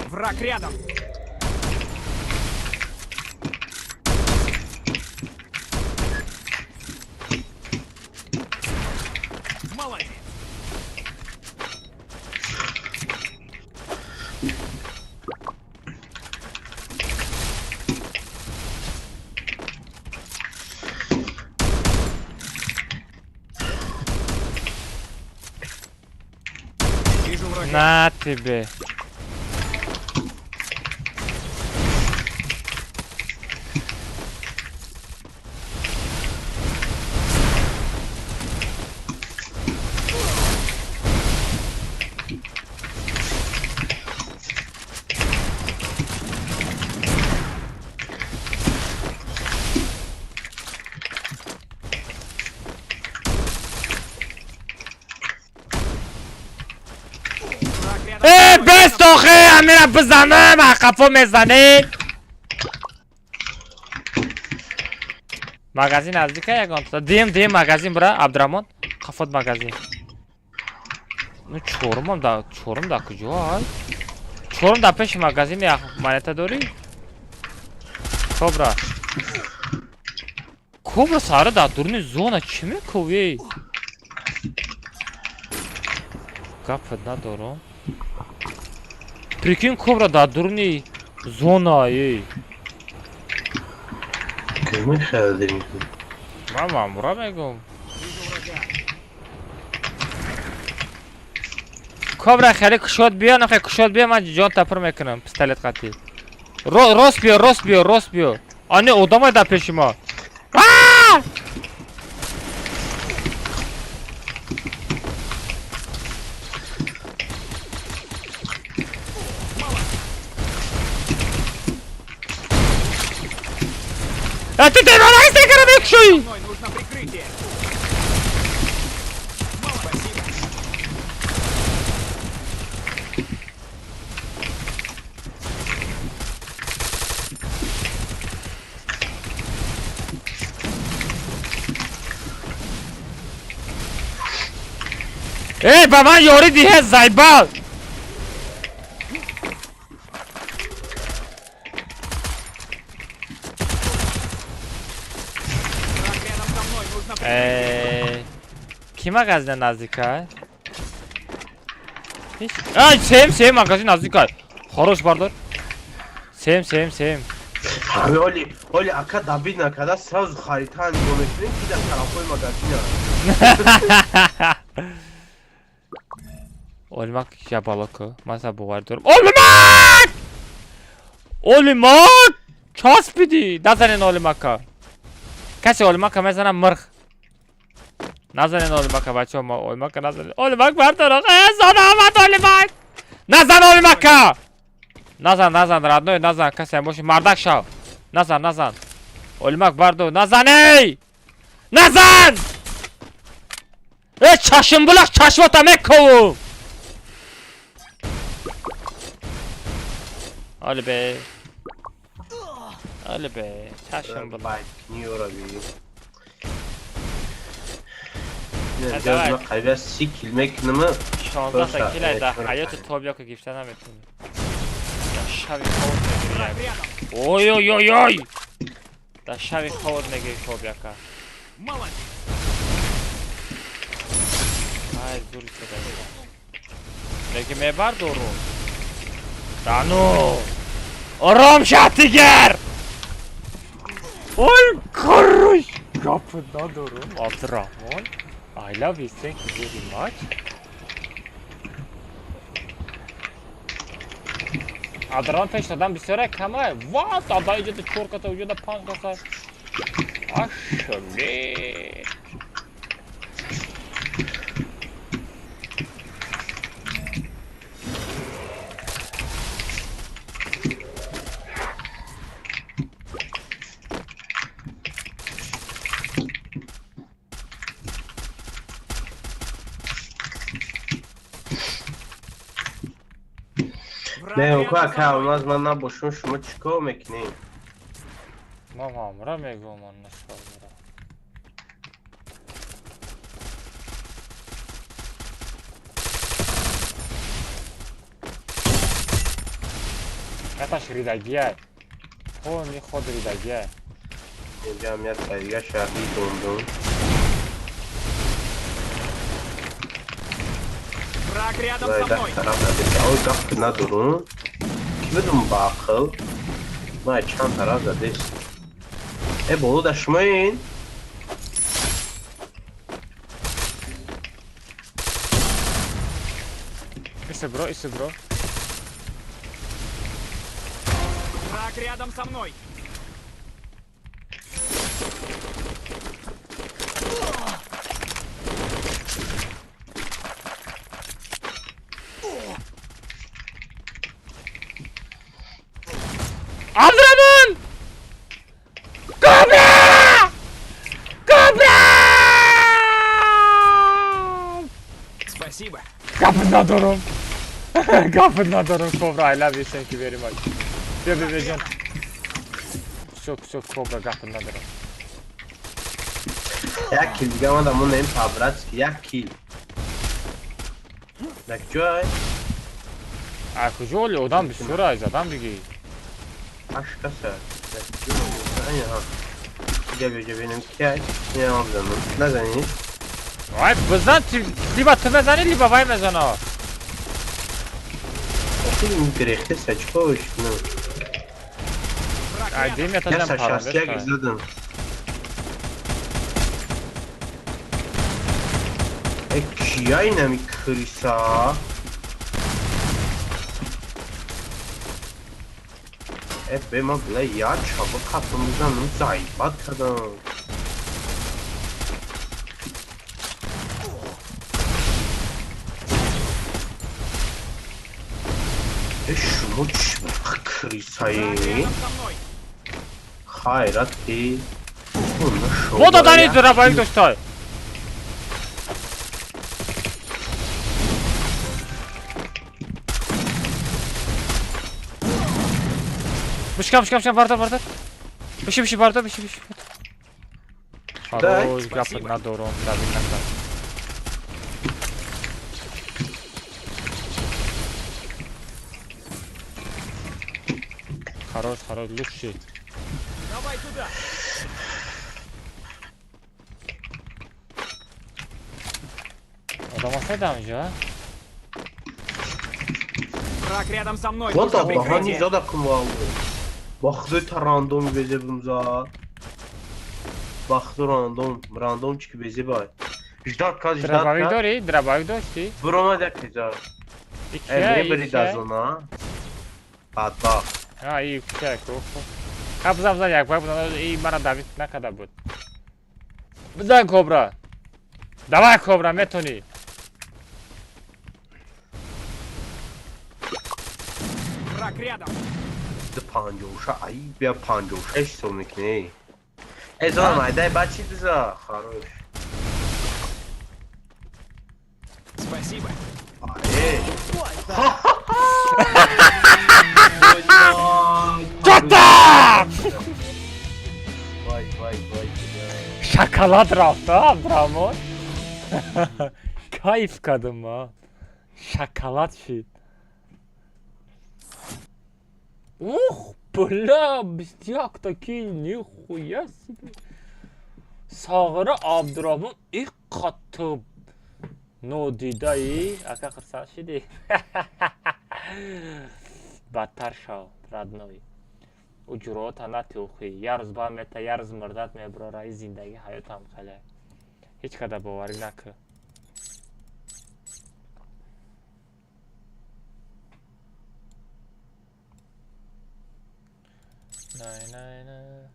Враг рядом. Молодец. Вижу врага.
На тебе. Бестохе, амира бизанам, қафо мезанед. Магазин наздика ягон. Дим магазин бура, Абдураҳмон. Қафот магазин. Ну чорумам да, чорум да куҷо ай? Чорум да пеши магазин як монета дорӣ? Кобра. Кобра сара да дурни зона чӣ мекӯвӣ? Гапат надорам. Прикинь, кобра дар дуруни зона, эй.
Кимӣ харида мекунӣ?
Ман мамура мегӯм. Кобра хеле кушод биё, нахе кушод биё, ман ҷон тапир мекунам, пистолет қатӣ. Рост биё, рост биё, рост биё. Ани одамай дар пеши мо. Аа! Ты девона кара мекушоӣ!
Нужно прикрытие. Спасибо.
Эй, ба ман ёрӣ диҳе, зайбал! Ки магазина наздика? Ай, сем магазин наздика. Хорош бардор. Сем.
Оли, оли, ака добить накарда сразу харита нигоҳ мекунем, ки дар тарафҳои магазина.
Олимак ябалоко. Ман са бовар дорам. Олимак! Олимак! Часпиди! Назанен Олимака. Касе Олимака мезанам мирх. Назанен Олимака, бачаҳо, ма Олимака назанен. Олимак бардор, э, зона омад Олимак! Назан Олимака! Назан, назан, родной, назан, касе боши, мардак шав. Назан, назан. Олимак бардор, назан эй! Назан! Э, чашм булақ, чашмота мековум! Оли бе. Оли бе, чашм булақ.
Байк, ниёра би. Давай. Қайда си кил мекунам?
16 килай да ҳаёти тобиёка гирифта наметавонӣ. Да шави ховод мегирӣ. Ой ой ой ой! Да шави ховод мегирӣ тобиёка. Ай, зури сада. Лекин мебардору. Дану! Ором ша тигар! Ой, короче! Гапы надорум. Абдурахмон. I love you, thank you very much. Абдурахмон пеш додам бисёре камай. What? Ада иҷода 4 каса, уҷода 5 каса. Ашли.
Не, ока, ака, алмаз ман набошум, шумо чӣ кор мекунед?
Ман ҳамра мегӯям, ман нашавра. Яташ ридагиай. Полни ход ридагиай.
Инҷа ям як дига шаҳри дундун.
Враг рядом со мной.
Тараф надеки. Ой, гап надорум. Ки бидум ба ақл? Ман чанд тараф задест. Э, боло да шумоин?
Исе бро, исе бро.
Враг рядом со мной.
Абдурамон! Кобра! Кобра!
Спасибо.
Гапи надорам. Гапи надорам, Кобра. I love you, thank you very much. Бیا бیا бیا ҷон. Всё, всё, Кобра, гапи надорам.
Як кил дига ман дамон нем по-братски, як кил. Як ҷой?
А куҷо оли одам бисёр ай задам диги.
Ҳашт каса. Як ҷой? Аня, ҳа. Иҷа бия, иҷа бинем ки ай. Ина бизанам. Назанӣ?
Вай бизан, либо ту мезанӣ, либо вай мезана.
Охи ин гирехте сачкош. Ну.
Враг
Ай
рядом.
дим
Я
ятадам
са шастяк
парам.
задам. Э, кия инами криса? Э, бе ма бля, я чаба капам бизанам, заебат кардам. Э, шумо чӣ
Враг
крисаи?
рядом со мной.
Хайрат ти.
Во додани дурабаик доштай. Бишкам, бишкам, бишкам, бардор, бардор. Биши, биши, бардор, биши, биши. Хорош, гапи
Спасибо.
надорам, давид накард. Хорош, хорош, лучший.
Давай туда.
Одам ҳастед инҷа?
Враг рядом со мной.
Вот
Нужно
Аллаҳани
прикрытие.
зада кун валло. Ба худои та рандом безебум зад. Ба худу рандом, рандомчики безебай. Ждат каз, ждат
Дробовик
каз.
дорӣ? Дробовик дошти?
Буромад як ҷа. Э,
Икия,
мебри
икия.
дазона. Бадбахт.
А, и кия, ку. Ха, бизан, бизан, як бор бизан, и мара давид накарда буд. Бизан, Кобра. Давай, Кобра, метонӣ.
Враг рядом.
Ду панҷоша, ай бия панҷоша ҳисоб мекунӣ. Э, зона майдай бачи биза. Хорош.
Спасибо.
Э.
Чота!
Вай, вай, вай.
Шоколад рафта, Абдурамон. Кайф кардам ма. Шоколад шид. Ух, бля, бистяк такие, нихуя себе. Сағыра Абдурахмон и қатты нодидаи, ака хурсанд шиди. Бадтар шав, родной. Уҷурота натӯхӣ. Як рӯз ба мета, як рӯз мурдат мебарора, и зиндагӣ ҳаётам хеле. Ҳеҷ када боварӣ накун. Най, най, най.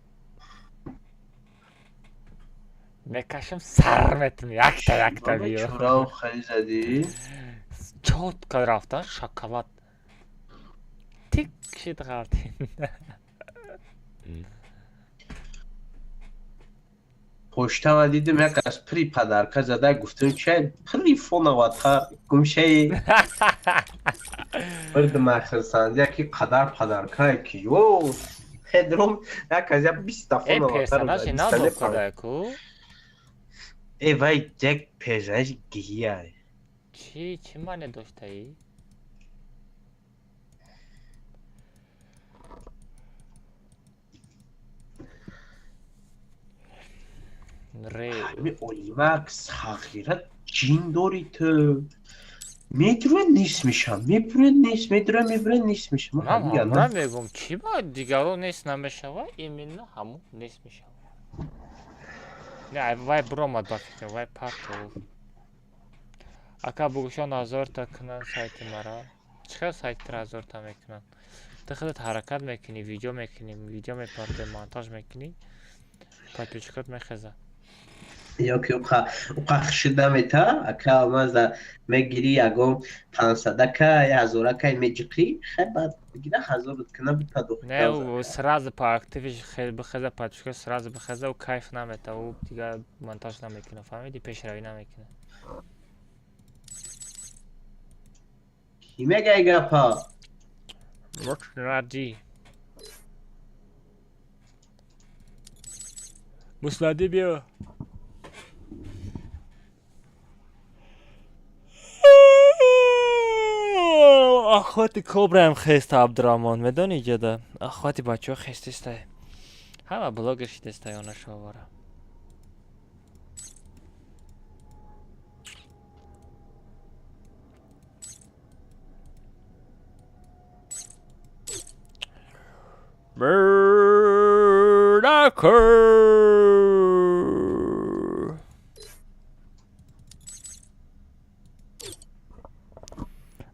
Мекашам сар метм, якта якта биё.
Чурав хеле задӣ.
Чётко рафтан шоколад. Тик шид ғалтин.
Почтама дидим як аз при подарка зада гуфтам чай при фон аватар гумшаи. Бирди махирсанди яки қадар падаркае ки ё хедром як аз я биста
Э,
фон
персонажи нав кадаку.
Э, вай як персонаж гия.
Чӣ маъне доштаи? Ре.
Ҳами олимак сағира ҷин дори ту. Медура нест мешам, мебура нест, медура мебура нест мешам.
Ман ҳамра мегӯм, чӣ ба дигаро нест намешава, именно ҳамун нест мешава. Не, вай буромад ба фикр, вай партов. Ака, бугӯшон ҳазорта кунанд сайти мара. Чӣ хел сайтра ҳазорта мекунанд? Ту худат ҳаракат мекунӣ, видео мекунӣ, видео мепартоӣ, монтаж мекунӣ, подписчикот мехезад.
Ё ки уқа хушуд намета, ака, маза мегирӣ ягон пансадака, я ҳазорака меҷиқӣ, хай баъд бигира ҳазорат кина бипадохт.
Не, ӯ сразу по активиш бихеза, подписчикот сразу бихеза, ӯ кайф намета, ӯ дигар монтаж намекуна, фаҳмидӣ, пешравӣ намекуна.
Кӣ мегай гапа?
Ради. Мусладӣ, биё. Ахвати кобраам хеста, Абдураҳмон, медонӣ, ҷада ахвати бачаҳо хестистай, ҳама блогер шидестай, онашовара. Miracle.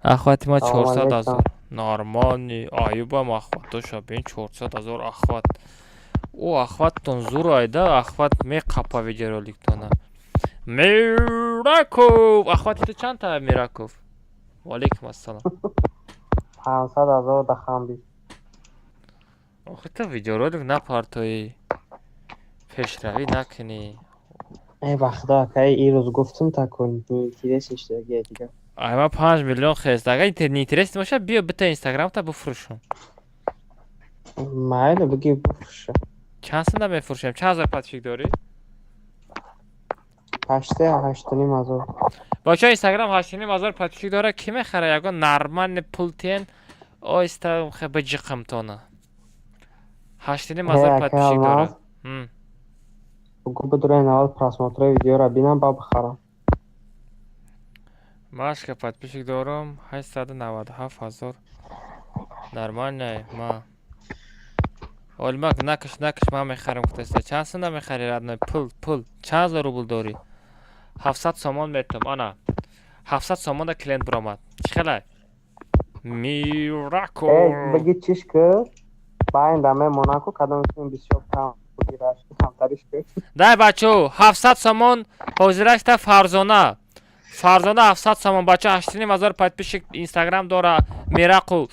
Ахвати ма 400 000 нормальный. Аюбам ахватоша бин, 400 000 ахват. Ӯ ахваттон зур айда, ахват меқапа видеороликтона. Мираков, ахвати ту чанд та, Мираков? Ваалейкум ассалом.
500 000 дахамби.
Охи, ту видеоролик напартоӣ, пешравӣ накунӣ.
Э, ба худо, акаи, ирӯз гуфтум, такун интереси шудагия дига.
Ай, ма 5 миллион хест. Агар неинтерес бошад, биё бита инстаграмта буфурӯшам.
Майли, биги, буфурӯша.
Чанд санда мефурӯшем? Чанд ҳазор подписчик дорӣ?
Ҳаште 8,5 ҳазор.
Бачаҳо, инстаграм 8,5 ҳазор подписчик дора. Кӣ мехара? Ягон нормальный пул тиен, оҳиста биҷиқамтона. 8,5 ҳазор подписчик дора.
Гу, бидурен, аввал просмотрои видеоро бинам, ба бихарам.
Машка подписчик дорам 897 ҳазор. Нормальный ма. Олмак, накаш, накаш, ман мехарам гуфтаста. Чанд санда мехари, родной? Пул, пул чанд ҳазор рубл дорӣ? 700 сомон метам. Ана, 700 сомонда клиент биромад. Чӣ хелай, Мирако?
Биги, чиш ки баъин даме Монако кадом бисёр кам камтариш ки.
Дай, бачо, 700 сомон ҳозирашта. Фарзона, Фарзона, 700 сомон. Бачо, 8,5 ҳазор подписчик инстаграм дора Мирақул.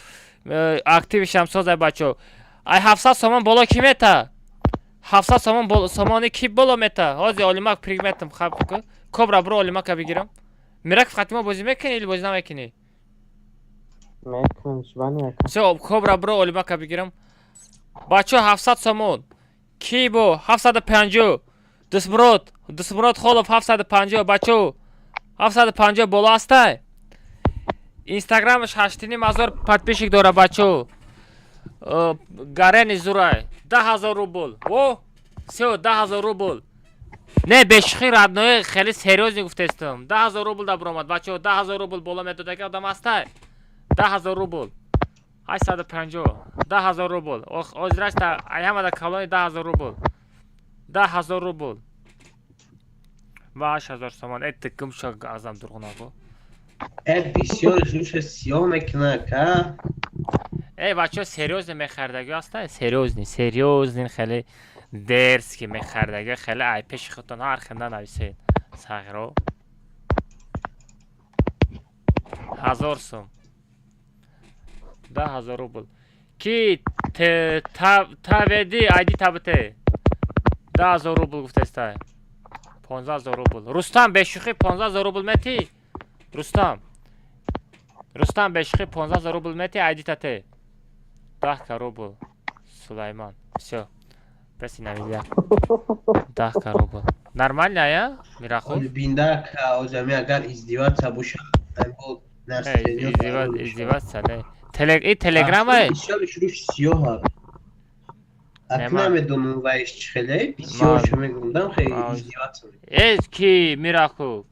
Активишам созай, бачо. Ай, 700 сомон боло кӣ мета? 700 сомон сомони кӣ боло мета? Ҳозир олимак пригметам. Хаб, кобра, бро, олимака бигирам. Мирак, фатима бозӣ мекунӣ или бозӣ намекунӣ?
Мекунам, чибани, ака.
Всё, кобра, бро, олимака бигирам. Бачо, 700 сомон ки бо? 750. Дусмурод, Дусмурод Холов, 750. Бачо, 750 боло ҳастай. Инстаграмаш 8,5 ҳазор подписчик дора, бачо. Гарени зурай, 10 000 рубл. О, всё, 10 000 рубл. Не, бешухи, родной, хеле серьёзный гуфтестам. 10 000 рубл да биромад, бачо. 10 000 рубл боло медодаги одам ҳастай? 10 000 рубл, 850, 10 000 рубл. Озирашта ай ҳамада калони 10 000 рубл, 10 000 рубл ва 8000 сомон. Э, тиким ша, азам дурғунаго.
Э, бисёр зуша сиёҳ мекуна, ака.
Э, бачаҳо, серьёзно мехардаги ҳаста? Серьёзный, серьёзный, хеле дерзкий мехардаги, хеле ай пеши худтон ҳар хел нанависед, сағиро. 1000 сум, 10 000 рубл. Ки таведи айди табите? 10 000 рубл гуфтестай. 15 000 рубл. Рустам, бешӯхӣ, 15 000 рубл метӣ, Рустам? Рустам бешухӣ 15 000 рубл мети айдитате. 10 ка рубл. Сулаймон. Всё. Беси навидя. 10 ка рубл. Нормально, я? Мирахов?
Бинда ка озами агар издеваться боша, бо
Издеваться, не. И телеграма?
Бисёр шуруш сиёҳ. Аки намедонам вайш чӣ хеле, бисёр шу мегумдам, хеле издеваться.
Э, ки Мирахов?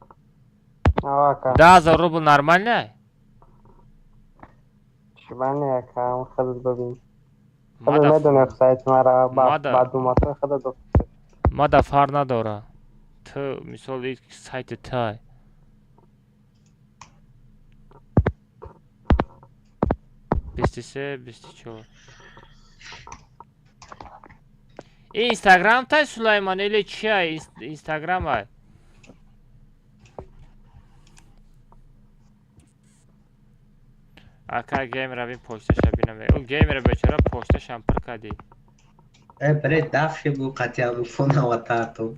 10 000 рубл нормально?
Чибане ака, худат бибин. Худат медонӣ сайт мара ба думатои худат.
Мада фар надора. Ту мисол сайти тай. 23, 24. Инстаграм тай Сулаймон или чия Инстаграм ай? Ака геймера бин почташа бинам. О геймера бечора почташам пур кардӣ.
Э бре дафши бу қатъиан фон аватарту.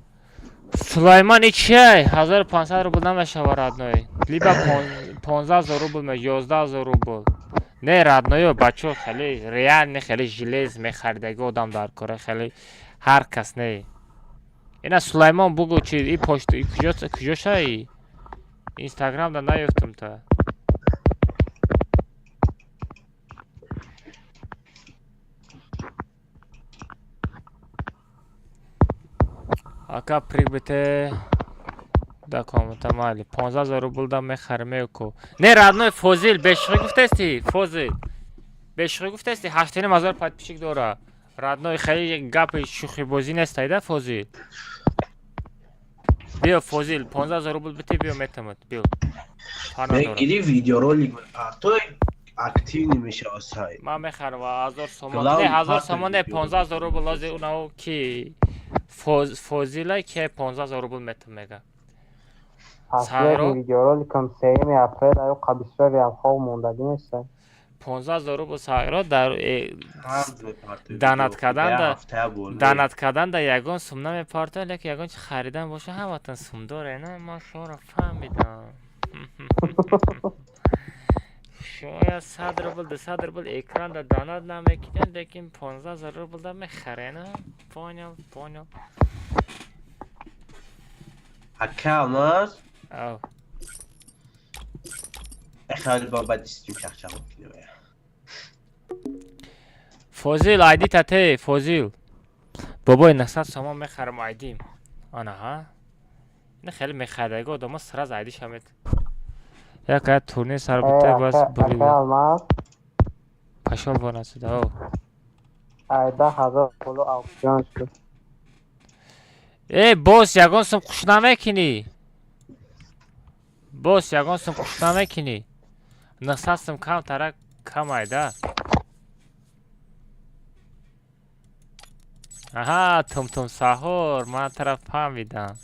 Сулаймон и чия? 1500 рубл намешава родной. Либо 15 000 рубл ме 11 000 рубл. Не родной бачо хеле реально хеле желез мехаридаги одам дар кора хеле ҳар кас не. Ина Сулаймон бугу чи и почта и куҷо куҷо шаи? Инстаграм да наёфтам та. Ака прибите да комната майли 15 000 рубл да мехарем ку. Не родной Фозил бешухӣ гуфтасти Фозил. Бешухӣ гуфтасти 8,5 ҳазор подписчик дора. Родной хеле гапи шӯхибозӣ нестай да Фозил. Биё Фозил 15 000 рубл бити биё метамад биё.
Мегири видеоролик партой активный мешава сайт.
Ман мехарам 1000 сомон. Не 1000 сомон не 15 000 рубл лози унао ки Фозила ки 15 000 рубл метам мега.
Последний видеороликам 3 апрел аю қабисёри ҳам мондагӣ неста.
15 000 рубл сағиро дар данат кардан да ягон сум намепартояд, лекин ягон чи харидан боша ҳаматон сум доре. На ман шуморо фаҳмидам. Шумо я 100 рубл 200 рубл экран да данат намекунед, лекин 15 000 рубл да мехаред. Понял, понял.
Ака алмаз?
Ав.
Эхали баба дистим чахчах мекунем.
Фозил айди тате, Фозил. Бобой 900 сомон мехарам айдим. Ана ҳа. Ина хеле мехаридаги одамо сразу айдиша мет. Як ая турнир сар бите бас бурида.
Алмаз.
Пашол вон отсюда. О.
Ай 10 000 боло аукцион шуд.
Э босс ягон сум хуш намекунӣ. Босс ягон сум хуш намекунӣ. 900 сум кам тарак кам айда. Аҳа, тум-тум саҳур, ман тараф фаҳмидам.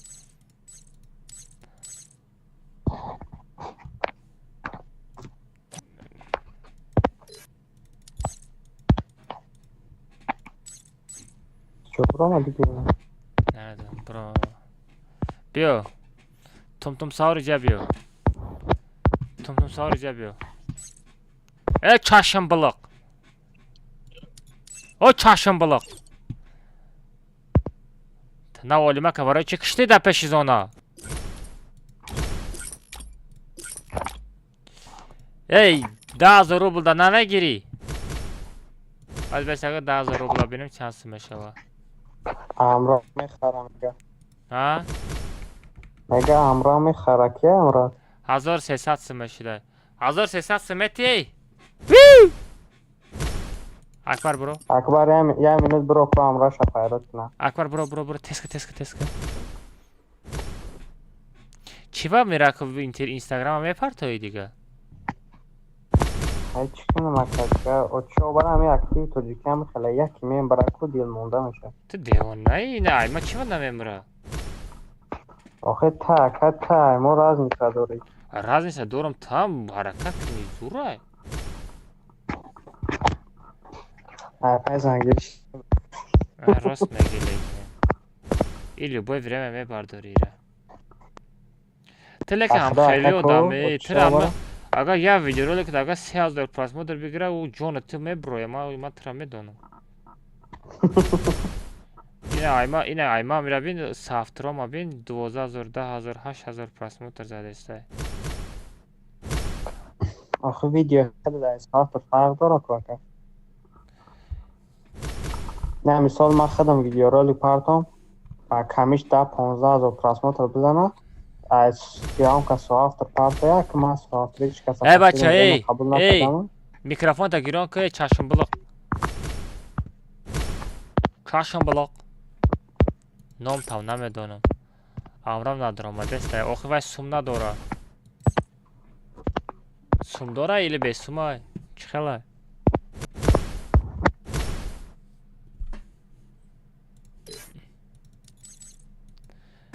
Чё буромадӣ?
Намедонам, буро. Биё. Тум-тум саҳур иҷа биё. Тум-тум саҳур иҷа биё. Э чашм булуқ. О чашм булуқ. На олимака барои чӣ киштӣ дар пеши зона? Эй, 10 000 рубл да намегирӣ? Аз бесага 10 000 рубла бинем чанд сум мешава.
Амро мехарам мега.
А?
Мега амро мехара ки амро?
1300 сум мешуда. 1300 сум мети? Акбар бро.
Акбар я минут бро ку амро шафайрат кунам.
Акбар бро бро бро теска теска теска. Чӣ ба Мираков инстаграма мепартоӣ дига?
Ай чӣ кунам ака? Очо бара ҳами актив тоҷикиам хеле яки мембара ку дил монда мешавад.
Ту девонаи? Не, ай ма чӣ ба намембара?
Охе та ака та мо разница дорӣ.
Разница дорам там ҳаракат кунӣ зурай.
Ай пай зангир.
Рост мегӣ лекин. И любое время мебардорӣ ира. Ту лекин ҳам хеле одами, ту Агар як видеоролик агар 3000 просмотр бигира, ӯ ҷони ту меброя, ман тура медонам. Ина айма мира бин, сафтрома бин, 12 000, 10 000, 8000 просмотр задестай.
Охи видео хеле дар фарқ дорад ака. Не, мисол ман худам видеоролик партом, ба камиш 10-15 ҳазор просмотр бизанад, аз съёмка соавтор партоя, ки ман соавтори ҳеч каса
Эй бача, эй,
қабул
эй,
накардам.
Микрофонта гирон ки, чашмбулоқ. Чашмбулоқ. Ном там намедонам. Амрам надаромадеста. Охи вай сум надора. Сум дора или бесумай? Чӣ хела?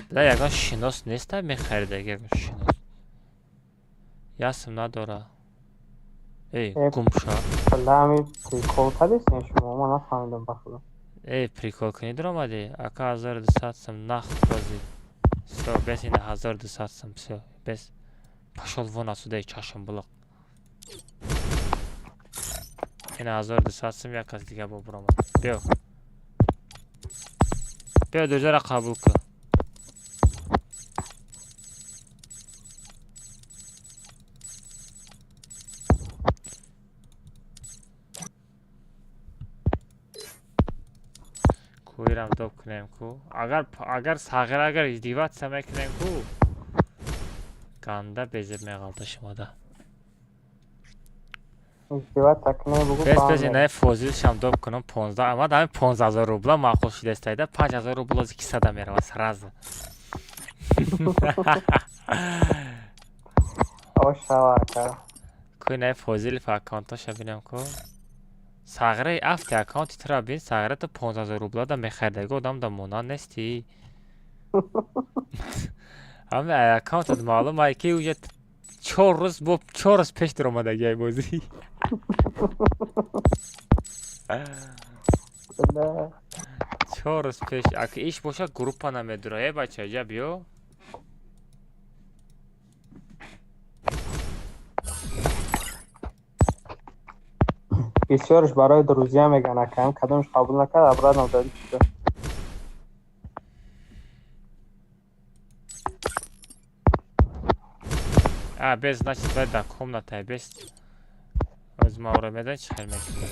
Бля, ягон шинос неста мехарида, ягон шинос. Ясм надора. Эй,
Э,
гумша.
Бля, ами прикол кардесен шумо, ман нафаҳмидам ба худо.
Эй, прикол кунӣ даромадӣ? Ака 1200 сум нахт бозӣ. Всё, бес ина 1200 сум, всё, бес. Пошёл вон отсюда, эй, чашмбулоқ. Ина 1200 сум як кас дига бо биромад. Биё. Биё дӯзара қабул кун. Кӯирам доб кунем ку. Агар сағира агар издеваться мекунем ку. Ганда безеб меғалта шумода.
Издеваться кунем бугу
Бес
ба
бес
ҳам
инаи фозилшам доб кунам 15. Ама ҳамин 15 000 рубла маъқул шудастайда 5000 рубл ози кисада мерава сразу.
Ошава ака.
Ку инаи фозилов аккаунтоша бинам ку. Сағираи афти аккаунти тура бин, сағира ту 15 000 рубла да мехаридаги одам да монанд нестӣ. Ҳами аккаунтат маълум ай ки уже 4 рӯз бо 4 рӯз пеш даромадаги ай бозӣ.
Бля.
4 рӯз пеш. Аки иш боша группа намедура. Э бача, иҷа биё.
Бисёрш барои друзья меган ака, кадомш қабул накард, обратно удалить шуда.
А, без, значит, вай дар комната, без. Оз маро медонӣ чӣ хел мекунад.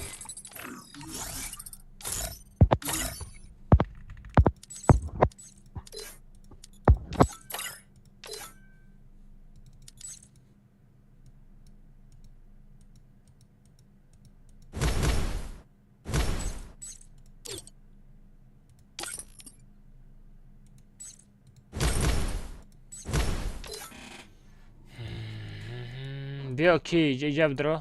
Биё ки иҷа бидро.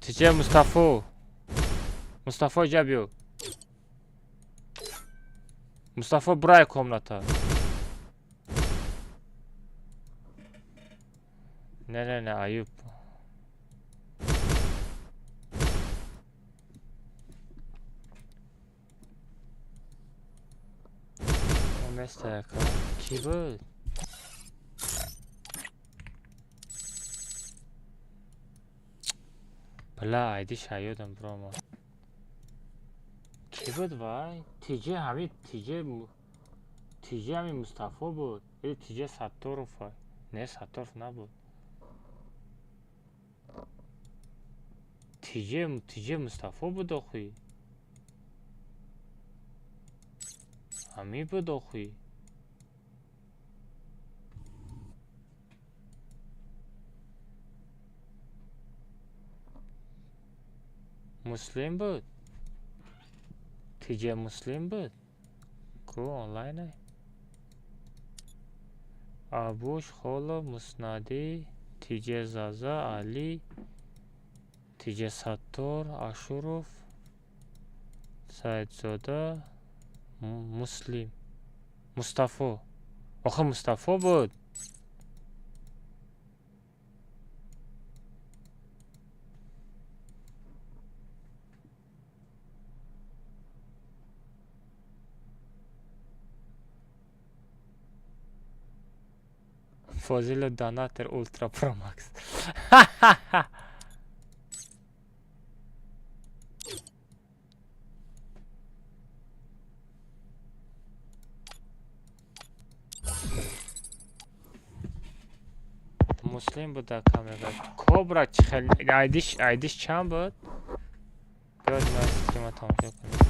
Тиҷа Мустафо. Мустафо иҷа биё. Мустафо бурай комната. Не, не, не, Аюб. Места яка. Кӣ буд? Бля, айди шаёдам биромад. Кӣ буд вай? Тиҷе ҳами тиҷе тиҷе ҳами Мустафо буд. Или тиҷе Сатторов вай. Не, Сатторов набуд. Тиҷе Мустафо буд охи. Ҳами буд охи. Муслим буд? Тиҷе Муслим буд? Ку онлайнай? Абуш, Холо, Муснадӣ, Тиҷе Заза, Алӣ, Тиҷе Саттор, Ашуров, Саидзода, Муслим. Мустафо. Охи Мустафо буд? Фозилу донатор Ультра Про Макс. Муслим буд дар камера. Кобра чӣ хел айдиш чанд буд? Биёд ман стрима тамошо кунем.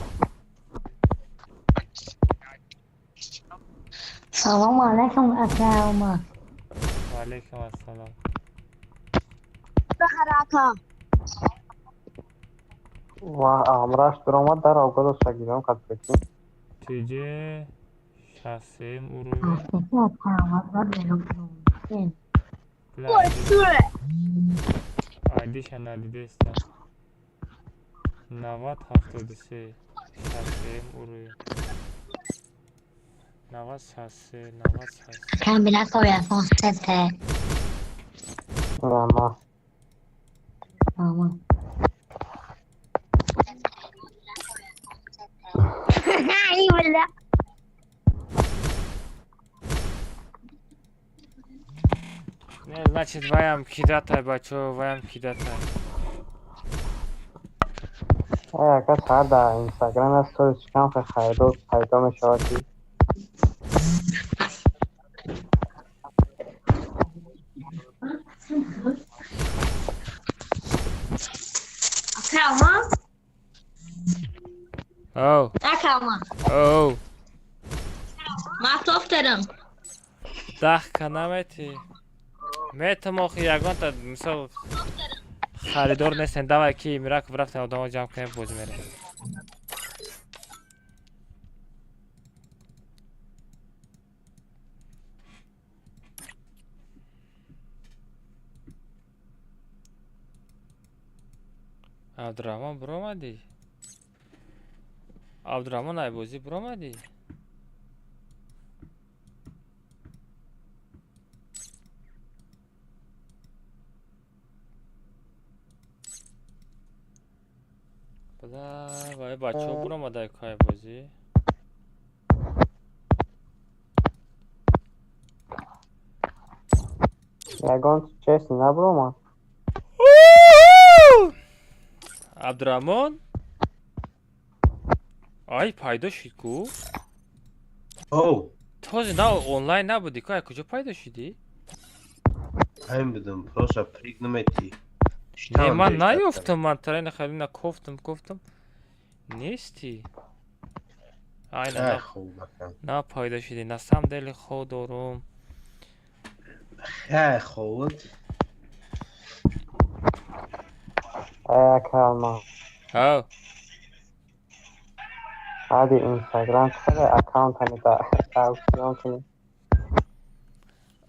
Салом алейкум, ака Умар.
Ва алейкум ассалом.
Ака.
Ва амраш дуромад дар огоду сагидам қад прикинь.
Тиҷе 63 уровень. Айдиша надидеста. 90 73 63 уровень. 90 63 90 63.
Камила соя сете.
Мама.
Мама. Ай,
Не, значит, ваям кидатай, бачо, ваям кидатай.
Ай, ака сар дар Инстаграм аз сторис чикам харидор пайдо мешавад ки
Ака Умар?
Оу.
Ака Умар.
Оу.
Ман софтерам.
Даҳ ка намети. Метам охи ягонта мисол харидор нестем. Давай ки Мираков рафтем одамо ҷамъ кунем бозӣ мерем. Абдурахмон биромадӣ? Абдурахмон ай бозӣ биромадӣ? Бада вай бачаҳо биромадай кай бозӣ?
Ягон честни набиромад.
Абдурахмон? Ай пайдо шуд ку?
Оу.
Този на онлайн набудӣ ку? Ай куҷо пайдо шудӣ?
Ҳамин будам, просто приг наметӣ.
Не, ман наёфтам, ман тарайна халина кофтам, кофтам. Нести. Ай на. На пайдо шудӣ. На самом деле хоб дорум.
Хай хоб.
Ай ака Умар.
Ҳав.
Баъди Инстаграм чақадар аккаунт ҳамида аукцион кунӣ?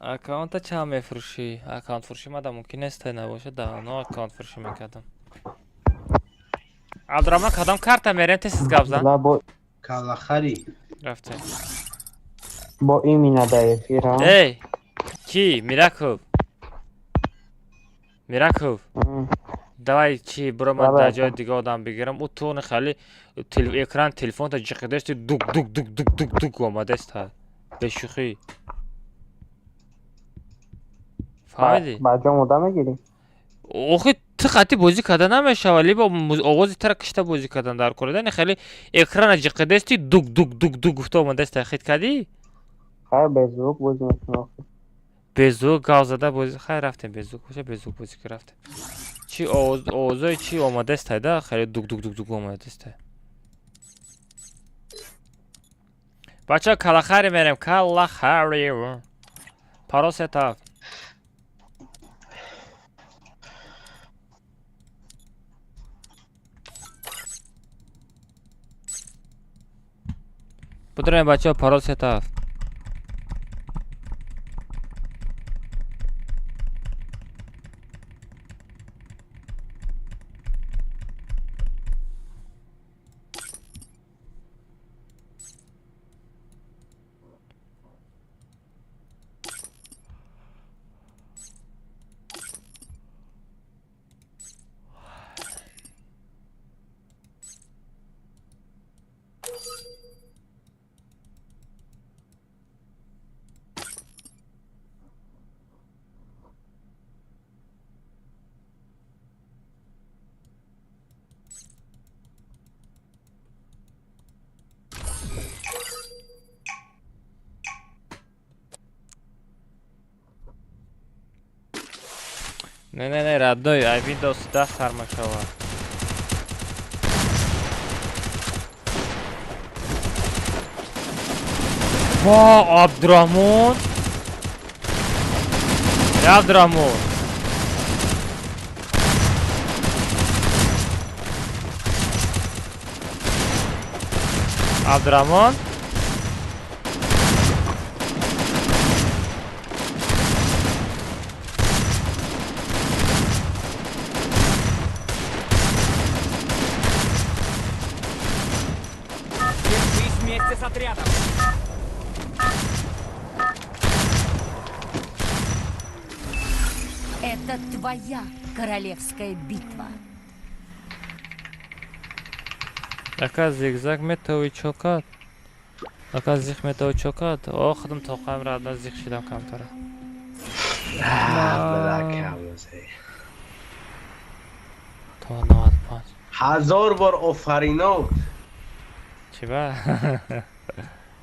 Аккаунта чанд мефурӯшӣ? Аккаунт фурӯшӣ мада мумкин нест набошад, давно аккаунт фурӯшӣ мекардам. Абдурахмон кадом карта мерем тез гап зан?
Калахари.
Рафтем.
Бо имина дар эфир, ҳа?
Эй, ки Мираков? Мираков. Давай чи биро ман дар ҷои дига одам бигирам. Ӯ тони хали экран телефонта ҷиқидаст дук дук дук дук дук дук омадаст ҳа. Бешӯхӣ. Фаҳмидӣ?
Ба ҷом одам мегирӣ?
Охи ту хати бозӣ карда намешавад, либо овози тара кишта бозӣ кардан дар кор. Дани хеле экрана ҷиқидасти дук дук дук дук гуфта омадаст хит кардӣ?
Хайр, беззвук бозӣ мекунӣ охи.
Беззвук гав зада бозӣ. Хайр, рафтем беззвук боша, беззвук бозӣ ки рафтем. Чи овозои чи омадаст да? Хеле дук дук дук дук омадаст. Бачаҳо калахари мерем, калахари. Парол сета. Будроем бачаҳо парол сета. Не, не, не, родной, ай Windows 10 сар мешава. Ва, Абдурахмон! Я Абдурахмон! Абдурахмон?
Держись вместе с отрядом.
Это твоя королевская битва.
Ака зигзаг метавӣ чокат. Ака зих метавӣ чокат. О, худам тоқаем радна зих шидам камтара. То 95.
1000 бор офаринот.
Чӣ ба?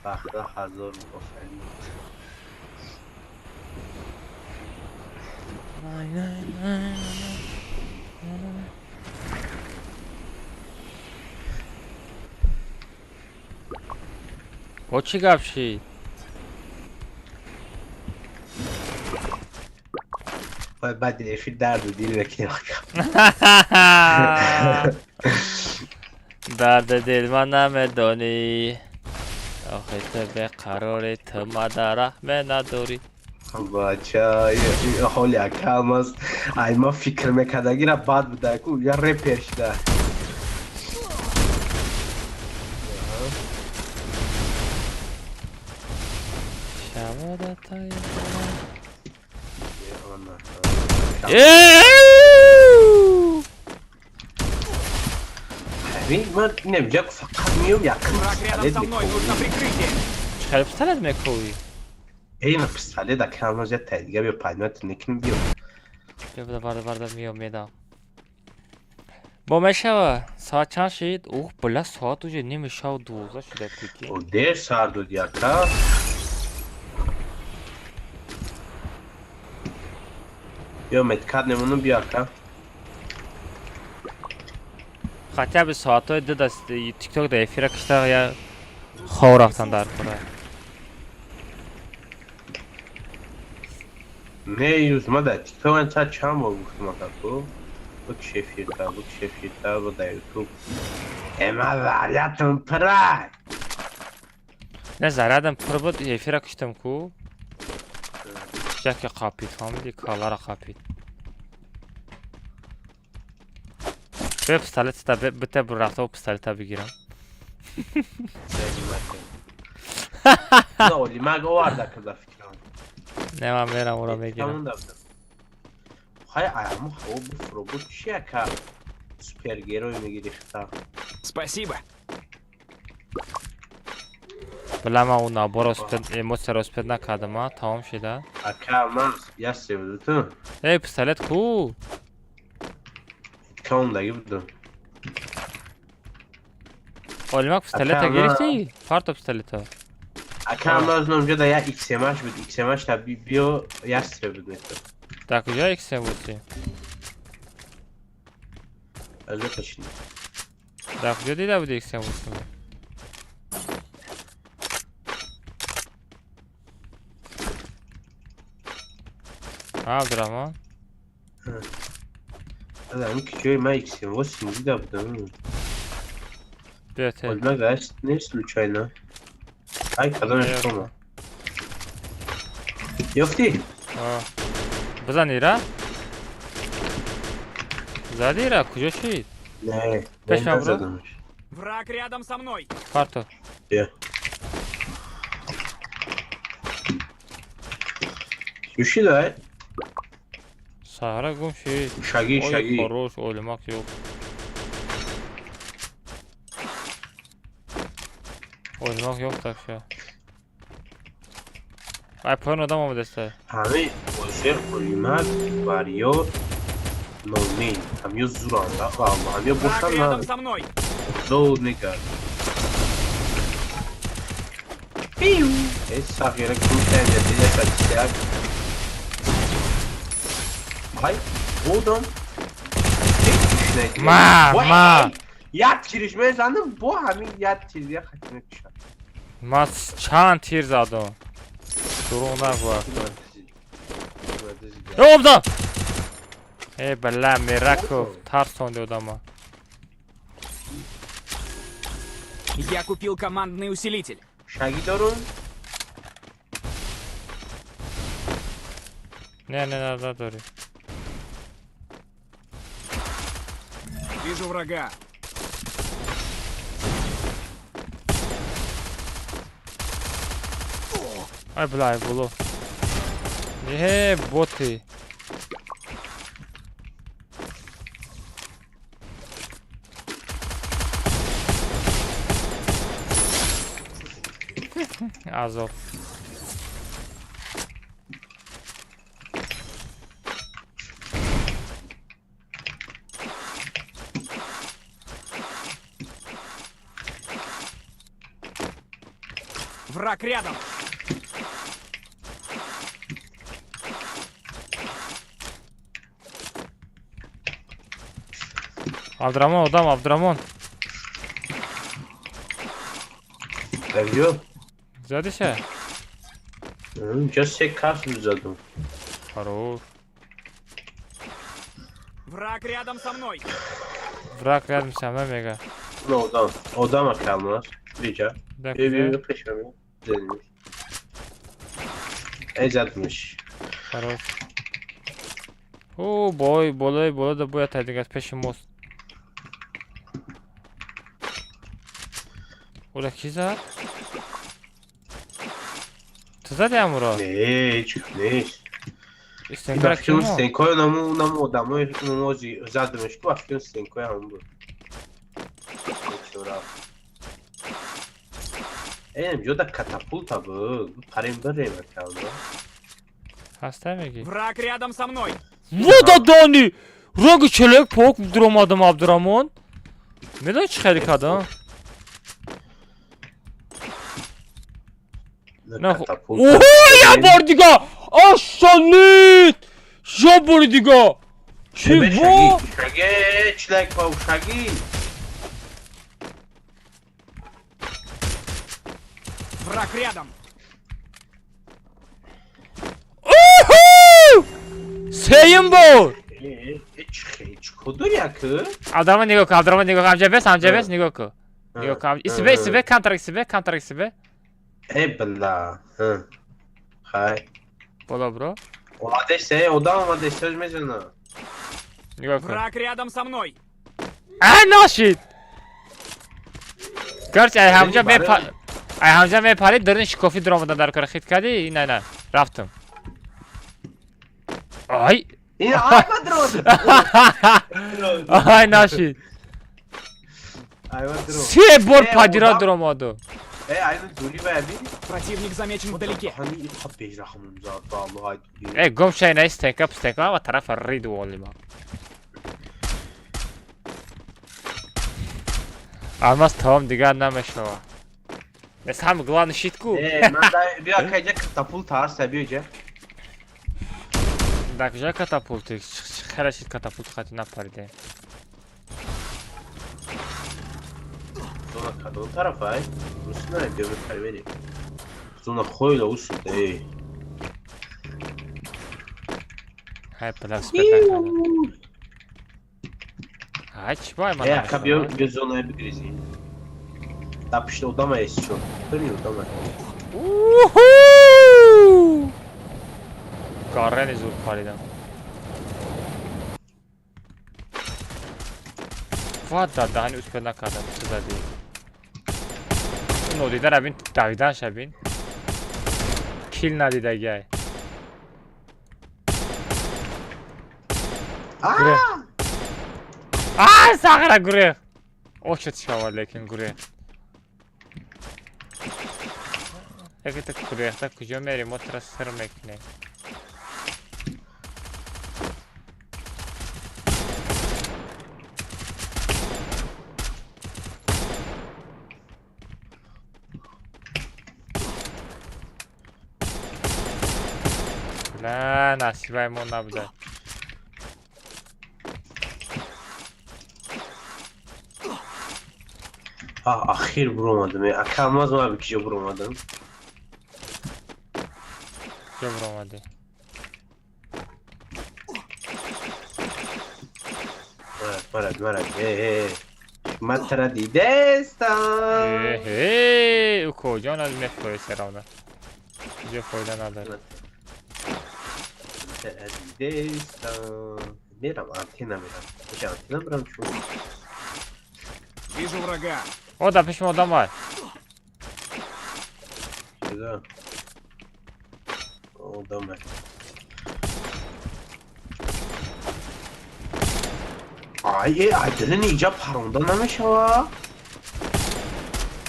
Бахта 1000 офаринот.
Бо чӣ гап шид?
Баъди эфир дарду дил мекунем.
Дарди дил ман намедонӣ. Охи ту беқарорӣ, ту мада раҳме надорӣ.
Бача, ҳоли акам аст. Ай ма фикр мекардагира бад буда ку я репер шуда. Ман инамҷа фақат меём якм
Враг рядом со мной, нужно прикрытие.
Чӣ пистолет мекӯвӣ?
Эй, ма пистолет акам аз я тайдига биё падмат некин биё.
Биё барда барда меём медам. Бо мешава? Соат чанд шид? Ух, бля, соат уже ними шав 12 шуда прикинь.
О, дер сар дод яка. Биё медкат немонам биё ака.
Хотя бы соатҳои ду даст тикток да эфира кишта я хов рафтан дар кора.
Не, юз ма да тикток ман чанд чанд бор гуфтам ака ку. Бу кишефирта, бу кишефирта, бу да ютуб. Эма зарядам пра.
Не зарядам пур буд, эфира киштам ку. Яке қапид, фаҳмидӣ? Калара қапид. Бе пистолет та бите бур рафта пистолета бигирам.
На олимаг оварда када фикрам.
Не ман мерам уро мегирам.
Хай аяму ҳаво буфро бу чи ака супергерой мегири хита.
Спасибо.
Бля ман он наборо эмоцияро успед накардам, а тамом шида.
Ака ман я севду ту.
Эй, пистолет ку?
Каундаги буду.
Олимак пистолета гирифтӣ? Парто пистолета.
Ака ман аз номҷа да я XM-аш буд, XM-аш та биё я се буд мето.
Дар куҷо XM буд?
Аз бепашин.
Дар куҷо дида буди XM буд? Абдурахмон?
Адам ки ҷои ман XM8 дида будам.
Биё те.
Олимак аст не случайно. Ай кадомеш кома. Ёфтӣ?
Бизан ира? Зади ира? Куҷо шид?
Не,
Пеш ман буро?
Враг рядом со мной.
Парто.
Биё. Чӣ шид ай?
Саҳра гум шид.
Шаги, шаги.
Хорош, олимак ёфт. Олимак ёфт акша. Ай поён одам омадаста.
Ҳамаи озер олимак варёр номин. Ҳамё зуранда ва ҳамё
Враг
бошан
рядом
на
со мной.
зуд мекард. Э сағира кунтан я диласа чак. Ай, одам.
Ма.
Як тириш мезанам, бо ҳамин як тир як хати мекушад.
Ма чанд тир задам. Дурӯғ нагӯ. Обда! Э, бала, Мираков, тарсонди одама.
Я купил командный усилитель.
Шаги дорум?
Не, не, надори.
Вижу врага.
Ай, бля, боло. Не, боты. Азов.
Враг рядом.
Абдурамон, одам, Абдурамон.
Давё.
Задиша?
Инҷа се кас задум.
Хорош.
Враг рядом со мной.
Враг рядом со мной, мега.
Ну, одам. Одама калмас. Биҷа. Би пешам. Зелмиш. Эй, задмиш.
Хорош. О, бой, болой, боло да бояд тайдигас пеши мост. Ола ки зад? Ту зади амуро?
Не, ҳеҷ нест.
Стенкара ки мо?
Стенкои наму наму одамои намози задмиш ку афкин стенкои ҳам буд. Чора. Эм ҷода катапулта буд. Парем барем акалда.
Ҳаста меги?
Враг рядом со мной.
Вода дони! Роги челек пок дуромадам Абдурамон. Медони чӣ хеле кардам? Оҳо, я бор дига! Ашалит! Я бори дига! Чего?
Шаги, челек пок, шаги!
Враг рядом!
Уху! Сеюм бор!
Кудур яку?
Абдурамон нигоҳ кун, Абдурамон нигоҳ кун, амҷа бес, амҷа бес, нигоҳ кун. Нигоҳ кун, исибе, исибе, камтарак исибе, камтарак исибе.
Эй, бла. Хай.
Боло, бро.
Омадеш, эй, одам омадеш, сөз мезана.
Нигоҳ кун.
Враг рядом со мной.
А, нашид! Короче, ай ҳамҷа мепа... Ай ҳамҷа мепарид, дурни шикофи дуромадан дар кора хит кардӣ, на, на, рафтам. Ай!
Ин ай дрон.
Ай, нашид. Се бор падира дуромаду.
Эй, ай дури баби.
Противник замечен вдалеке.
Эй, гум шай на стенка, стенка, ва тарафа риду олима. Алмаз тамом дигар намешава. Э, самый главный щитку.
Э, ман биё кайҷа катапулта ҳаст, биё ҷа.
Да куҷа катапулти? Хеле шид катапулт хати напариде.
Зона кадом тараф ай? Усна, биё бипарверем. Зона хойла усуд, эй.
Ай, бля, спектакль. Ай, чӣ бай ман?
Э, ака биё, биё зонаи бигризӣ. Да пишти одама есть чё? Бирни одама.
Уху! Гаррени зур паридам. Ва да даҳани успел накардам, чӣ задӣ? Нодида рабин, давидан шабин. Кил надидагиай. А, сағара гурех. Очет шава, лекин гурех. Яке та гурехта куҷо мерем, мо тра сир мекунем. Ла, насибаи мо набуда.
Ахир буромадам. Ака алмаз ма киҷо буромадам?
Киҷо буромадӣ?
Марад, марад, марад. Ман тара дидестам.
Э, укоҷон аз мефои серавна. Иҷо фоида надорад.
Тара дидестам. Мерам, антенна мерам. Иҷа антенна мерам чун.
Вижу врага.
О, да пеши одам ай.
Чиза? Одам ай. Ай, ай, дилини иҷа паронда намешава?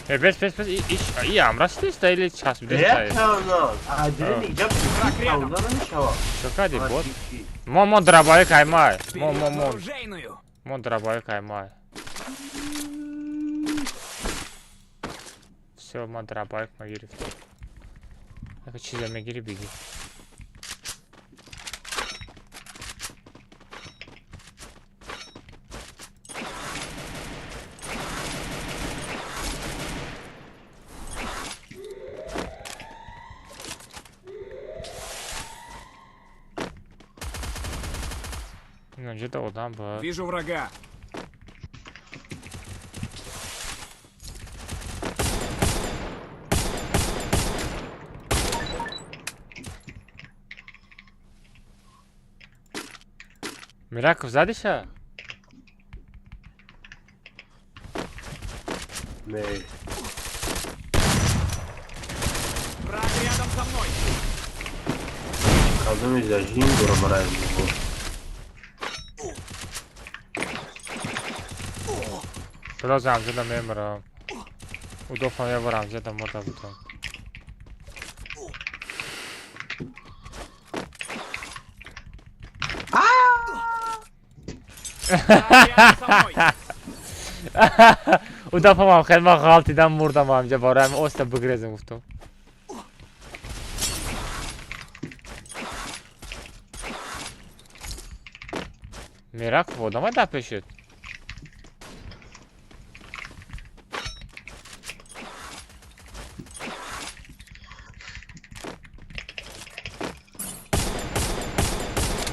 Э, бес, бес, бес, и амраш нест, или часпидест?
Э, ай, дилини иҷа паронда намешава.
Чо кади, бот? Мо, мо дробовик аймай. Мо, мо, мо. Мо дробовик аймай. Всё, мо дробовик ма гирифтем. Яка чиза мегири, бигир. Инҷода одам буд.
Вижу врага.
Мираков задиша?
Не.
Враг рядом со мной.
Кадом зажим дора барои мо.
Бро замзада мемирам. Удофам я бор амзада мурда будам. Удафам хел ма ғалтидам мурдам амҷа барои оста бигрезем гуфтам. Мираков одама да пешид.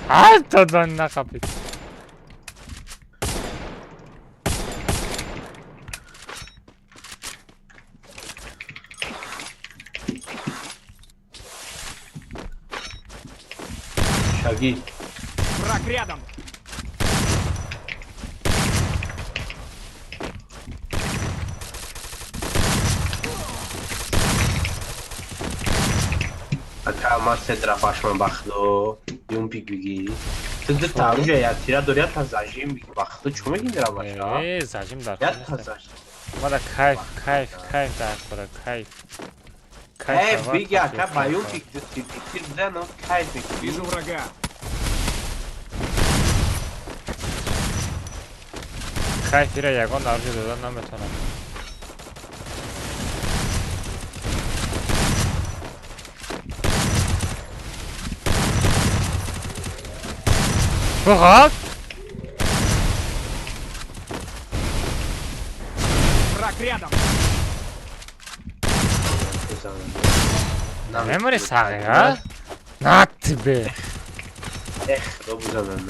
Ҳатто нақапид.
Шаги.
Враг рядом.
Ака ма се драфашма бахло. Юмпик биги. Ту ду та уҷа я тира дори, я та зажим биги. Бахло чо меги драфаша?
Э, зажим дар.
Я та зажим.
Мада кайф, кайф, кайф дар кора, кайф.
Кайф биги, ака ба юмпик ду тир тир бизан, кайф биги.
Вижу врага.
Кайф ира ягон арҷа додан наметавонам. Враг!
Враг рядом!
Мемори сағи, а? На тебе!
Эх, добузанам.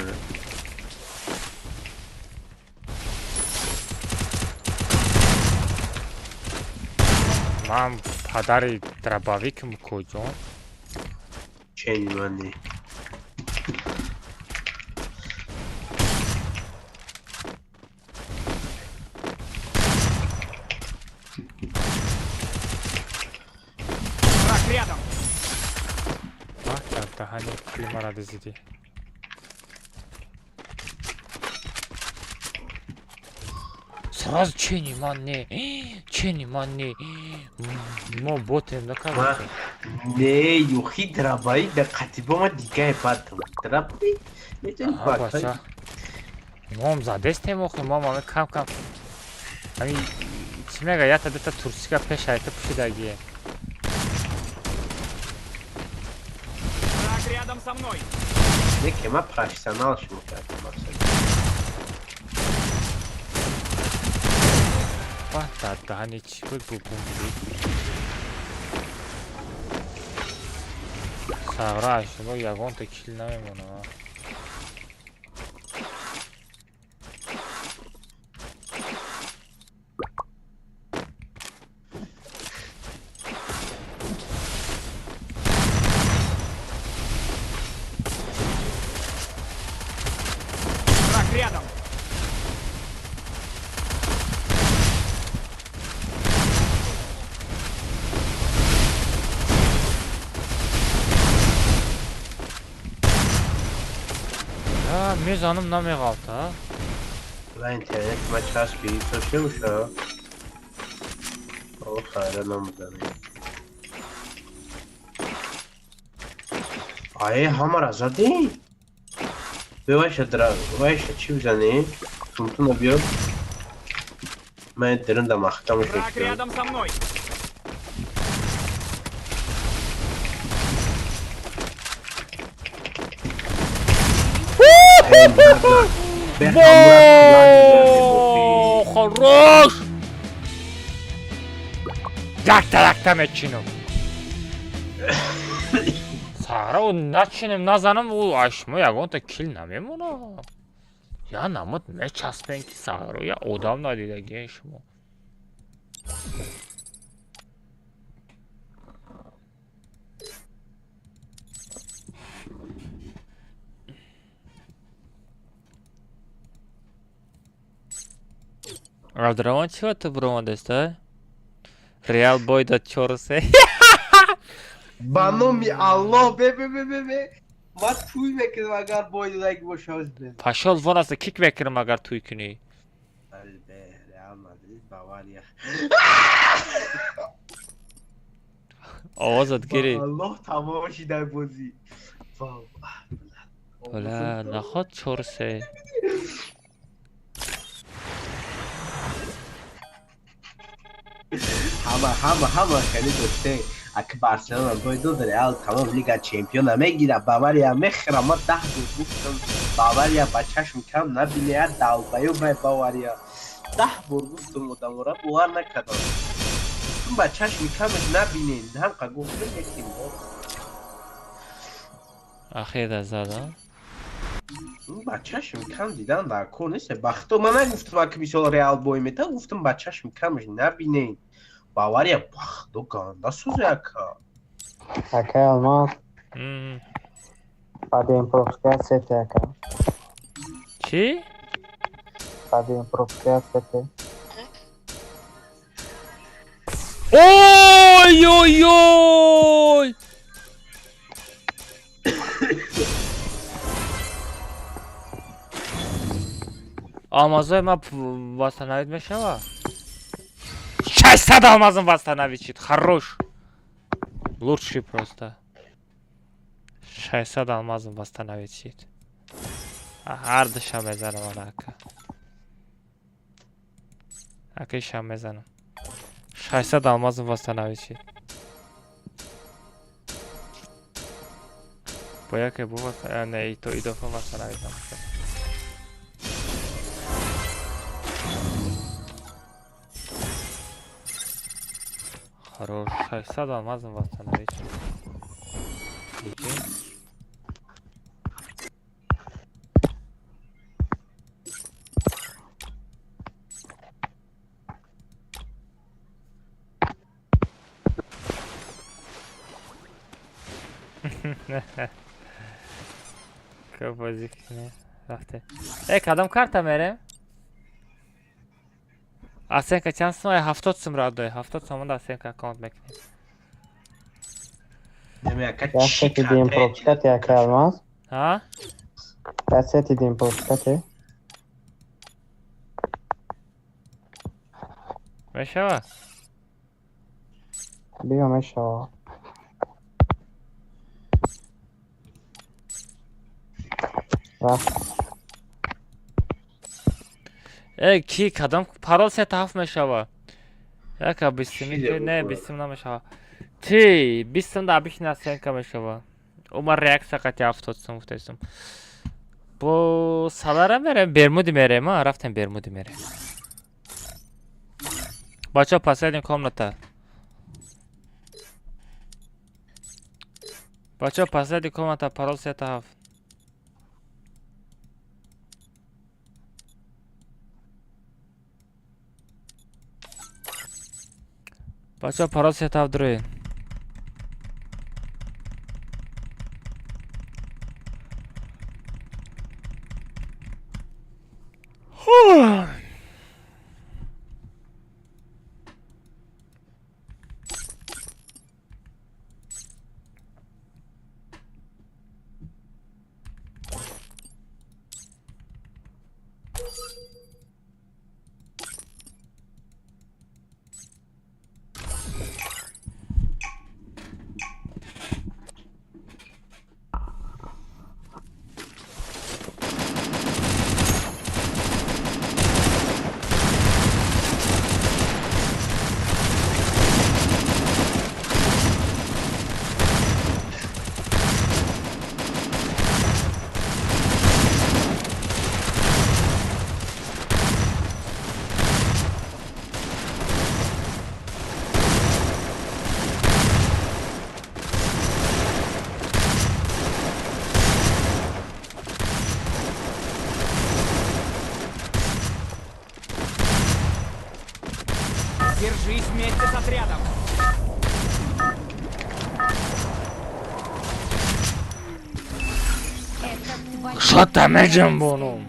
Ман падари дробовикам куҷо?
Чени мани.
Враг рядом.
Ах, даҳани климара дизидӣ. Сразу чени ман не, чени ман не. Мо ботем да как?
Не, юхи дробовик да қатибо ма дигае бадам. Дробовик метавонӣ бача.
Мом задестем охи, мом ами кам кам. Ами чӣ мега, ята дата турсика пеш айта пушидагие.
Враг рядом со мной.
Не, ки ма профессионал шумо кардам.
Ба дар даҳани чӣ буд бу бумби? Сағра шумо ягонта кил намемонад.
Враг рядом!
Я мезанам намеғалта.
Ла интернет ма часпи, то чӣ меша? О, хайра намезанӣ. Ае, ҳамара задӣ? Бевайша дра, вайша чӣ бизанӣ? Тунтуна биё. Ман диринда маҳкамаш
Враг
мекунам.
рядом со мной!
Во, хорош! Якта якта мечинам. Сағра ӯ начинем назанам ӯ ашмо ягонта кил намемонад. Я намуд мечаспем ки сағро я одам надидагие шумо. Абдурамон чӣ ба ту буромадаста? Реал бой дод 4-3.
Ба номи Аллоҳ, бе бе бе бе бе. Ма туй мекунам агар бой додаги боша оз бе.
Пашол вон аста кик мекунам агар туй кунӣ.
Бе, Реал Мадрид, Бавария.
Овозат гирифт.
Ба Аллоҳ тамом шидай бозӣ.
Бля, наход 4-3.
Ҳама ҳама ҳама хеле доште. Ак Барселона бой дод, Реал тамом Лига Чемпиона мегира, Бавария мехӯра. Ма 10 бор гуфтам, Бавария ба чашм кам набине, я долбоёб ай Бавария. 10 бор гуфтам, одамора бовар накардам. Гуфтам ба чашми камаш набинен. Ҳамқа гуфтам яким бо.
Ахира зада.
Ба чашм кам дидан дар кор нест. Бахто ман нагуфтам ак мисол Реал бой мета, гуфтам ба чашми камаш набинен. Бавария бахто ганда сӯзе ака.
Акай Алмаз, баъди пропускать сете ака.
Чӣ?
Баъди пропускать сете.
Ой ой ой! Алмазои ма восстановить мешава? 600 алмазом восстановить шид. Хорош. Лучший просто. 600 алмазом восстановить шид. Ҳар душа мезанам ана ака. Ака иша мезанам. 600 алмазом восстановить шид. Бо яке бу не, то идофа восстановить намешава. Хорош. 600 алмазом восстановить. Прикинь. Ка бозӣ кунем? Рафте. Э, кадом карта мерем? Оценка чанд сум? Ай, 70 сум радой. 70 сомонда оценка аккаунт мекунем.
Деме ака
Як
чӣ
сети дим
картае
пропускать акай Алмаз.
Ҳа?
Як сети дим пропускать.
Мешава?
Биё мешава. Рафт.
Э, ки кадом парол сета ҳафт мешава? Яка бистими
Чизе
ки не
бухӯрад?
бистим намешава. Ти бистим да бишина оценка мешава. Ума реакция қати 70 сум гуфтаистум. Бо салара мерем, Бермуди мерем, а рафтем Бермуди мерем. Бача, последняя комната. Бача, последняя комната, парол сета ҳафт. Бача, парол сета ҳафт дуроед.
Держись вместе с отрядом.
Шота меҷунбонум.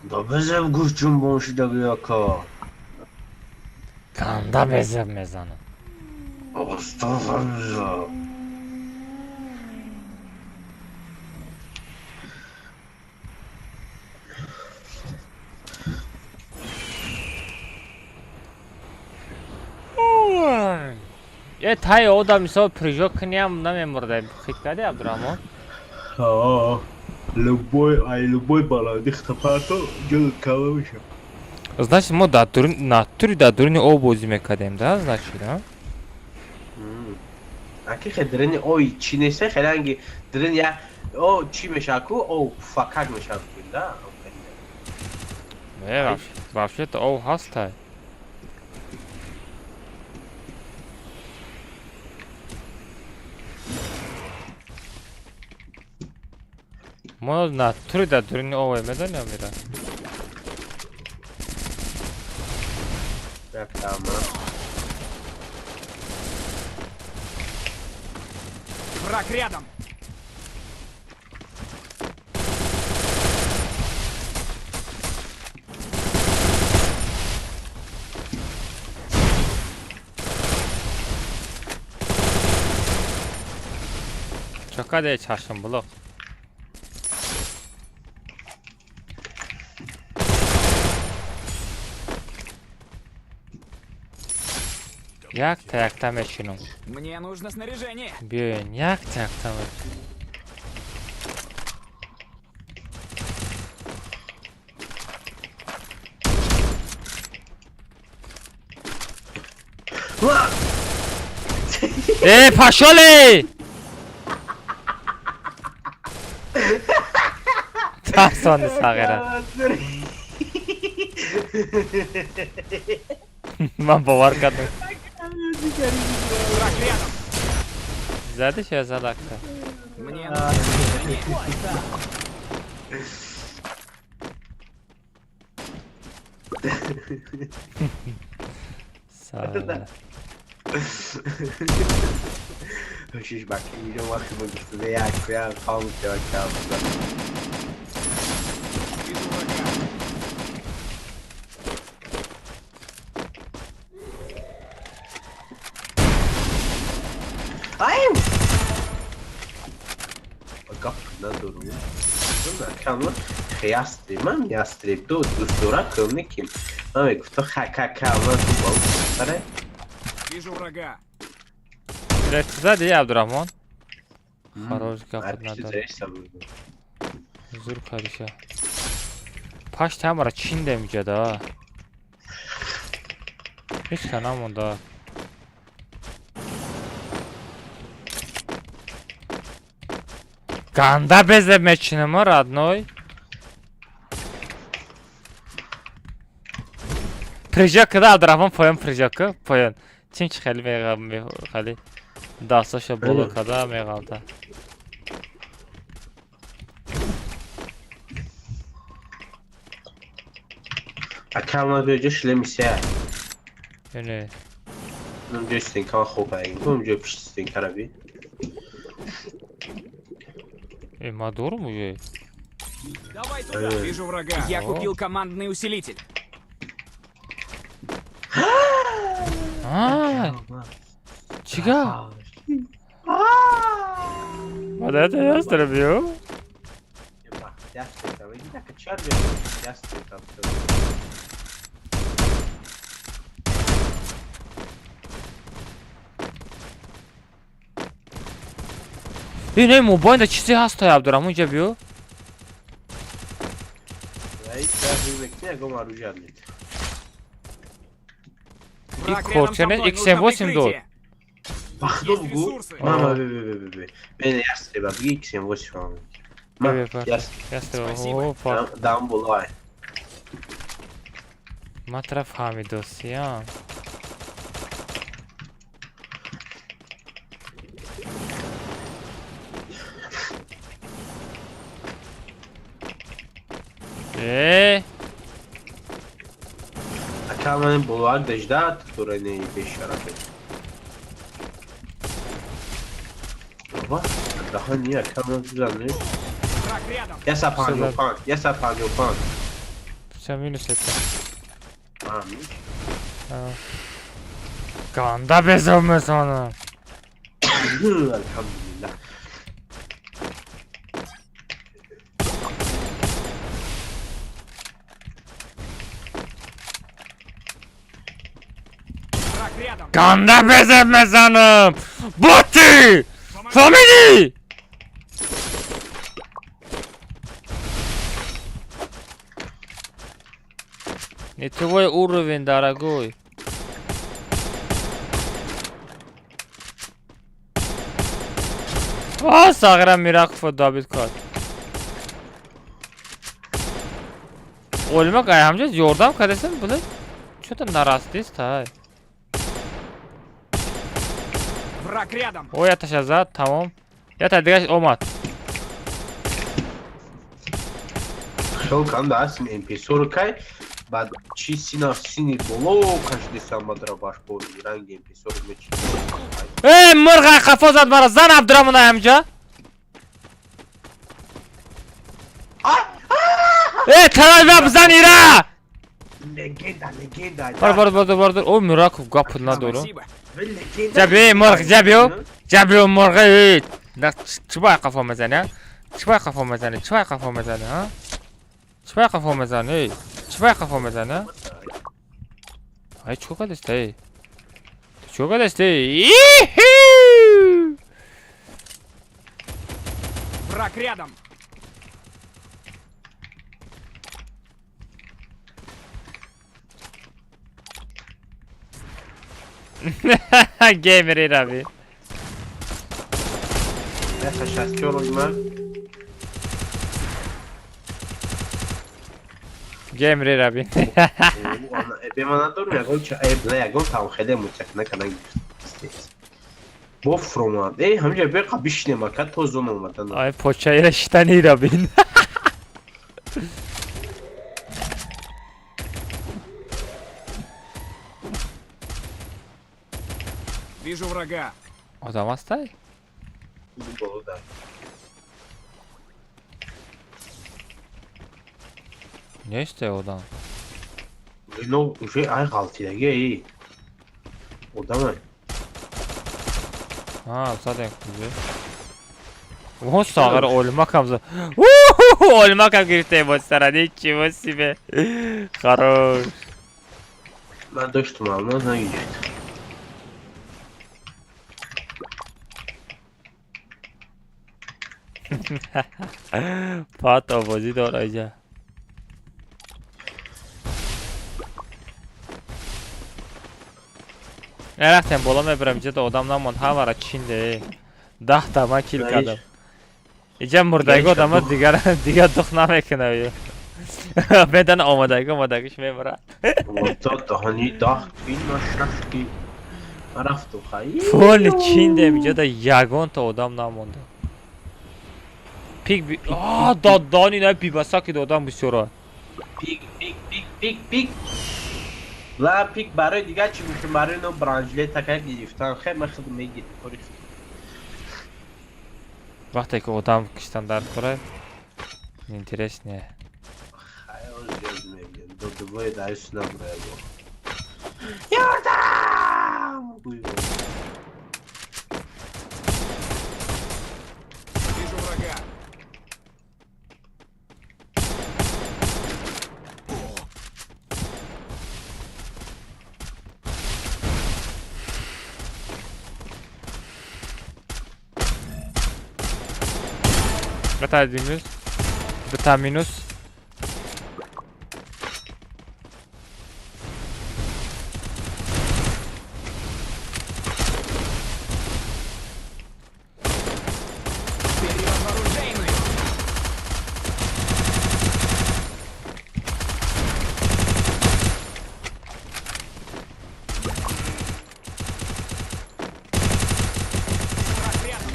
Да безеб гӯш ҷунбон шидаги ака.
Канда безеб мезанам.
Астағфируллоҳ.
Е, тай одам мисол прыжок куниам намемурда. Хит кади, Абдурахмон?
Ҳа, любой ай любой баланди хитапарто ҷои кала мешавад.
Значит, мо дар дурун натури дар дуруни об бозӣ мекардем, да, значит, а?
Аки хе дрени ой чӣ неста, хеле анги дрени я о чӣ мешавад ку, о пуфакак мешавад ку, да?
Не, вообще-то об ҳастай. Мо натури дар дуруни об медонем мира.
Рафтама.
Враг рядом.
Чакаде чашм булуқ. Якта якта мечинум.
Мне нужно снаряжение.
Биёен, якта якта мечинум. Э, пошёли! Тарсонди сағира. Ман бовар кардам.
Враг рядом.
Задиш я задакта.
Мне нужно снаряжение.
Сағира.
Шиш баки инҷо вақти мо гуфтуда як як қавм як кам.
Вижу врага.
Ай! Гап надорум. Камон ястреб, ман ястреб ду дӯст дорам кӯмни ким. Ман мегуфтам ха ка ман ту бо саре.
Вижу врага.
Зади, Абдурахмон. Хорош гап надор. Зур кадиша. Пашт ҳамара чиндем иҷода. Ҳеч ка намонда. Ганда безеб мечинем, родной. Прыжок када, Абдурахмон, поён прыжок ку, поён. Чим чи хеле хеле дастошо боло када меғалта.
Ака, ман биё ҷо шлеми сея.
Не.
Ҷои стенка хоб аем. Ҷои пишти стенкара би.
Э, ма дорум уже.
Давай туда. Вижу врага. Я купил командный усилитель.
А, чига? Мадата ястра биё. Э, не, мобайнда чизе ҳаст, Абдурахмон, инҷа биё. И корчане XM8 дод.
Бахдо бугу. Мама, бе, бе, бе, бе, бе. Бе, ястреба, буги XM8. Ма,
ястреба. Опа.
Дам болай.
Ма тра фаҳмидосиям. Э?
Ака, ман болоак дажда турани бешарафе. Баба, даҳан не, ака, ман зане. Яса 55, яса 55.
Всё, минус это.
А, минус.
Ганда безумесона.
Алҳамдулиллах.
Ганда безумесонам. Боти! Фамили! Не твой уровень, дорогой. А, сағира Мираков добит кард. Олимак ай ҳамҷа ёрдам кардасен, била? Чё-то нарастист, ай.
Враг рядом.
О, яташа зад, тамом. Ята дигаш омад.
Хел канда астим MP40 кай, баъд чи сина сини боло кашидесам мадра баш бо ранги MP40 мечи.
Э, мурға қафо зад мара, зан Абдурамон ай ҳамҷа. Э, талаба бизан ира!
Легенда, легенда.
Бар, бар, бар, бар, о, Мираков гап надору. Ҷаби мурғ, ҷабиё, ҷабиё мурғ, э, чӣ бай қафо мезани, а? Чӣ бай қафо мезани, чӣ бай қафо мезани, а? Чӣ бай қафо мезани, эй? Чӣ бай қафо мезани, а? Ай, чӣ кардест, эй? Чӣ кардест, эй? Ихи!
Враг рядом.
Геймери рави.
Яса 64 ма.
Геймери рави.
Бе ман надорам ягон ча, э, бла ягон там хеле мучак накана гирифт. Бо фромад. Э, ҳамҷа бе қа бишинем ака то зона омадан.
Ай, почаира шитани рабин.
Вижу врага.
Одам ҳастай?
Боло да.
Нестай одам.
Но уже ай ғалтидаги эй. Одамай.
А, задем уже. О, сағыр олмакам за. Олмакам гирифта бо сара, ничего себе. Хорош.
Ман доштум алмаз нагирифт.
Фат овозӣ дор айҷа. Рафтем боло мебарам, иҷа одам намонд, ҳамара чинде. 10 та ман кил кардам. Иҷа мурдаги одама дигар дигар дух намекунад. Медана омадаги, омадагиш мебара.
Даҳани даҳ кил, ма шаш кил. Рафту хай.
Поли чиндем, иҷода ягонта одам намонда. Пик а додани на бибаса ки додам бисёра.
Пик пик пик пик пик. Ла пик барои дигар чӣ мешум, барои но бранжлет така гирифтан. Хе ма худ мегирам кори.
Вақте ки одам киштан дар кора интереснее.
Хай оз мегирам. Додубой даиш набурая бо. Ёрдам!
Вижу врага.
Бата минус. Бата минус.
Вперед в оружейную. Враг рядом.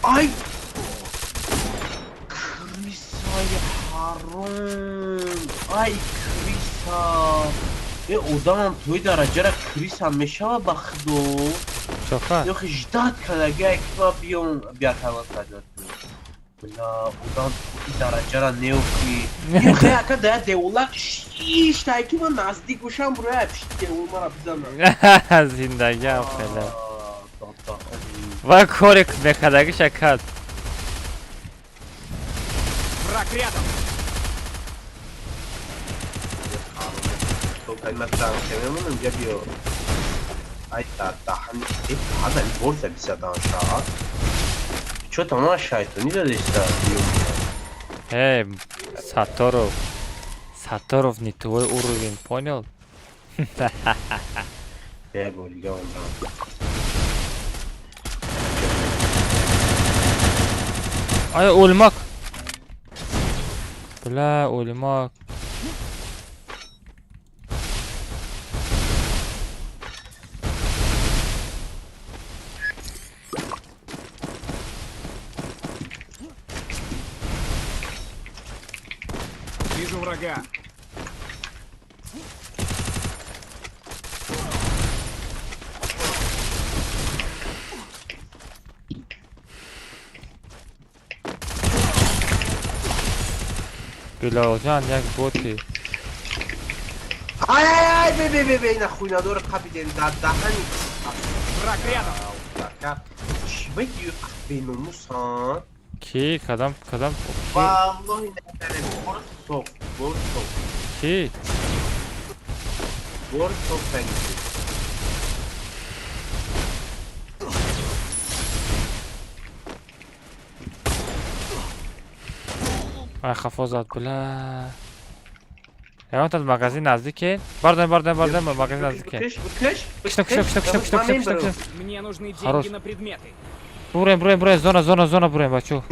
Ай! Крысаи ҳаром! Ай, крыса! Э, одамам тои дараҷара крыса мешава ба худо?
Чоха?
Ёхи ждать кадаги, ки ма биём, биякама саҷад. Бля, одам тои дараҷара неохи. Ёхи ака дая деволак шиштай ки ма наздик бошам, буроя пишти девол мара бизанам.
Зиндагиам хеле. Ва коре мекардагиша кард.
Враг рядом.
То кай ма танкемемонам ҷа биё. Ай та даҳани э ҳада борса бисадан шаат. Чо тамома шайтонӣ дадеста?
Эй, Сатторов. Сатторов не твой уровень, понял?
Я бор дига омадам.
Ай, o'lmoq. Бля, o'lmoq.
Вижу врага.
Билолҷон як боти.
Ай ай ай бе бе бе бе ина хуйнадор қапидем дар даҳани.
Враг рядом.
Чӣ ба беномусан?
Ки? Кадам кадам?
Валлоҳи надарем. Борсов, Борсов.
Ки?
Борсов танки.
Ай хафо зад, бля. Ягон таз магазин наздике? Бардем, бардем, бардем, магазин наздике.
Бикиш, бикиш.
Киштам, киштам, киштам, киштам, киштам, киштам, киштам.
Мне нужны
Хорош.
деньги на предметы.
Бураем, бураем, бураем, зона, зона, зона, бураем, бачо.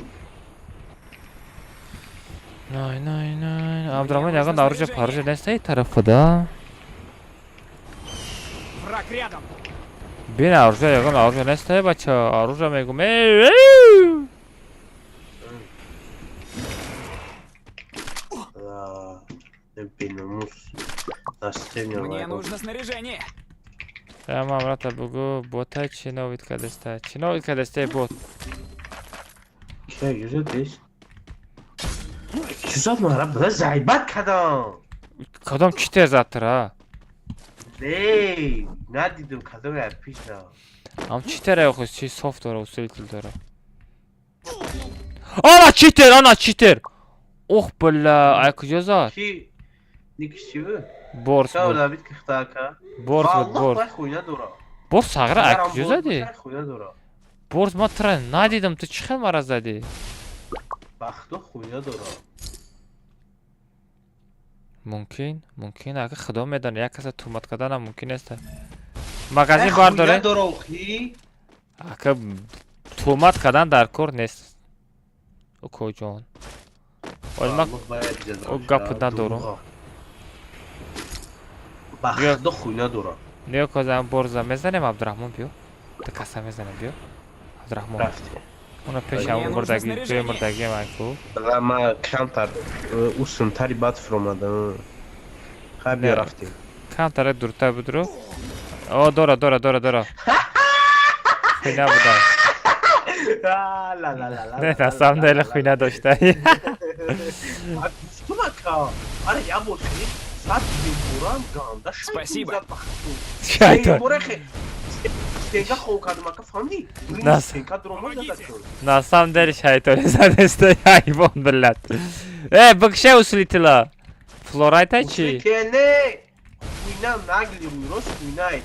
Най, най, най. Абдурахмон ягон оружие, оружие нест ай тарафа да.
Враг рядом.
Бин оружие, ягон оружие нест ай бачо. Оружие мегум. Эй, эй!
Беномус.
Мне нужно снаряжение.
Ама брата бугу бота чи новид кадеста? Чи новид кадеста бот?
Ки юзад дес? Юзад мара бля зайбат кадам.
Кадом читер заттыр а?
Не, надидум кадом я пишна.
Ам читер охис чи софт дора, усилитель дора. Ана читер, ана читер. Ох бля, ай куҷо зад?
Ки никиш чи буд?
Борс
Чао
буд.
Давид кихтака.
Борс буд,
Валлоҳ
борс.
вай хуйна дора.
Борс сағра, ай
Агарам
куҷо
борс
задӣ?
бошад, хуйна дора.
Борс ма тра надидам, ту чӣ хел мара задӣ?
Бахто хуйна дора.
Мумкин, мумкин, ака худо медонад, як каса туҳмат карданам мумкин нест. Магазин бардоре.
Дорохи.
Ака, туҳмат кардан дар кор нест. Укоҷон. Оли ман о гапу надорум.
Ба худо, хуйна дорам.
Ниё, козам борза мезанем, Абдураҳмон, биё. Та каса мезанем, биё. Абдураҳмон.
Рафтем.
Уна пеш ҳамон мурдагӣ, ҷои мурдагӣ ман ку.
Ма камтар усунтари бад фуромадам. Хай, биё, рафтем.
Камтара дуртар будро. О, дора, дора, дора, дора. Хуйна буда. Не, на самом деле хуйна дошта.
Гуфтум, ака. Аре, я бор хеле сад беборам ганда.
Спасибо.
Шайтон.
Стенка хов кардам, ака, фаҳмидӣ?
На
Стенка дуромад зада.
На самом деле шайтони задеста, ҳайвон, блядь. Э, бикше усилителя. Флорайта чи?
Не, хуйна наглый рӯйрост хуйнай.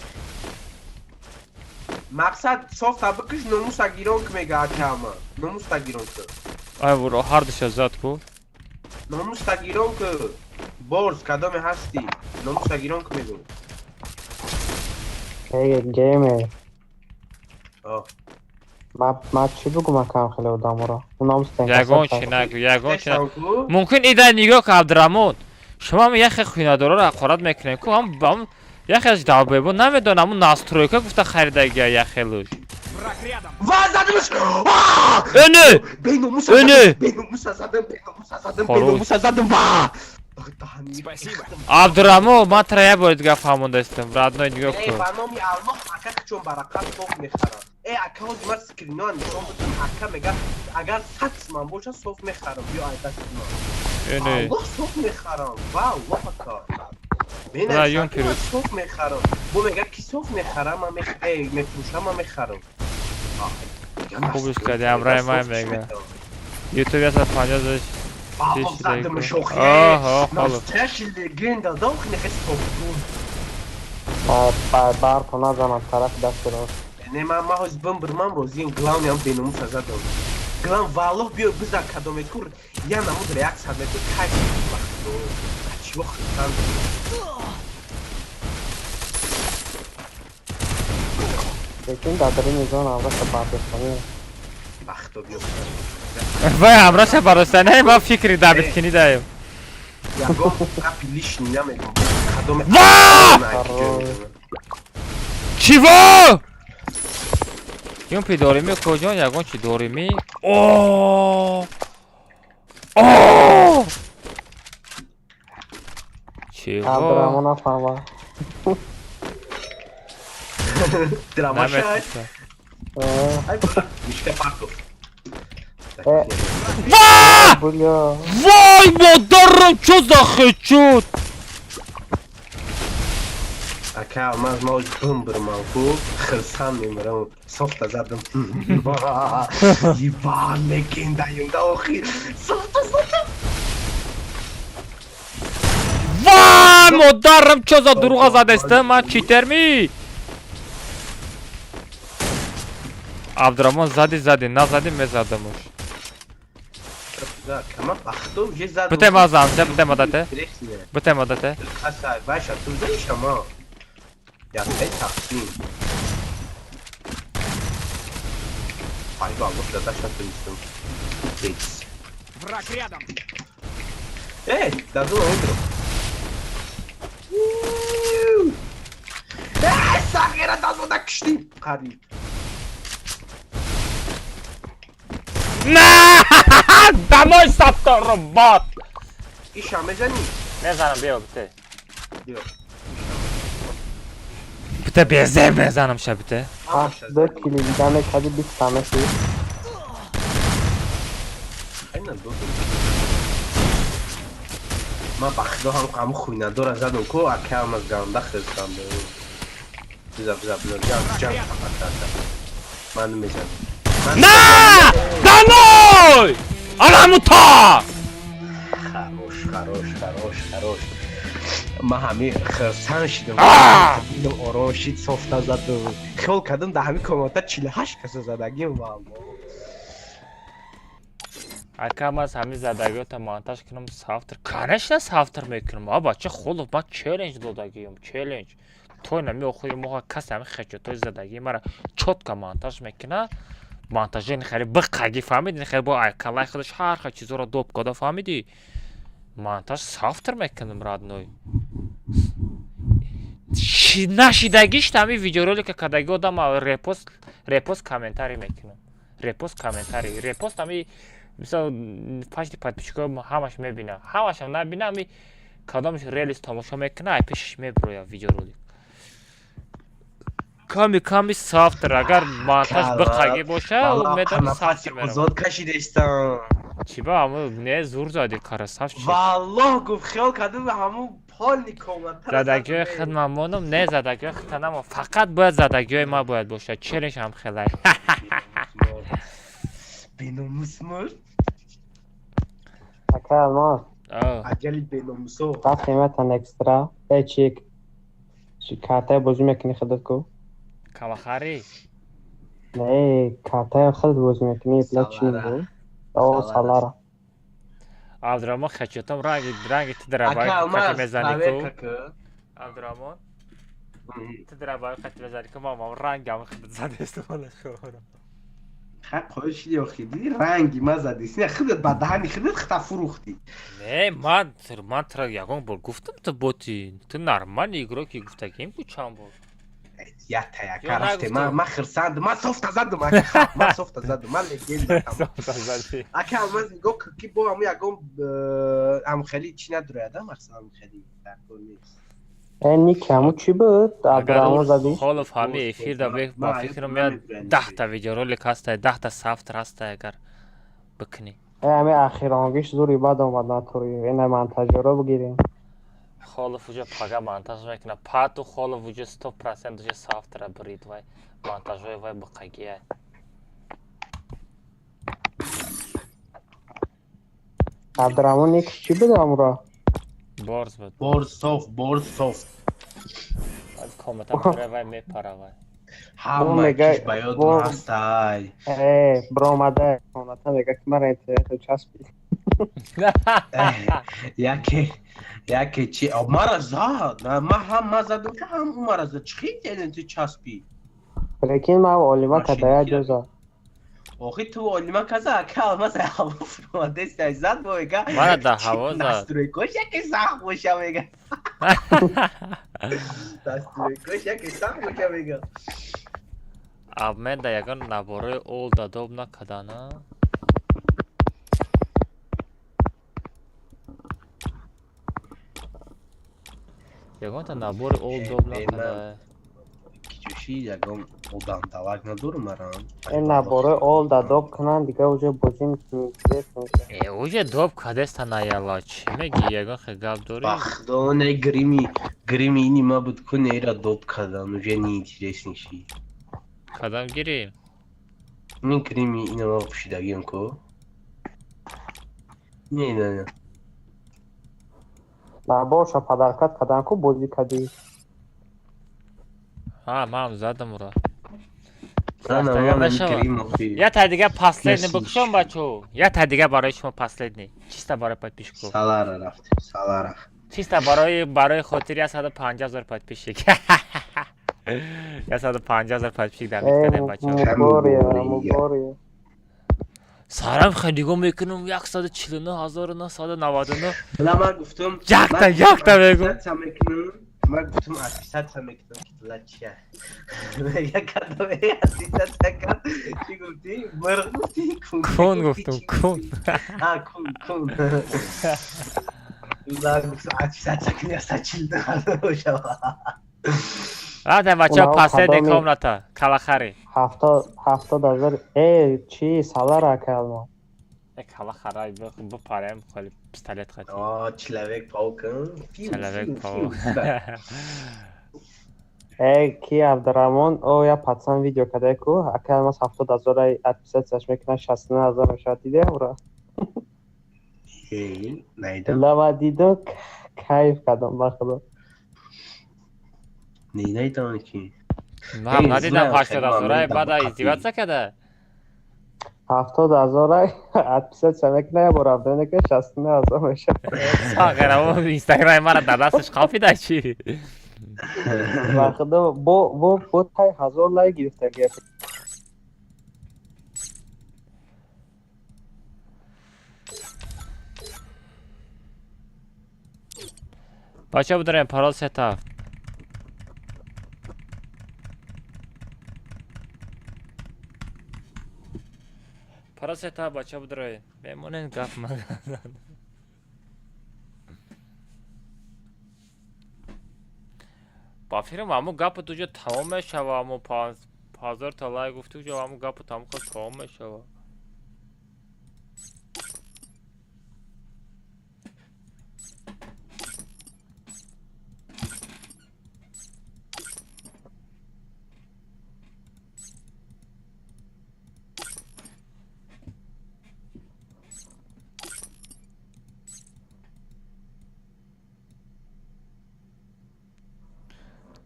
Мақсад софта бикиш, номуса гирон ки мега акама. Номуста гирон ки.
Ай, буро ҳардуша зад ку.
Номуста гирон ки. Борз, кадоме ҳастӣ? Номуста гирон ки мегӯм.
Эй, геймер.
О.
Ма чӣ бигӯм, акам, хеле одаморо? Унам стенка.
Ягон чи нагӯ, ягон чи. Мумкин ида нигоҳ ка, Абдураҳмон. Шумо ҳам яхе хуйнадороро ҳақорат мекунем ку, ҳам яхе аз долбоёбо намедонам, ҳамун настройка гуфта харидагия яхелуш.
Враг рядом.
Ва, задамш!
Эне!
Беномуса
Эне!
задам, беномуса задам, беномуса задам,
Хорош.
беномуса задам, ва!
Спасибо.
Абдураҳмон, ман тара як бори дига фаҳмондаистам. Родной, нигоҳ
Э,
кун.
ба номи Аллоҳ, ака, чун барақат соф мехарам. Э, ака, ҳозир ман скриноа нишон бидам, ака мега, агар 100 суман боша, соф мехарам, биё ай дасти ман.
Эне.
Аллоҳ, соф мехарам, ва Аллоҳ, ака.
Ла, юн
Менависам,
пирӯз.
Соф мехарам. Бо мега, ки соф мехарам, ман мефурӯшам, ман мехарам.
Хубиш кардӣ, ҳамроҳи ман мега. Ютуб 150 заш.
Аллоҳ, задамш охи.
Оҳо, холо.
Настоящий легенда, да, охи, нехе соф.
Барто назанад тарафи дасти рост.
Не, ман ҳозир бимбирмам, розием, главный ам беномуса задам. Глав, валлоҳ, биё бизан, кадомет кур, я намуд реаксия мету, кайф вақто. Чиво хирсан.
Лекин дар дарини зона ҳамраша бардоштанӣ.
Вақто биё.
Вай ҳамроша бароштани, ман фикри дабиткунӣ даем.
Ягон гапи лишний намегум. Кадоме
Ва! Чиво? Юмпи дорими, куҷо ягон чи дорими? О! О! Чиво?
Абдураҳмон нафаҳма.
Драмаша.
Наметиса.
Ай, мишка партов.
Э.
Ва!
Бля.
Вой, модарам, чо за хечут?
Ака, ман ҳозир бимбирмам ку, хирсан мемирам. Софта задам. Ебан, легенда юнда охи. Софта задам.
Вай, модарам, чо за дурӯға задестам? Ман читерми? Абдураҳмон, зади, зади, назади мезадамуш.
Кама бахто уже задам.
Бите ма замча, бите ма дате. Бите ма дате.
Хасай, баша, ту заиша ма. Я тай тақсим. Ай, валлоҳ, дадаш натонистам. Бес.
Враг рядом.
Э, даду, интро. Э, сағира дазода киштим. Қариб.
На! Домой, саттор робот!
Иша мезанӣ?
Мезанам, биё, бите.
Биё.
Бите, безеб мезанам ша, бите.
82 кили дида мекарди, 20 меши.
Айна додум. Ман ба худо ҳам ҳамун хуйнадора задам ку, акаам аз ганда хирсам. Биза, биза, биза, ҷанг, ҷанг фақат карда. Ман намезанам.
На! Домой! Аламута!
Хорош, хорош, хорош, хорош. Ман ҳами хирсан шидам. Дилам ором шид, софта задам. Хиёл кардам, дар ҳами комната 48 каса задагим, валлоҳ.
Ака, ман аз ҳамин задагиёта монтаж кунам, савтр. Конечно, савтр мекунам. А бача, холов, ман челлендж додагиём, челлендж. То нами охири моҳа касе ҳами хечотой задагӣ мара чётко монтаж мекуна, монтажи хеле биқаги, фаҳмиди, хеле бо каллаи худаш ҳар хел чизоро доб када, фаҳмидӣ, монтаж сафтр мекунам, родной. Нашидагишта ҳами видеоролика кадаги одама репост, репост, комментарий мекунам, репост, комментарий, репост. Ҳами мисол пашти подписчикои ҳамаш мебина, ҳамашам набина, ҳами кадомаш релиз тамошо мекуна, ай пешаш мебироя видеоролик. Ками ками сафтр, агар монтаж биқаги боша, медони, сафтр меравад.
Озод кашидестам.
Чӣ ба ҳаму не зур зади, красавчик.
Валлоҳ, гуфт, хиёл кардам ҳамун полный комната.
Задагиҳои худ ман монам, не, задагиҳои худта намон, фақат бояд задагиҳои ман бояд бошад. Челлендж ҳам хелай.
Беномус мурд.
Ака Алмаз.
Аҷали беномусо.
Баъд қиматан экстра э чи чи картаи бозӣ мекунӣ худат ку?
Калахари.
Не, картаи худат бозӣ мекунӣ, бла, чи? О, салара.
Абдураҳмон, хачотам ранги ранги ту дарабаи қати мезанӣ ку, Абдураҳмон, ту дарабаи қати мезанӣ ку, ман рангам худат задестамона шуро.
Ха, қоил шиди охи, диди, ранги ма задеси, не, худат ба даҳани худат хита фурӯхтӣ.
Не, ман тра ягон бор гуфтам, ту боти, ту нормальный игрок и, гуфтагим ку чанд бор.
Ята яка рафте, ма хирсанд, ма софта задум, ака, ма софта задум, ма легенда. Ака Алмаз, нигоҳ ки бо ҳаму ягон ам хеле чӣ надорояда, мақсад ам хеле даркор нест.
Э, ник ҳаму чӣ буд, Абдураҳмон задӣ?
Холов ҳами эфир да ба фикрам меяд, 10-та видеоролик ҳастай, 10-та сафтр ҳастай, агар бикунӣ.
Э, ҳами ахиронгиш зури бад омад натури, ина монтажёро бигирем.
Холов уже пага монтаж мекуна, пату Холов уже 100% уже сафтра брид, вай монтажҳои вай биқагия.
Абдураҳмон, ник чӣ буд ҳамуро?
Борз буд.
Борз софт, борз софт.
Комната вай мепара вай.
Ҳама чиз ба ёдум ҳастай.
Э, биромада комната мега ки мара интернету часпид.
Яке чи мара зад, ма ҳам ма задум, ки ҳам ӯ мара зад, чӣ хел ту часпӣ?
Лекин ма олима кадая ҷо зад.
Охи, ту олима каза, ака Алмаз ҳаво фуромадест, зад, бо мега.
Мара да ҳаво зад.
Настройкош яке сахт боша, мега, настройкош яке сахт боша, мега.
Обмен да ягон наборои ол дадоб накадана. Ягонта набори ол доб накада.
Кичуши ягон одам давак надорум марам.
Э, наборои ол дадоб кунанд, дига уже бозӣ мекунӣ.
Э, уже доб кадеста наяла, чӣ мегӣ, ягон хел гап дорӣ?
Бахдо не, грими грими ини ма буд ку, нера доб кадан уже неинтересный ши.
Кадам гирим?
Ин грими ина ма пӯшидагиам ку, не, не, не.
Наборша подаркат кадан ку, бозӣ кадӣ.
Ҳа, ман задам ура. Я та дига последний бикушом, бачо, я та дига барои шумо последний, чисто барои подписчико.
Салара рафтем, салара.
Чисто барои хотири 150 000 подписчик, 150 000 подписчик дар кардем, бачо. Сарам хел нигоҳ мекунам, 149 999.
Ман гуфтам.
Якта якта мегум.
Ман гуфтам, отписаться мекунам, ки дила чия мега, кадоме отписаться кард? Чӣ гуфтӣ, мирғ гуфтӣ?
Кун гуфтум, кун.
А, кун, кун. Гуфтам, отписаться кун, 149 000 бошава.
Ада, бача, последний комната калахари.
70 000, э, чи салара калма.
Э, калахара бипарем, хеле пистолет хати.
О, человек паук.
Человек паук.
Э, ки Абдураҳмон, о, я пацан видео кадай ку, ака Алмаз 70 000 отписаться мекунад, 69 000 мешавад, диде ура?
Найдам.
Лава дидо, кайф кардам, ба худо.
Не, найдам ки.
Ман надидам 80 000, баъда издеваться када.
70 000 отписаться мекунад, я бор абдура 69 000 мешавад.
Инстаграми мара дар дасташ қалфида чӣ?
Ва худо бо тай 1000 лайк гирифта гап.
Бача бударем парол сетафт. Парол сетафт бача бударем. Мемонен гап магазан. Ба фирм ҳамун гапа туҷо тамом мешава, ҳамун 5000 та лайк гуфти уҷо ҳамун гапа тамом хел тамом мешава.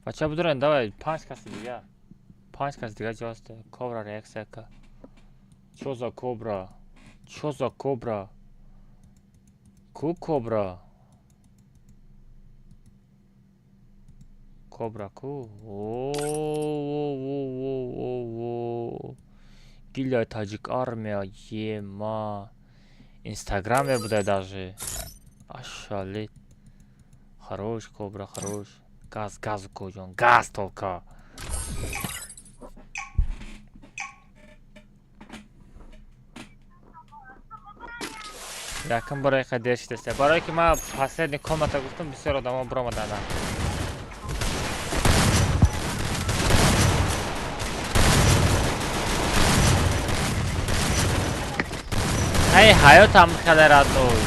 Бача будурен, давай, панҷ каси дига. Панҷ каси дига ҷост. Кобра реаксия ка. Чо за кобра? Чо за кобра? Ку кобра? Кобра ку? О. Гилия таҷик армия, ема. Инстаграме буда даже. Ашалит. Хорош, кобра, хорош. Газ, газ, коҷон, газ толка. Якам барои ха дер шидаста. Барое ки ман последний комната гуфтам, бисёр одамо биромаданд. Ҳай ҳаётам хеле радной.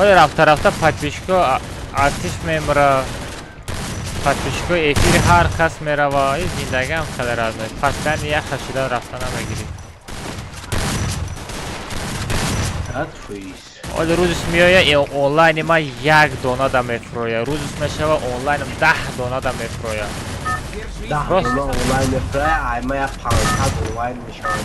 Оё рафта рафта подписчико артиш мемра. Подписчико эфири ҳар кас мерава. И зиндагиам хеле радной. Постоянно як хел шидан рафта намегирӣ. Оли рӯзиш меоя онлайни ман як дона да мефурӯя. Рӯзиш мешава онлайнам 10 дона да мефурӯя.
10 дона онлайн мефурӯя, ай ма як 500 онлайн мешавад.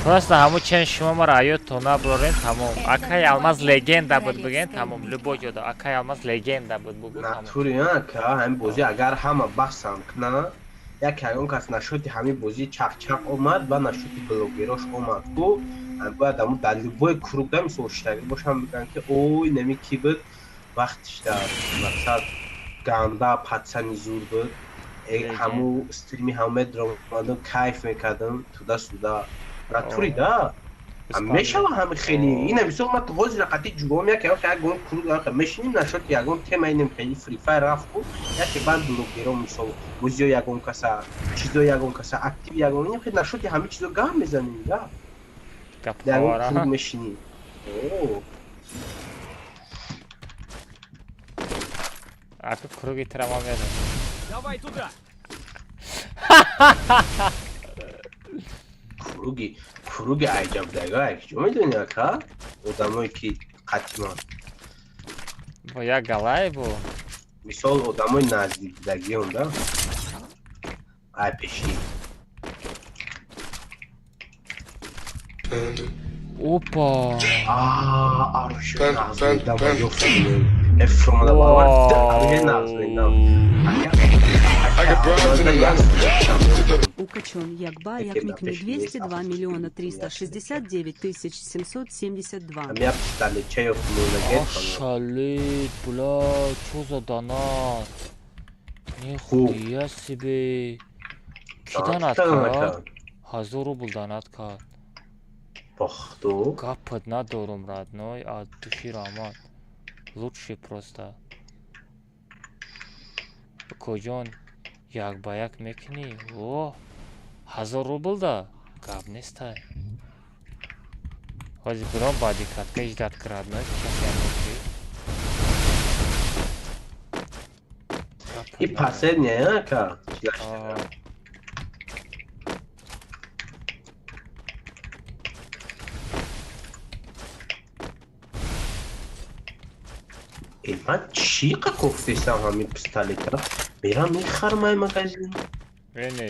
Просто ҳамун чен шумо маро аёдтон набурорен тамом. Акай Алмаз легенда буд бигӯен тамом. Любой ҷода Акай Алмаз легенда буд бугӯ тамом.
Натури ака, ҳамин бозӣ агар ҳама басанд кунанд, як ягон кас нашоти ҳамин бозӣ чақчақ омад ва нашоти блогерош омад ку, бояд ҳамун дар любой круг да мисол шиштагӣ бошам бигӯянд ки ой нами ки буд вақтиш дар мақсад ганда патсани зур буд. Ҳамун стрими ҳама медромадам, кайф мекардам туда-сюда. Натури да. Мешава ҳами хеле. Ина мисол ман ҳозир қати ҷугом як ягон круг мешиним нашод ягон тема инем хеле Free Fire рафт ку, яке баъд блогеро мисол бозиё ягон каса, чизо ягон каса, актив ягон инем хеле нашоди ҳами чизо гап мезанем да. Ягон круг мешиним. О.
Ака круги трама медам.
Давай туда.
Круги, круги айҷабдага, чӣ медонӣ ака? Одамое ки қатиман.
Бо як галай бу.
Мисол одамои наздикдагион да? Ай пеши.
Опа.
Аа, аруши нағз медам, ёфтам. Эфромада баробар аруши нағз медам.
Укачон Ягба Якмикми 202 миллиона 369 тысяч 772.
Ошалит, бля, чё за донат? Нихуя себе. Ки донат кард? 1000 рубл донат кард.
Бахту.
Гапат надорум, родной, от души рамат. Лучший просто. Коҷон, як ба як мекунӣ? О, 1000 рубл да? Гап нестай. Ҳозир биром баъди катка иждат ки родной, касе мекунӣ.
И последняя, ака? Ман чӣ қа кофтесам ҳамин пистолета? Мерам мехарам ай магазин.
Эне.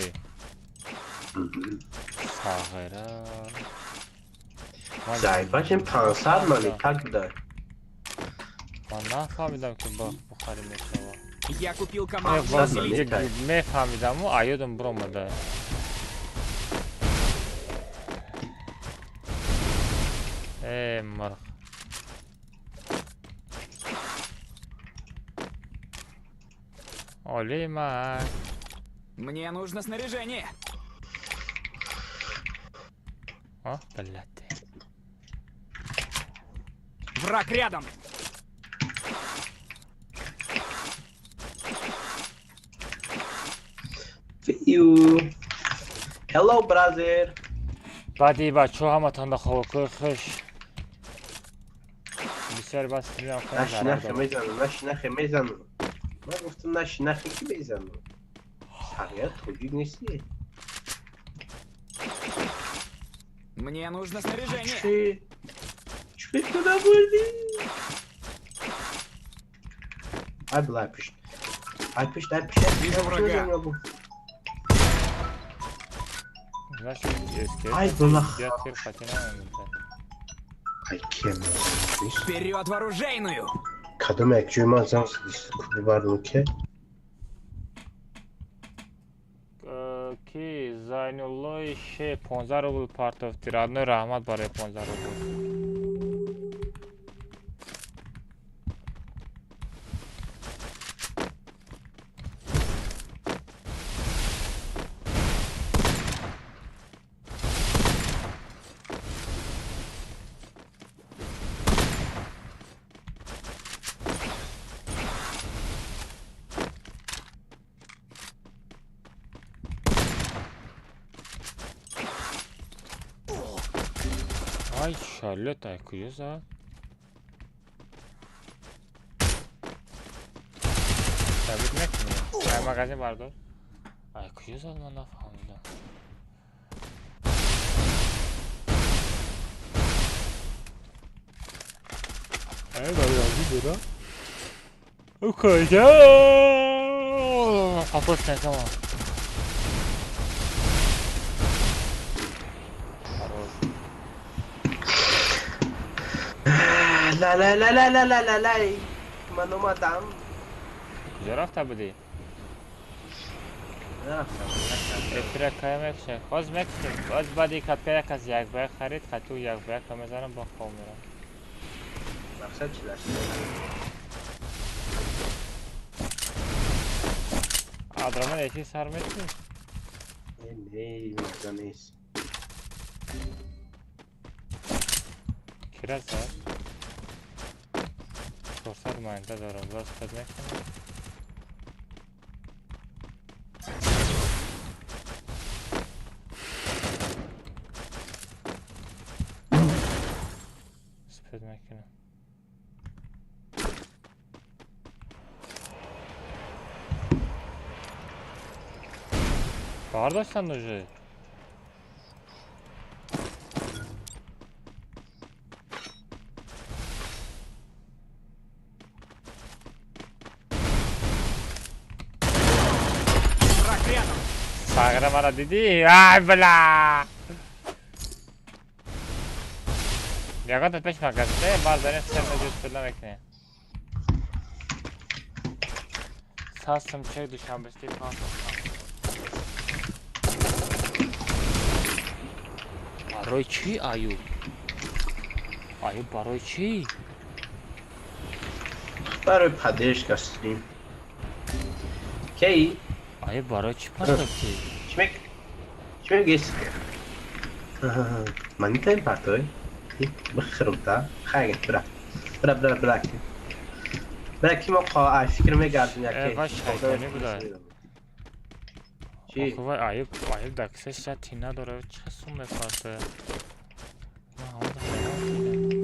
Сағира.
Зайбачем 500 мани так буда.
Ман нафаҳмидам ки бухарӣ мешава.
Я купил командный усилитель.
Мефаҳмидаму аёдам биромада. Э, мурғ. Олимак.
Мне нужно снаряжение.
О, блядь.
Враг рядом.
You. Hello, brother.
Баъди бачаҳо ҳаматонда хобокӯи хуш. Бисёр бас стрим
Наши нахе мезанам, наши нахе мезанам. Ман гуфтам наши нахе ки мезанам. Сағира тоҷик нести.
Мне нужно снаряжение.
Чӣ? Чӣ куда бурдӣ? Ай била, ай пишт. Ай пишт, ай пишт.
Вижу врага.
Ай била. Ай кем.
Вперед в оружейную!
Кадом як ҷои ман зан бибардум ке?
Ки Зайнуллои Ше 15 рубл партофти. Родной, раҳмат барои 15 рубл. Ай, шалет, ай куҷо зад? Табрик мекунӣ? Ай магазин бардор. Ай куҷо зад, ман нафаҳмидам. Ай магазин бера? Куҷо? Қапос накамон.
ла ла ла ла ла ла ла ла ман омадам.
Куҷо рафта будӣ? Эфира кая мекушем? Ҳоз мекушем. Ҳоз баъди катка як кас як ба як харид, хату як ба якка мезанам, бо хоб мерам.
Мақсад чи дашт?
Адраман эфир сар метунӣ?
Не, не, маза нест.
Кира зад? 400 монета дорам, боз худ мекунам. Спид мекунам. Бардоштанд уже? Сағира мара дидӣ? Ай била! Ягон та пеш магазин, бардарин сер меҷуз пила мекунем. Сасм чек душанбести пантостам. Барои чӣ Аюб? Аюб барои чӣ?
Барои поддержка стрим. Кей?
Аюб барои чӣ партофтӣ?
Чӣ мегӯӣ? Ман метавонем партоӣ? Бихӯрам та. Хайр, бира. Бира, бира, бира. Бира ки мо фикр мегардем яке.
Вай шайтонӣ буда.
Чӣ?
Охи вай Аюб, Аюб дар кисааш шояд тина дорад. Чӣ қадр сум мепартояд? Ман ҳамон ҳайрон шудам.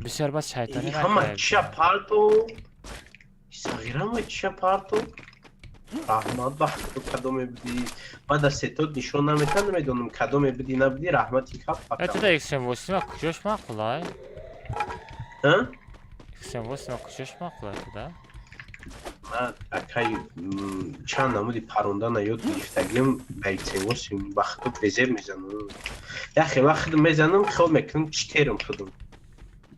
Бисёр бас шайтонӣ
Ҳама
накард.
чиша парту? Сағира ҳама чиша парту? Раҳмат ба ту кадоме будӣ? Ман дар сетот нишон наметам, намедонам кадоме будӣ набудӣ, раҳмати кап
Э, ту дар XM8 куҷош маъқулай?
Ҳа?
XM8 куҷош маъқулай ту да?
Ман акай чанд намуди парондана ёд гирифтагиам ба XM8 ба худо безеб мезанам. Яхе вақт мезанам, хиёл мекунам чӣ терам худам.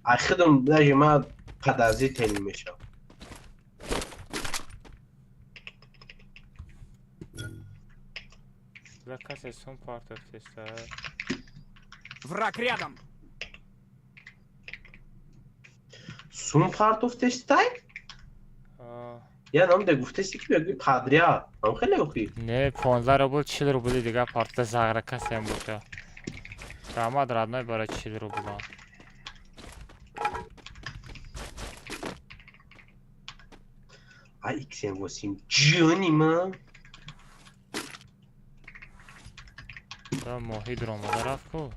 Ахидам даже ма подозрительный мешавам.
Бля, касе сум партофтеста.
Враг рядом.
Сум партофтестай? Я нам де гуфтести ки бигӯи подряд. Ам хеле охи.
Не, 15 рубл, 40 рубли дига партофта зағра касем боша. Раҳмат, родной, барои 40 рубла.
А XM8 ҷони ман.
Да, моҳӣ дуромада рафт ку.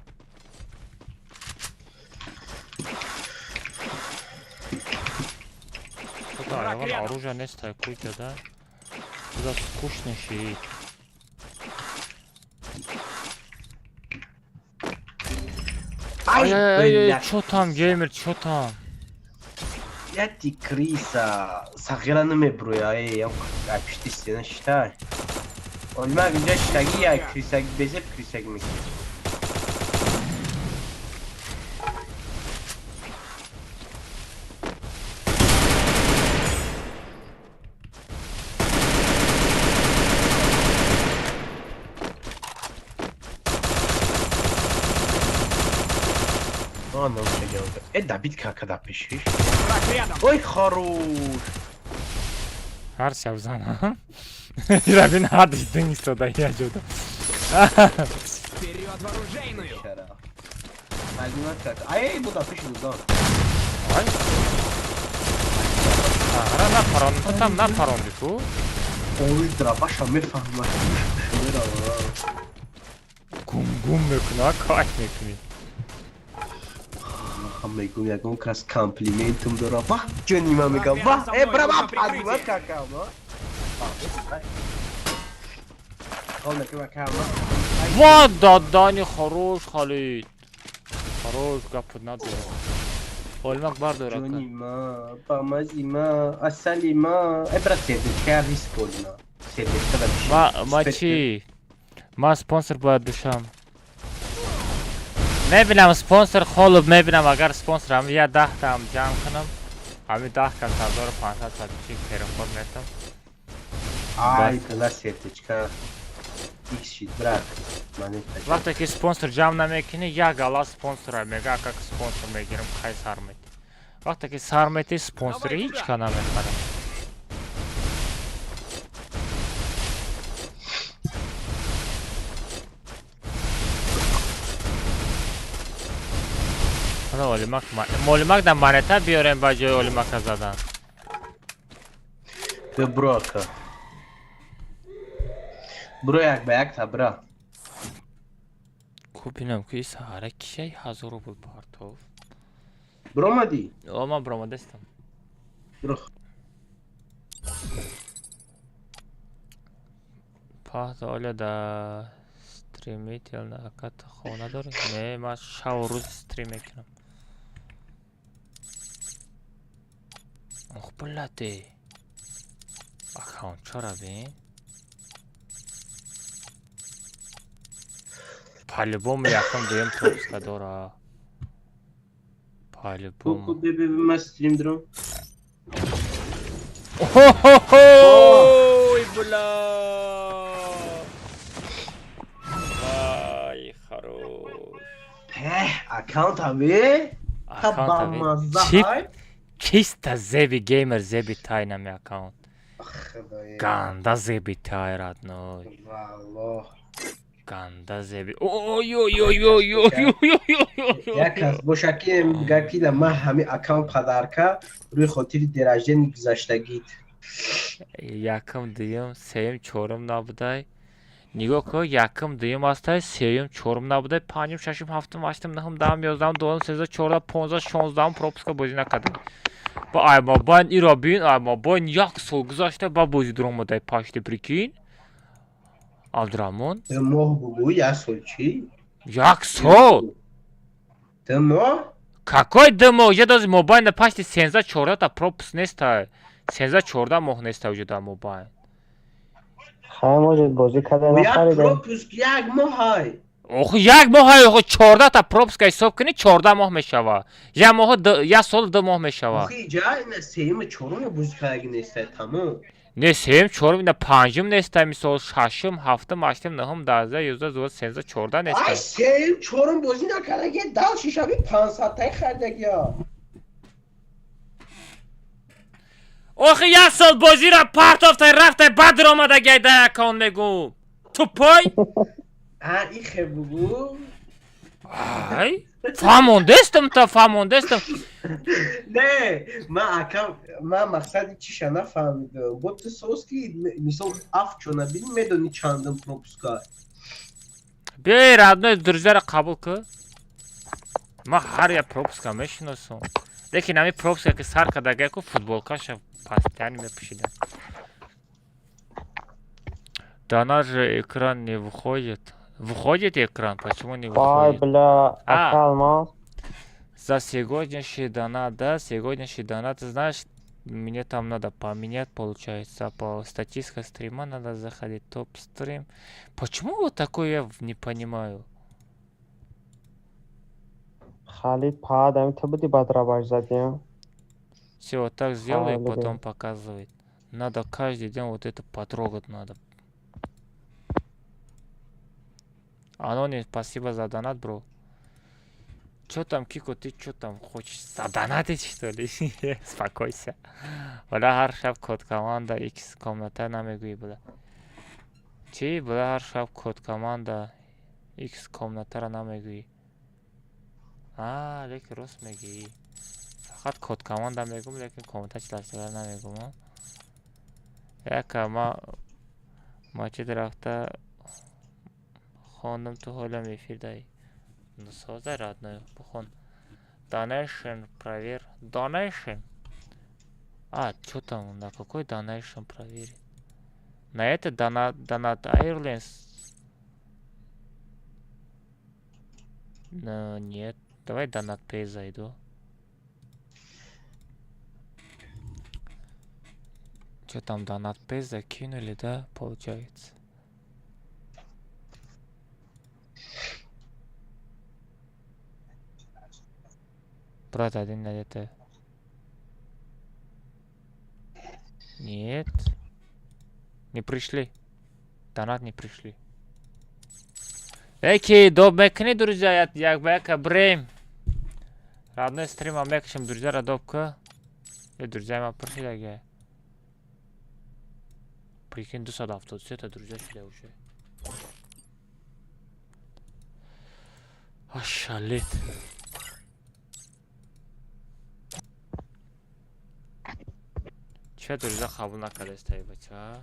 Куда ягон оружие нестай куҷа да? Куда скучно шид.
Ай,
Ай, чё там, геймер, чё там?
Я ти криса. Сағира намебруя, эй, ай пишти стена шитай. Олма инҷа шитаги як крисак безеб крисак мекунад. Э, добить как когда пишешь? Ой, хорош!
Ҳар шаб занам. Равин ҳадиш дин истода я ҷуда.
Вперед в оружейную!
Ай, буда пиши дузан.
Ай. Ара напарон, там напаронди ку.
Ой, драваша мефаҳмад.
Гум гум мекуна, кайф мекунӣ.
Мегум ягон кас комплиментум дора. Ваҳ, ҷони ман мегам. Ваҳ, э, бра, падима какам.
Ва дадани хорош, Халид. Хорош, гапот надорам. Олмак бардора.
Ҷони ма, бамази ма, асали ма. Э, брат, сердечка риск олма. Сердечка да
Ма, ма чӣ? Ма спонсор бояд бишам. Мебинам спонсор холуб мебинам, агар спонсор ҳами я 10 таам ҷамъ кунам, ҳами 10 кас 1500 подписчик переход метам.
Ай, бла, сердечка. Икс шид, брат. Монета.
Вақте ки спонсор ҷамъ намекунӣ, як гала спонсора мега, как спонсор мегирам, кай сар метӣ. Вақте ки сар метӣ, спонсори ҳеҷ ка намехарад. Ана олимак, молимак да монета биёрем ба ҷои олимака задан.
Бро, ака. Бро, як ба як та бра.
Ку бинам ки саҳара кияй 1000 рубл партов.
Бромадӣ?
О, ман бромадестам.
Бро.
Паҳта оля да стримителна ака хона дорӣ? Не, ман шаву рӯз стрим мекунам. Ох, блате. Аккаунт чора бин? По-любому якум дуюм пропуска дора. По-любому.
Ку бе ма стрим дорам.
Ой, бля! Ай, хорош.
Пеҳ, аккаунт ҳаве?
Аккаунт ҳаве? Чисто зеби геймер, зеби тай нами аккаунт. Ганда зеби тай, родной.
Валлоҳ.
Ганда зеби. Ой ой ой ой ой ой ой ой.
Як кас боша ки мега ки да ман ҳами аккаунт подарка рӯи хотири день рождения гузаштагит.
Якум, дуюм, сеюм, чорум набудай. Нигоҳ кун, якум, дуюм ҳастай, сеюм, чорум набудай, панҷум, шашум, ҳафтум, ҳаштум, нӯҳум, даҳум, 11-ум, 12-ум, 13, 14, 15, 16-ум пропуска бозӣ накардем. Ба ай мобайн иро бин, ай мобайн як сол гузашта ба бозӣ дуромадай пашти, прикинь. Абдураҳмон?
2 моҳ бугӯ, як сол чӣ?
Як сол?
2 моҳ?
Какой 2 моҳ? Я дози мобайна пашти 13, 14 та пропуск нестай. 13, 14 моҳ нестай уже дар мобайн.
Хай, может, бозӣ карда
Як
нахарида.
пропуск як моҳ ай.
Охи, як моҳ, охи, 14 та пропуска ҳисоб кунӣ, 14 моҳ мешава. Як моҳ, як сол 2 моҳ мешава.
Охи, иҷа ина сеюми чоруми бозӣ кардаги нестай, тамом.
Не, сеюм, чорум, ина панҷум нестай, мисол, шашум, ҳафтум, ҳаштум, нӯҳум, 10, 11, 12, 13, 14
Ай,
нестай.
Сеюм чорум бозӣ накардаги, дал шишави 500-таи харидагия.
Охи, як сол бозиро партофтай, рафтай, баъд омадагай да аккаунт мегум. Тупой?
А, ихе бугу.
Ай, фаҳмондестам, та фаҳмондестам.
Не, ман акам, ман мақсади чиша нафаҳмидам. Бо ту соз ки, мисол, афчо набини, медони чандум пропуска.
Биёи, родной, друзьяро қабул кӣ. Ман ҳар як пропуска мешиносам. Лекин ҳамин пропуска ки сар кардагай ку, футболкаша постоянно мепӯшидам. Да же экран не выходит. Выходит экран, почему не
Вай,
выходит?
Бля,
А.
ака Алмаз.
За сегодняшний донат, да, сегодняшний донат, знаешь, мне там надо поменять, получается, по статистика стрима надо заходить, топ стрим. Почему вот такое, я не понимаю?
Халид Паадам, ту буди бадрабаш задем.
Все, вот так сделай,
Халид.
Потом показывает. Надо каждый день вот это потрогать надо. Аноним, спасибо за донат, бро. Чё там, Кико, ты чё там хочешь? Задонатить, что ли? Успокойся. Бля, ҳар шаб код команда X комната намегӯӣ, бля. Чӣ? Бля, ҳар шаб код команда X комнатаро намегӯӣ. А, лекин рост мегӯӣ. Фақат код команда мегӯм, лекин комната чиласара намегӯм, а? Яка ма масҷид рафта хондам, ту ҳолам эфир даи. Ну, созай, родной, бихон. Donation проверь. Donation. А, что там, на какой donation проверить? На это донат, донат Airlines? Ну, нет. Давай донат Pay зайду. Что там, донат Pay закинули, да, получается? Брат, один на это. Нет. Не пришли. Донат не пришли. Эки, доб мекни, друзья, як ба яка брем. Родной, стрима мекшем, друзья, радобка. Э, друзья, ма пришли. Прикинь, 273 друзья сюда уже. Ошалеть. Ча друзья қабул накардестай, бача?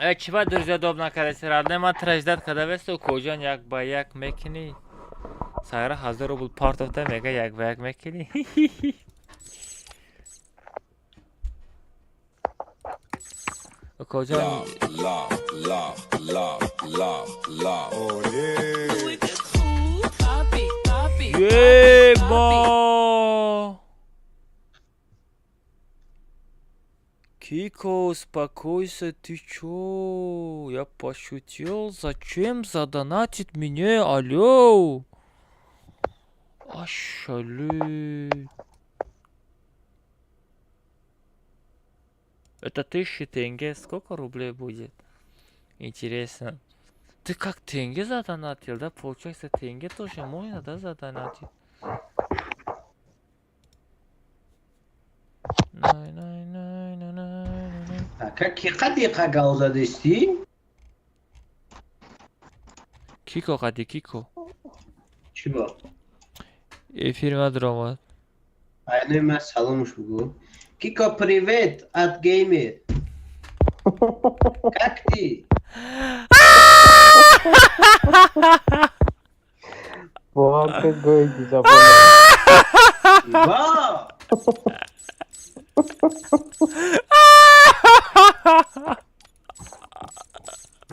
Э, чӣ ба друзья доб накардеси, родной? Ман траждат карда весту, коҷон, як ба як мекунӣ? Сайра 1000 рубл партофта, мега, як ба як мекунӣ. Коҷон.
Love, love, love, love, love. Oh yeah.
Еба! Кико, успокойся, ты чё? Я пошутил. Зачем задонатить мне? Алло! Ошалеть. Это 1000 тенге. Сколько рублей будет? Интересно. Ты как тенге задонатил, да? Получается, тенге тоже можно, да, задонатить? Най, най, най, най, най, най.
Ака, ки қадиқа гав задестӣ?
Кико қади, Кико.
Чӣ бо?
Эфир ма.
Айнои ман саломуш бугӯ. Кико, привет от геймер. Как ты?
Бовар кун, гӯи дизабона.
Ба!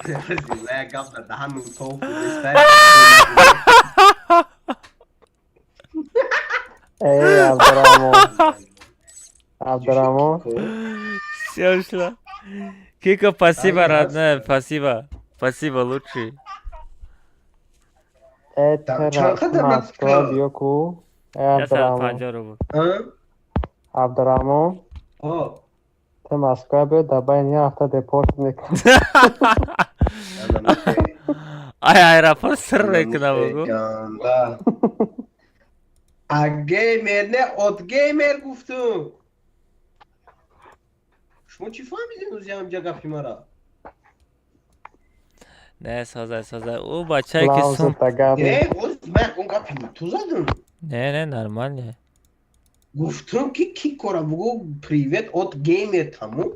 Зилая гап дар даҳану тоф будестай.
Эй, Абдураҳмон. Абдураҳмон.
Всё, шла. Кико, спасибо, родная, спасибо. Спасибо, лучший.
Москва биёку.
Абдураҳмон. Рубл.
Абдураҳмон. Ту Москва биё, дар байни як ҳафта депорт мекунӣ.
Ай, аэропорт сир мекунам, бугу.
А геймер не, от геймер гуфтум. Шумо чӣ фаҳмидем ӯзи ҳамҷа гапи мара?
Не, созай, созай. Ӯ бачае ки сум.
Не, оз ман он гапи ту задум.
Не, не, нормально.
Гуфтум ки ки кора бугу привет от геймер тамом.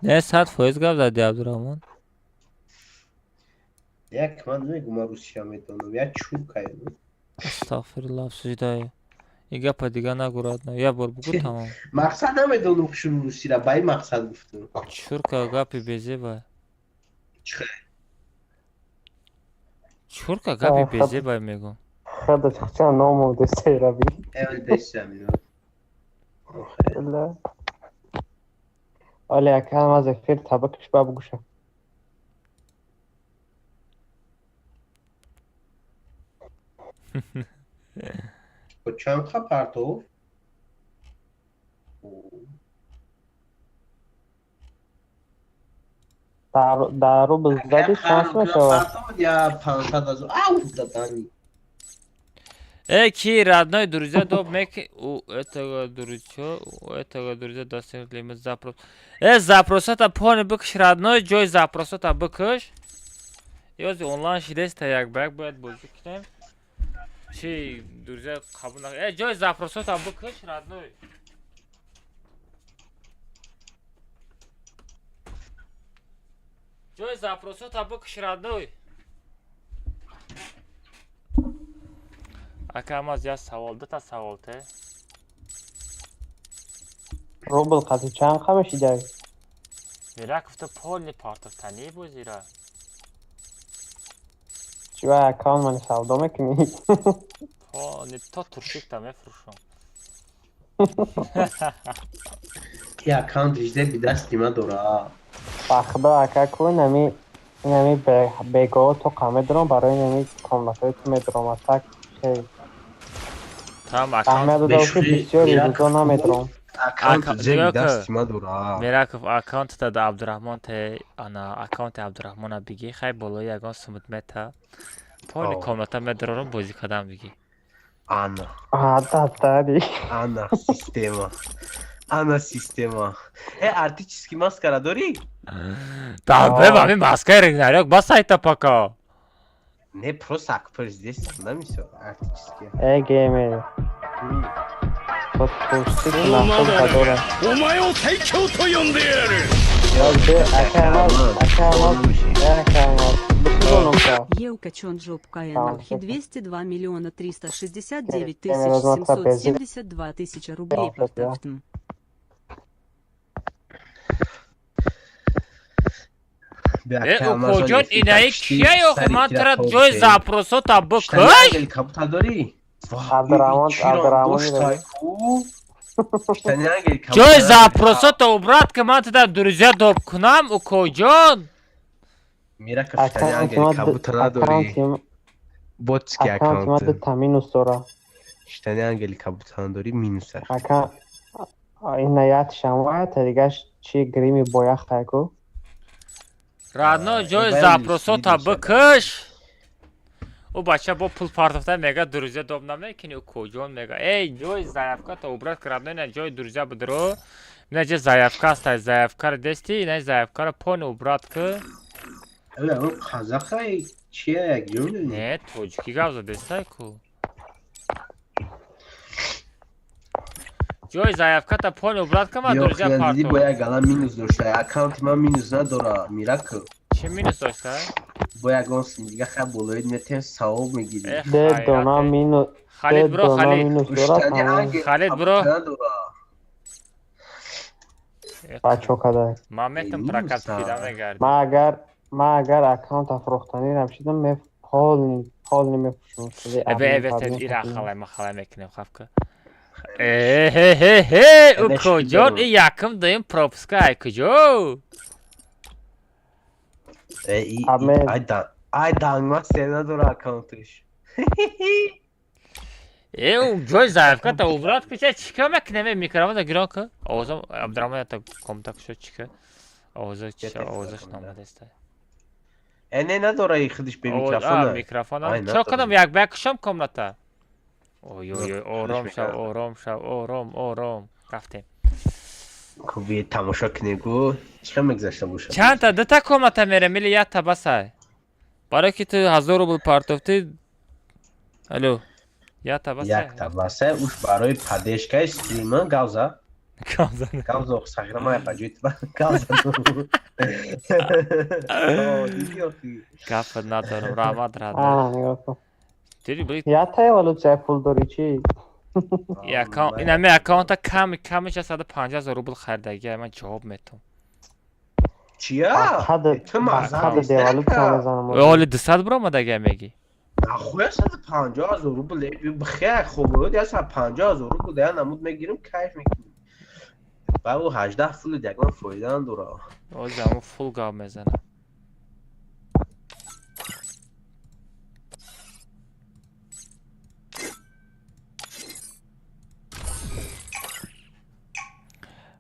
Не, 100% гап зади, Абдураҳмон.
Як ман намегум, ман русия медонам, як чуркаем.
Астағфируллоҳ, обсуждаю. И гапа дига нагу, родной. Як бор бугу, тамом.
Мақсад намедонам хушру русира, ба ин мақсад гуфтум.
Чурка гапи безеба.
Чихе?
Чурка гапи безеба мегум.
Хада ча ному десераби.
Эвел десамино.
Ла. Оле акам аз эфир табакш баб гуша.
Чанд ха партов?
Дар рубл зади шанс мешавад.
Я 500 азор. Ау, задани.
Э, ки родной друзья доб мек у этого друзья, у этого друзья достигнут лимит запрос. Э, запросата пони бикш, родной, ҷой запросата бикш. Ёзи онлайн шидеста як ба як бояд бозӣ кунем. Чи друзья қабул нак. Э, ҷой запросата бикш, родной. Ҷой запросата бикш, родной. Ака, аз як савол, дута савол те.
Рубл қати чанд қа мешидай?
Мираков то полни партофтани бозира.
Чи ва аккаунт мани савдо мекунӣ?
Полни то туршикта мефурӯшам.
Ки аккаунт рижде би дасти ма дора.
Ба худо ака ку нами инами бегоҳо то қа медурам барои инами комнатҳои ту медурам а так хел.
Там
аккаунт бисёри рӯзо намедурам.
Аккаунт зеби дасти ма дора.
Мираков аккаунтата да Абдураҳмон те ана аккаунти Абдураҳмона бигӣ, хай болои ягон сумут мета. Полни комната медурорам бозӣ кардам бигӣ.
Ана.
Ададари.
Ана система. Ана система. Э, артический маскара дорӣ?
Да, бе, ами маскаи Рагнарёк бас айта пока.
Не, просто акпер здесь намисо артический.
Э, геймер. Вот пушти нахуй кадора.
お前を最強と呼んでやる。
Елка Чонджоп Каэнахи 202 миллиона 369 тысяч 772 тысячи рублей партафтм.
Э, укоҷон, инаи кия охи ман тара ҷои запросота бикш?
Кабута дорӣ?
Абдураҳмон, Абдураҳмон.
Ҷои запросота убрат ки ман тада друзья доб кунам, укоҷон.
Мираков штани ангели кабута надорӣ? Ботский
аккаунт ма
аккаунт.
дута минус дора.
Штани ангели кабута надорӣ минус аст.
Ака ина ятшам ва дигаш чи грими бояхтайку.
Родной, ҷои запросота бикш. Ӯ бача бо пул партофта мега друзья доб намекунӣ, укоҷон мега. Эй, ҷои заявката убрат ки родной, ина ҷои друзья бидро. Ина ҷа заявка аст, заявкаро дести, ина заявкаро пони убрат ки.
Эла, он қазақай чия як ҷон?
Не, тоҷикӣ гап задестай ку. Ҷои заявката пони убрат ки ман
Ё,
друзья
хиён дидӣ бо
партоф.
як гала минус дошта. Аккаунти ман минус надора, Миракл.
Чӣ минус дошта?
Бо ягон сум дига хай болоид метем савоб мегирӣ.
Де дона минус.
Халид бро, Халид.
Минус дора.
Штани ангел
Халид бро.
кабута надора.
Бачо кадай.
Ман метам прокат кида мегардӣ.
Ма агар аккаунт афрохтанӣ рамшидам ме полни Хол намепӯшам.
Ира халай махалай мекунем, хавка. Э-хе-хе-хе, укоҷон, и якм даим пропуска ай куҷо?
Ай дангма сена дора аккаунтиш.
Э, ҷои заявката убрат куча чика мекунем, микрофона гирон ку. Овозам Абдурахмон ята комта кушо чика. Овоза чиша, овозаш намадаста.
Э, не надора и худиш бе микрофона.
Микрофона. Чо кунам, як ба як кушам комната? Ой, ой, ой, ором шав, ором шав, ором, ором. Рафтем.
Куби тамошо кунем ку. Чӣ мегзашта бошад?
Чандта, дута комната мерем или якта басай? Барои ки ту 1000 рубл партофтӣ. Алло. Якта басай.
Якта басай, уш барои поддержкаи стрима гавза.
Гавза.
Гавза, сахирама я паҷои гавза.
Гап надорам, раҳмат, раҳмат.
Якта эволюция пул дорӣ чӣ?
Инами аккаунта ками камиш 150 000 рубл харидагӣ, ман ҷавоб метам.
Чия?
Ту маза деволюция мезанам.
Оли 200 баромадагӣ мегӣ?
Нахуя 150 000 рубл, бихе хуб, 150 000 рубл я намуд мегирим, кайф мекунем. Ба ӯ 18 фул ягон фоида надора.
Ози ҳамон фул гап мезанам.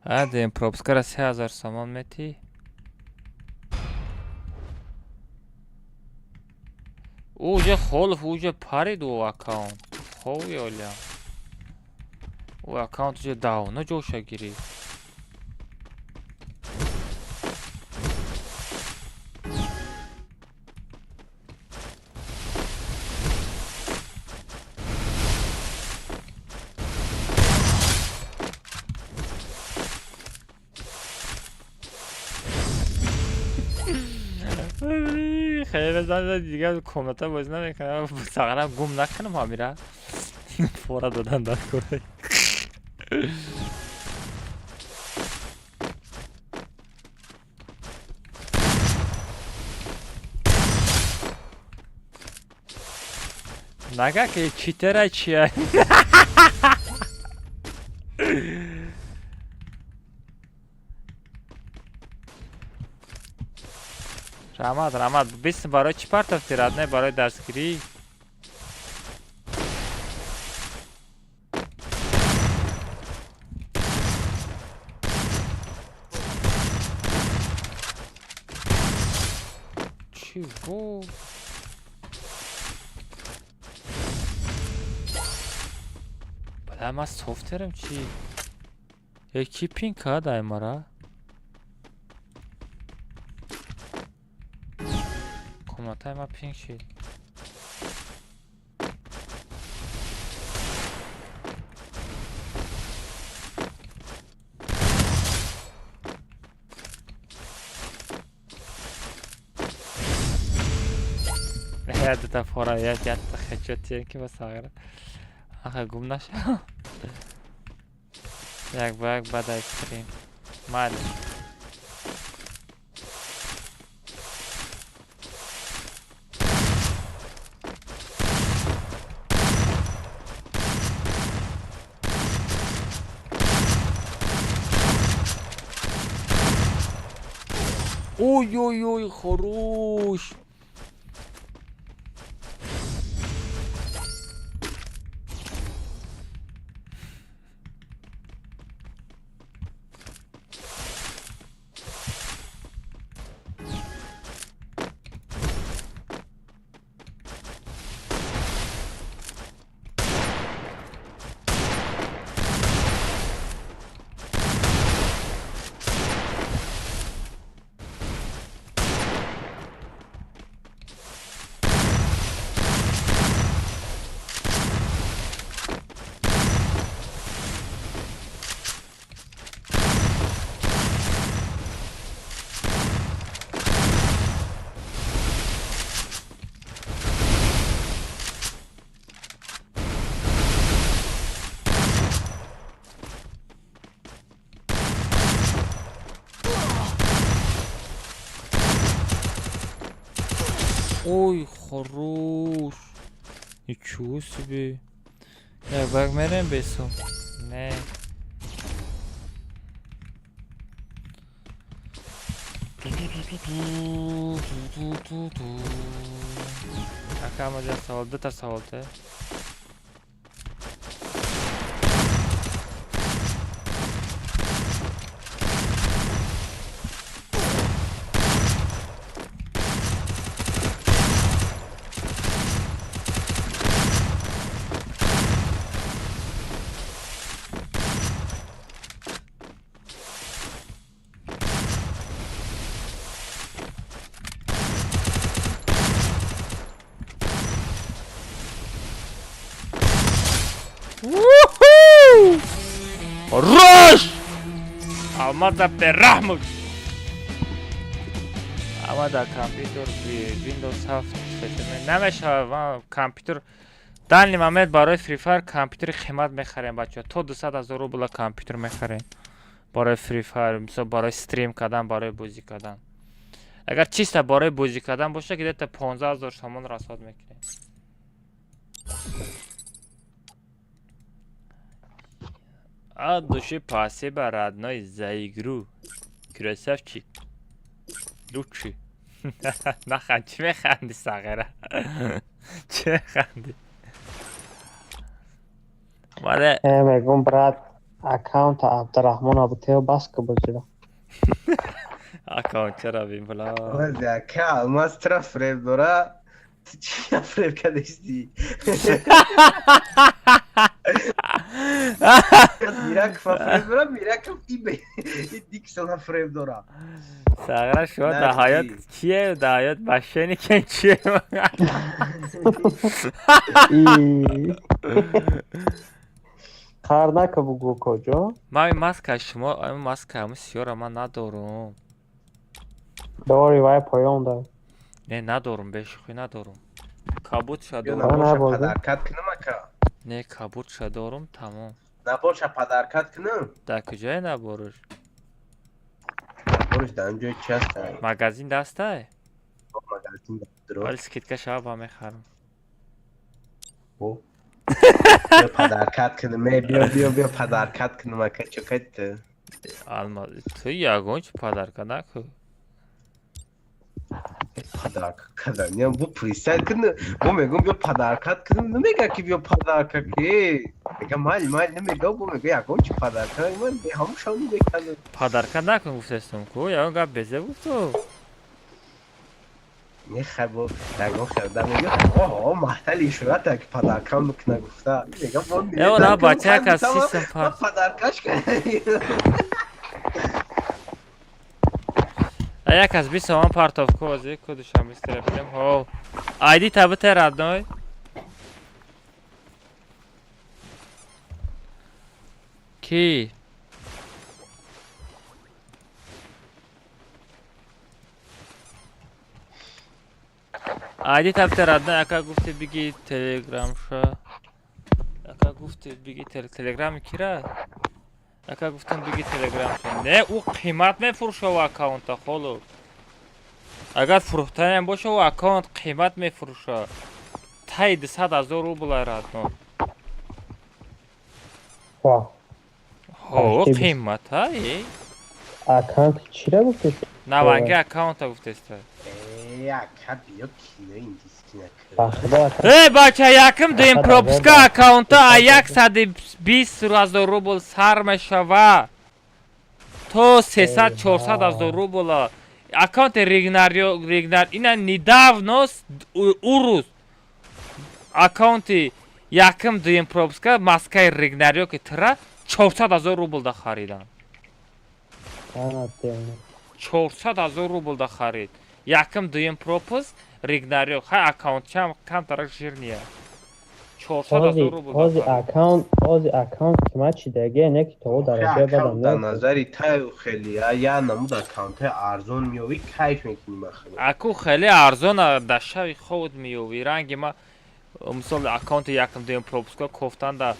Адем пропускара 3000 сомон метӣ. Уже холф, уже парид ӯ аккаунт. Хови оля. Ӯ аккаунт уже давно ҷоша гирифт. Хеле зан дигар комната бозӣ намекунам, сағарам гум накунам ҳамира. Фора додан дар кора. Нага ки читера чия. Раҳмат, раҳмат. Бис барои чӣ партофтӣ, родной? Барои дастгирӣ? Чего? Бля, ман софтверам чӣ? Ки пин кард ай мара? Комнатаи ман пинг шид. Дута фора якта хечо тием ки ба сағира. Аха гум нашав. Як ба як баъд аз стрим. Майли. Ой, ой, ой, хорош. Ой, хорош. Ничего себе. Як бак мерем бесум. Не. Ака, ма савол, дута савол те. Хорош! Алмаза бераҳмуд. Ама дар компютер Windows 7 система намешавад. Ма компютер данный момент барои Free Fire компютери қимат мехарем, бачаҳо. То 200 ҳазор рубла компютер мехарем. Барои Free Fire, мисол барои стрим кардан, барои бозӣ кардан. Агар чисто барои бозӣ кардан боша, где-то 15 ҳазор сомон расход мекунем. От души спасибо, родной, за игру. Красавчик. Лучший. Наханд, чӣ механди, сағира? Чӣ механди? Вале
Мегум, брат, аккаунта Абдурахмон Абутео бас ка бозиро.
Аккаунт чара бин бла.
Ози ака, алмаз тра фреб дора. Ту чи фреб кадисти? Мирак фреб дора, Мираков ибе. Диксона фреб дора.
Сағира, шумо дар ҳаёт чие? Дар ҳаёт мошенникен чие?
Қар нака бугу куҷо?
Ман ин маска шумо, ин маска ҳамун сиёра ман надорум.
Дори, вай поён да.
Не, надорум, бешӯхӣ надорум. Кабудша
Биё
дорум.
набоша подаркат кунам, ака.
Не, кабудша дорум, тамом.
Набоша подаркат кунам.
Дар куҷое наборуш?
Наборуш дар ҷои чи ҳаста?
Магазин дастай?
Магазин дро.
Вали скидка шава, ба мехарам.
Бо. Биё подаркат кунам, э, биё, биё, биё подаркат кунам, ака, чо кайт?
Алма, ту ягон чи подарка наку.
Подарка кадан, я бу представь кунам, бу мегум биё подаркат кунам, намега ки биё подарка ки. Мега мал мал намега, бу мега ягон чи подарка, ман ҳамушам мекардам.
Подарка накун гуфтестум ку, ягон гап безе гуфту.
Не хай, бо ягон хелда мега, оҳо, маҳтали шурата ки подарка мекуна гуфта. Мега бо
Э, она бача ка систем пар.
Подаркаш
А як аз 20 сомон партов ку, ози ку душанбе стрепнем. Ҳо. Айди табите, родной. Ки? Айди табите, родной, ака гуфти биги телеграмша. Ака гуфти биги телеграм кира? Ака гуфтам биги телеграмша. Не, ӯ қимат мефурӯшава аккаунта, холу. Агар фурӯхтаниам боша, ӯ аккаунт қимат мефурӯша. Таи 200 ҳазор рубла, родной.
Ва.
Ҳо, қимата, э?
Аккаунт чира гуфтед?
Наванги аккаунта гуфтеста.
Э, ака, биё кино индиски накун.
Ба худо, ака.
Э, бача, якм дуюм пропуска аккаунта а 120 ҳазор рубл сар мешава то 300 400 ҳазор рубла. Аккаунти Ригнарио Ригнар ина недавно урус аккаунти якм дуюм пропуска маскаи Ригнарио ки тра 400 ҳазор рубл да харидан. 400 ҳазор рубл да харид. Якм дуюм пропуск Ригнарио хай аккаунтчам камтарак жирния. 400 ҳазор рубл.
Ҳози аккаунт, ҳози аккаунт қимат шидаге, не ки то дараҷа бадам.
Дар назари таю хеле я намуд аккаунтҳои арзон меёвӣ, кайф мекунӣ махеле.
Аку хеле арзон дар шави ховд меёвӣ. Ранги ма мисол аккаунти якм дуюм пропуска кофтан да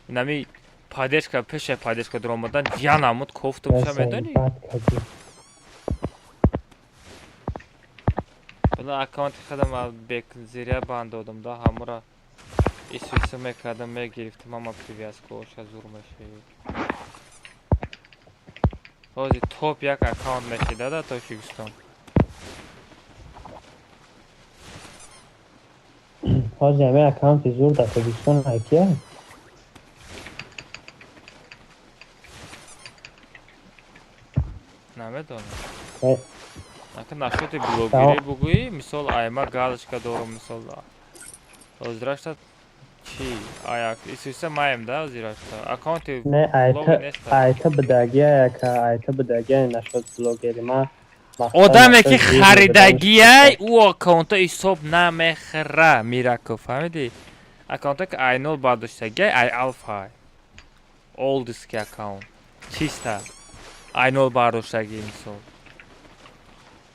нами поддержка пеша поддержка дуромадан я намуд кофтум ша медонӣ? Бана аккаунти худам бек зиря банд додам да ҳамура. Исуса мекардам, мегирифтам, ама привязкаоша зур мешавид. Ҳозир топ як аккаунт мешида дар Тоҷикистон.
Ҳозир ҳамин аккаунти зур дар Тоҷикистон ҳакия?
Намедонам. Ака нашоти блогерӣ бугӯӣ, мисол айма галочка дорум, мисол ҳозирашта чӣ? Аяк исуса маем да ҳозирашта. Аккаунти
Не, айта бидагия яка, айта бидагия нашод блогери ма.
Одаме ки харидагиай, ӯ аккаунта ҳисоб намехӯра, Мираков, фаҳмидӣ? Аккаунта ки айнол бардоштагиай, ай алфай. Олдиски аккаунт. Чиста. Айнол бардоштагӣ мисол.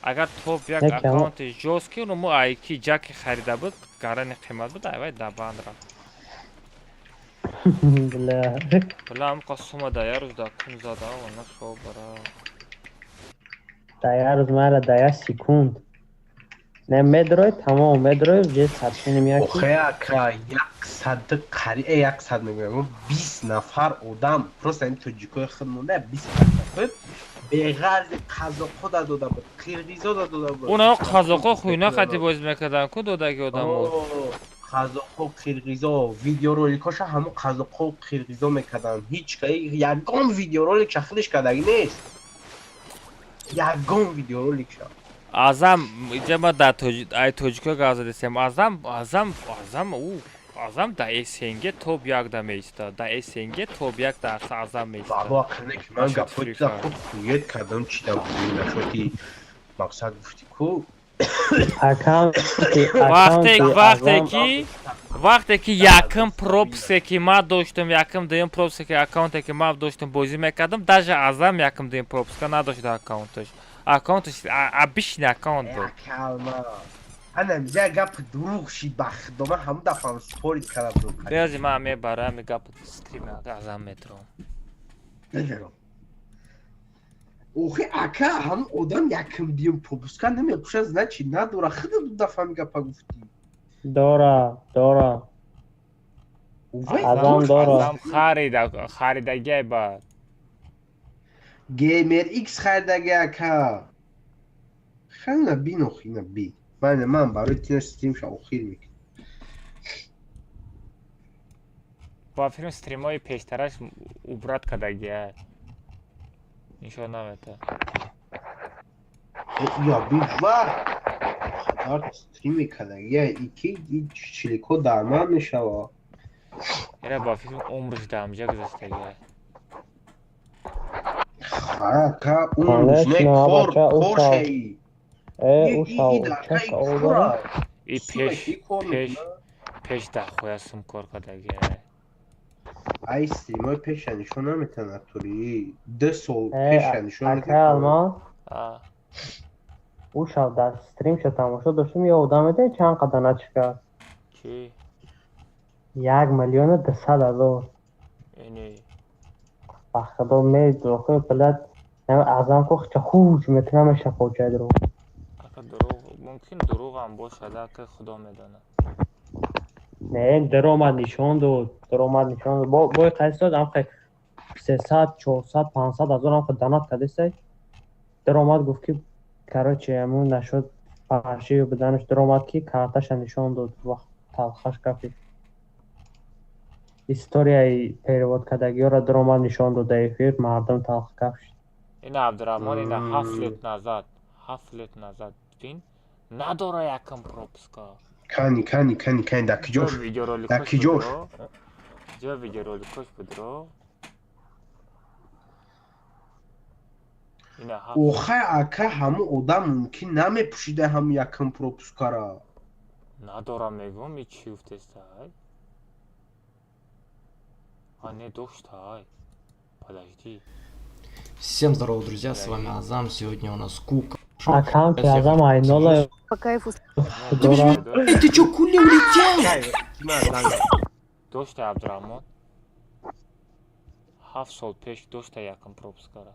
Агар топ як аккаунти жёсткий, уно мо айки ҷаки харида буд, гарани қимат буд, айвай дабанд рафт.
Бля.
Бля, амқа сума да як рӯз да кун зада, она шо бара.
Да як рӯз майла да як секунд. Не медрой, тамом медрой, же сообщение меяки.
Охе ака, 100 қари, 100 мегӯям, 20 нафар одам, просто ин тоҷикои худ монда, 20 нафар беғарзи қазоқҳо да дода буд, қирғизо да дода буд.
Уна қазоқҳо хуйна хати бозӣ мекарданд, ку додаги одамо.
Қазоқҳо, қирғизо, видеороликҳоша ҳамон қазоқҳо, қирғизо мекарданд. Ҳеҷ ягон видеороликша худаш кардаги нест. Ягон видеороликша.
Азам, иҷа ма дар ай тоҷикҳо гап задистем. Азам, Азам, Азам, ӯ Азам дар СНГ топ як да меистад. Дар СНГ топ як дар Азам меистад.
Баба, қане ки ман гапҳои туда худ хует кардам, чи да будӣ нашоти мақсад гуфти ку.
Вақте ки якм пропуске ки ман доштам, якм дуюм пропуске ки аккаунте ки ман доштам бозӣ мекардам, даже Азам якм дуюм пропуска надошт дар аккаунташ. Аккаунташ обычный аккаунт буд.
Анам я гап дурӯғ шид, ба худо ман ҳамон дафъам спорит кардам.
Беази ман мебарам гап стрим Азам метром.
Мебарам. Охи ака, ҳамон одам якм дуюм пропуска намепӯшад, значит надора. Худо ду дафъа ҳамин гапа гуфтӣ.
Дора, дора. Азам дора.
Азам харидагиай баъд.
Геймер X харидаги ака. Хана бин, охи ина би. Ман барои тина стримша охир мекунам.
Ба филм стримҳои пештараш убрат кардагиай. Нишон намета.
Я би ва хадар стрим кардагиай, ики чилико дарман мешава.
Ера ба филм умрш дамҷа гузаштагиай.
Ака, умрш не кор, кор шаи.
И пеш пеш дахоя сум кор кардагиай.
Ай стримҳои пеша нишон наметавонад тури. 2 сол пеша нишон
наметавонад. Алмаз. Ӯ шаб дар стримша тамошо доштем, ё одам медонӣ чанд қадар начика?
Чӣ?
1 200 000.
Ини.
Ба худо медохи блядь, Азам ку хча хуҷ мекунам шапоча дро.
Ака дурӯғ, мумкин дурӯғам бошад, ака худо медонад.
Не, даромад нишон дод, даромад нишон дод. Бо қайс дод, амхе 300, 400, 500 ҳазор амхе донат кардесай. Даромад гуфт ки короче, ҳамун нашуд фарши буданаш даромад ки карташа нишон дод, вақт талхаш кафид. Историяи перевод кардагиёро даромад нишон дод дар эфир, мардум талх кафшид.
Ина Абдурахмон, ина 7 лет назад, 7 лет назад бин надора якм пропуска.
Кани, кани, кани, кани, дар киҷош? Дар киҷош?
Ҷо видеороликош будро.
Охай ака, ҳамун одам мумкин намепӯшида ҳамун якм пропускара.
Надора мегӯм, и чӣ гуфтестай? А не доштай. Подожди.
Всем здорово, друзья, с вами Азам. Сегодня у нас Кука.
Аккаунт Азам Айнола.
По кайфу.
Эй, ты чё, кули улетел?
Доштай Абдурахмон. 7 сол пеш доштай якм пропускара.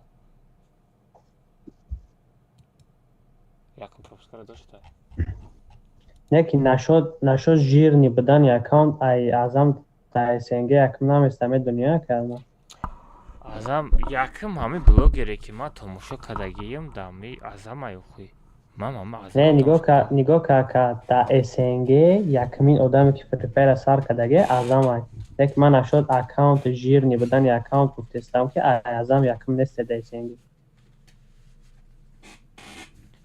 Якм пропускара доштай.
Не ки нашод жирный будани аккаунт ай Азам дар СНГ якм наместа, медони, акалма.
Азам якм ҳами блогере ки ман тамошо кардагием, дами Азам аюхи. Ман ҳама Азам.
Не, нигоҳ ка, нигоҳ ка, ка дар СНГ якмин одаме ки Free Fire сар кардаге Азам ай. Лекин ман нашод аккаунт жирный будани аккаунт гуфтестам, ки ай Азам якм несте дар СНГ.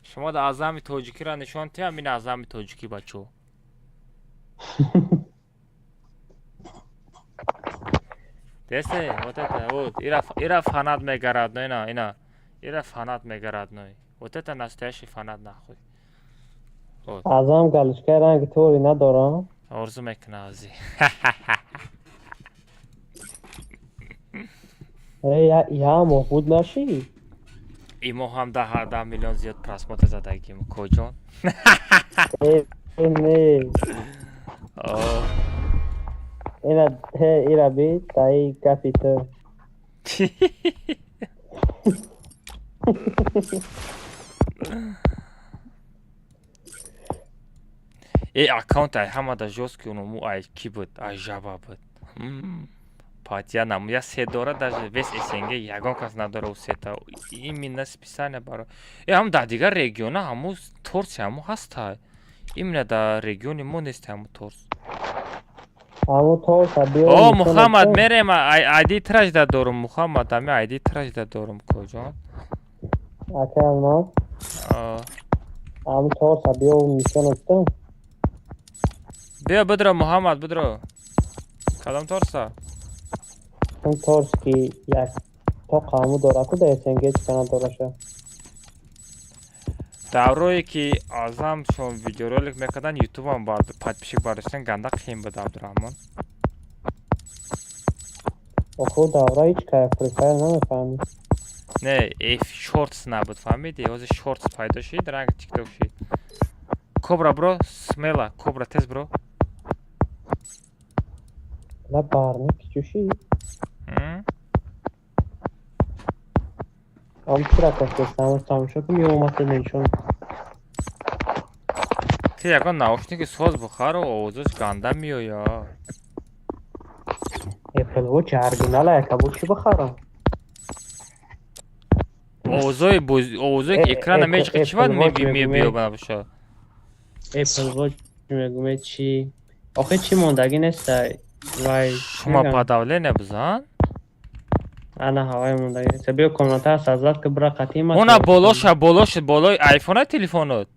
Шумо да Азами тоҷикиро нишон тиҳам, ин Азами тоҷикӣ, бачо. Десте, вот это, вот, ира фанат мегарад, но ина, ина, ира фанат мегарад, но. Вот это настоящий фанат, нахуй. Вот.
Азам галочкаи ранги тори надорам.
Орзу мекуна ази.
Э, я моҳ буд нашӣ?
И мо ҳам 10 миллион зиёд просмотр задагим, коҷон.
Э, не.
О.
Ина, ира би, таи гапи ту.
Э, аккаунт ай ҳамада жёсткий унуму ай ки буд? Ай жаба буд. Патия нам я се дора, даже весь СНГ ягон кас надора у сета. Именно специально баро. Э, ҳам дар дигар региона ҳаму торси ҳаму ҳаста. Именно дар региони мо нест ҳаму торс.
Ҳаму торса биё.
О, Мухаммад, мерем, айди тражда дорум, Мухаммад, ами айди тражда дорум, коҷон.
Ака Алмаз. Ҳаму торса биё нишон додам.
Биё, бидро, Муҳаммад, бидро. Кадом торса?
Он торс ки як тоқ ҳаму дора ку дар СНГ чӣ надораша.
Даврое ки Азам шон видеоролик мекардан, ютубам подписчик бардоштан ганда қиин буд, Абдураҳмон.
Охо, давра ҳеч кай Free Fire намефаҳмид.
Не, эф шортс набуд, фаҳмиди? Ҳозир шортс пайдо шид, ранг тикток шид. Кобра бро, смело, кобра тез бро.
Ла барни кичуши. Ам чира кофтестам, тамошо кун, ё омада нишон.
Ти ягон наушники соз бухару, овозаш ганда меоя.
Apple Watch оригинала якабо чӣ бихарам?
Овозои овозое ки экрана мечиқи, чӣ бад мебиёба набоша?
Apple Watch мегӯме чӣ? Охе, чӣ мондагӣ неста вай.
Шумо подавление бизан.
Ана ҳавай мондагӣ неста. Биё комната создать ки бира қатима.
Она болоша, болоша, болои айфона телефонот.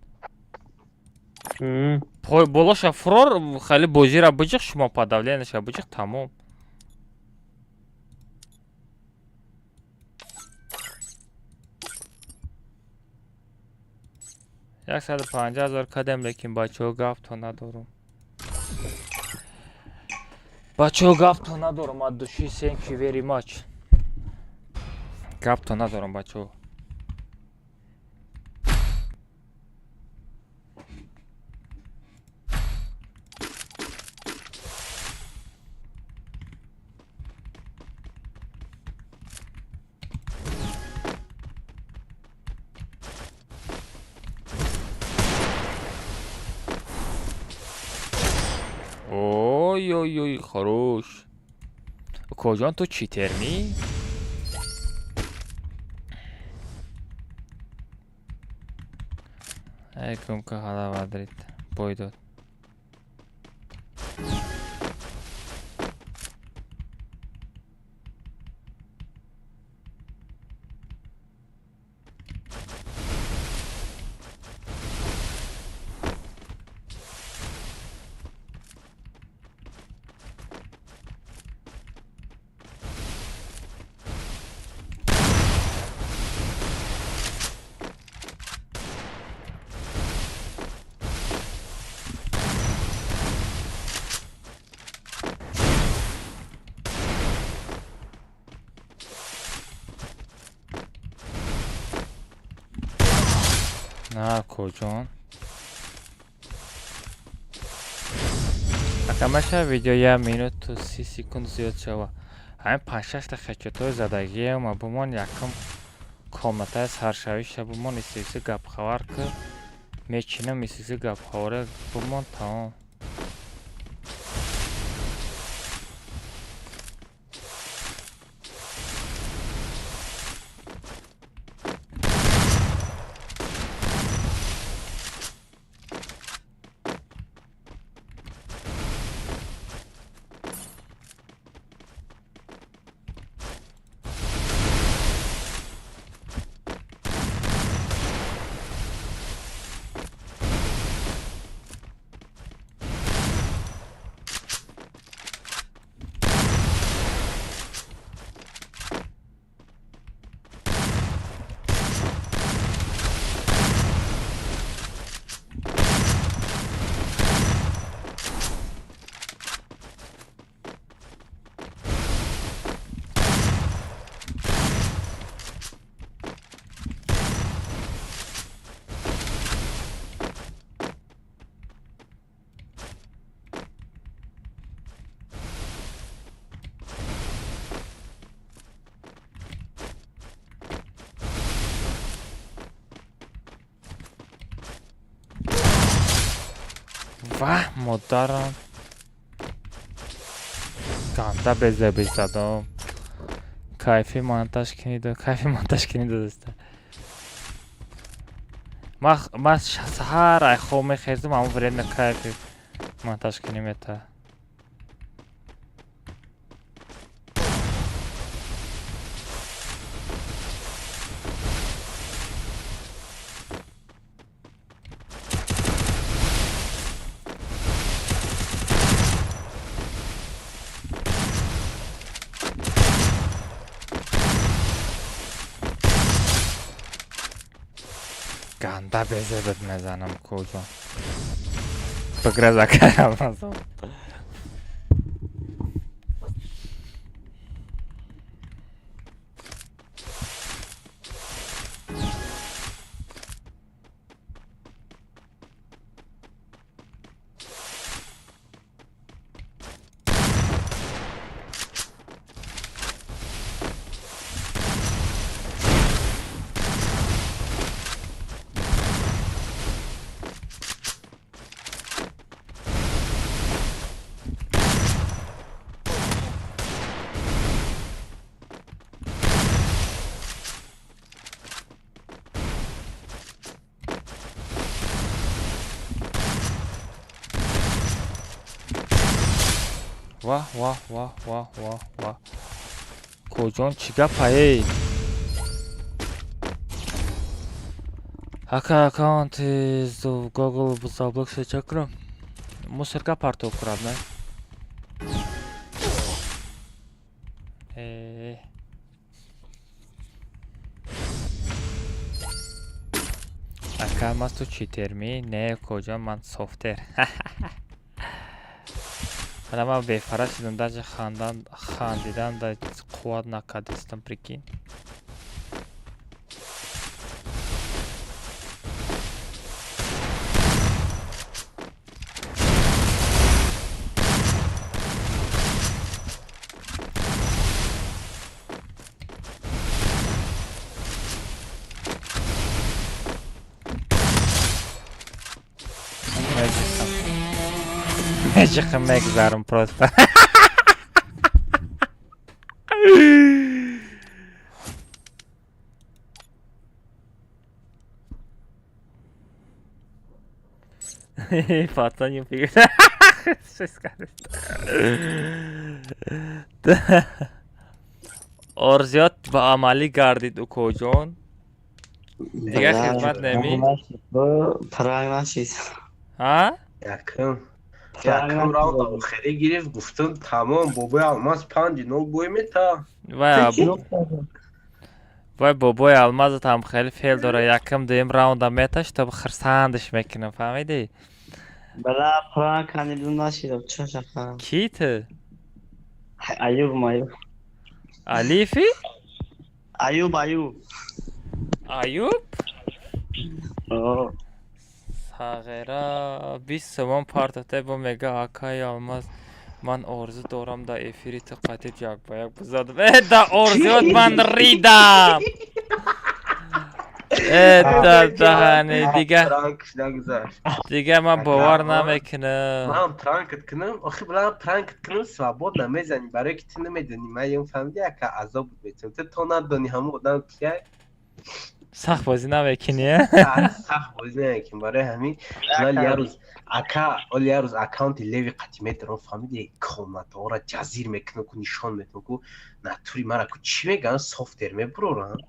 Болоша фурор, хеле бозира биҷиқ, шумо подавлениеша биҷиқ, тамом. 150 000 кардем, лекин бачаҳо, гафто надорум. Бачаҳо, гафто надорум, от души thank you very much. Гафто надорум, бачаҳо. Ой, ой, ой, хорош. Коҷон, ту читермӣ? Ай, гумка ҳалавадрит. Бой дод. На, коҷон. Акамаша видео 1 минуту 30 секунд зиёд шава. Ҳамин панҷ-шашта хечотҳои задагиам бумон, якум комнатаи саршавиша бумон, истиси гапхабар ки. Мечинам исиси гапҳоре бумон тамом. Ваҳ, модарам, ганда безебӣ задам. Кайфи монтаж кинида, кайфи монтаж кинида доста. Ма саҳар ай хоб мехезам, ҳамон время кайфи монтаж кини мета. Ганда безебет мезанам, куҷо биграза кардам. Ваҳ, ваҳ, ваҳ, ваҳ, ваҳ, ваҳ, куҷон, чӣ гапае? Ака, аккаунти Google заблок чакро мусорка партов курад, не? Э. Ака, ман ту читерми? Не, куҷон, ман софтер. Ана ман бефара шудам, даже хандан, хандидан да қувват накардистам, прикинь. Меҷиқам, мегзарам просто. Пацанів. Щось скажеш. Орзиёт ба амалӣ гардид, укоҷон. Дигар хизмат неми?
Пранк нашид.
А?
Якум раунд охирӣ гирифт, гуфтам тамом, бобои Алмаз 5-0 бой мета.
Вай, бобои Алмазат ҳам хеле феъл дора. Якум, дуюм раунда меташ, то хирсандаш мекунам, фаҳмидӣ?
Бала, пранк каниду нашидам, чо шаха.
Ки ту?
Аюб, Аюб.
Алифи?
Аюб, Аюб.
Аюб?
О.
Сағира 20 сомон партофта, бо мега: «Акаи Алмаз, ман орзу дорам дар эфири ту қатиб як ба як бизадам». Э, да орзуёт ман ридам. Э, даҳани дига.
Пранк нагузашт.
Дига ман бовар намекунам.
Ман пранкт кунам, охи била пранкт кунам, свободно мезанӣ, барое ки ту намедонӣ. Ман ем фаҳмидӣ, ака, азоб метам. Ту то надонӣ ҳамон одам кия.
Сахт бозӣ намекунӣ?
Сахт бозӣ намекунӣ. Барои ҳамин оли як рӯз, ака, оли як рӯз аккаунти леви қатӣ метарам, фаҳмидӣ, комнатаҳоро ҷазир мекунам, ку нишон метам, ку натури мара ку чӣ мегӯянд, софтер мебуроранд.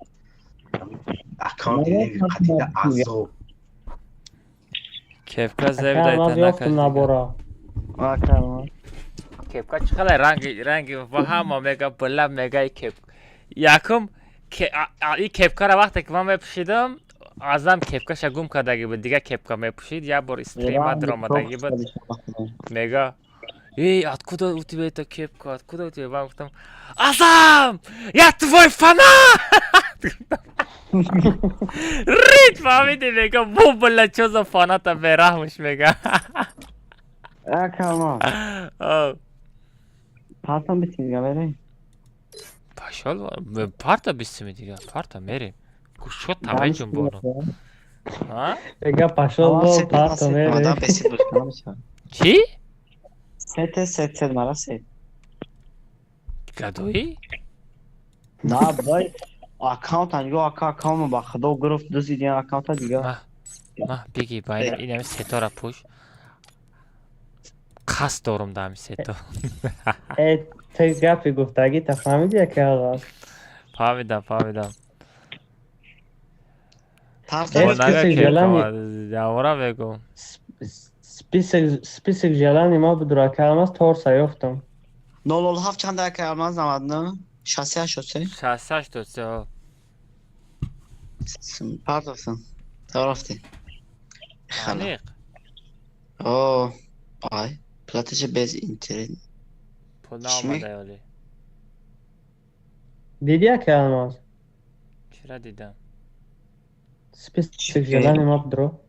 Аккаунти леви қатида азоб.
Кепка зеб
ёфтум набора.
Кепка чӣ хеле ранги ранги ва ҳама мега била мега кеп. Якум и кепкара вақте ки ман мепӯшидам, азам кепкаша гум кардаги буд, дига кепка мепӯшид. Як бор стрима даромадаги буд, мега: «Эй, откуда у тебя эта кепка, откуда у тебя?» Ман гуфтам: «Азам, я твой фанат!» Рид, фаҳмиди, мега: «Бу, била, чо за фаната бераҳмш», мега.
Акама. Партам битим дига, мерем.
Пашол, парта бистими дига, парта мерем. Кушо тавай ҷунбоно.
Мега пашол, парта мерем.
Чӣ?
Сете, сет, сет, мара сет.
Гадоӣ?
На, бай, аккаунта нигоҳ, ака, аккаунт ба худо гирифт, дуздидиан аккаунта дига.
Ма биги, ба инами сетора пӯш. Қасд дорум да ҳами сето.
Э, ту гапи гуфтагӣ та фаҳмидӣ, яке ҳалас?
Фаҳмидам, фаҳмидам. Явора мегум.
Список желаний ма буд, ака Алмаз, торса ёфтам.
007 чанд, ака Алмаз, 99 68
68 83.
Партофтам. Тарафти.
Аниқ.
О, ай, платежи без интернет.
Пул наомада ёли.
Дидӣ, ака Алмаз?
Чира дидам?
Список желаний ма будро.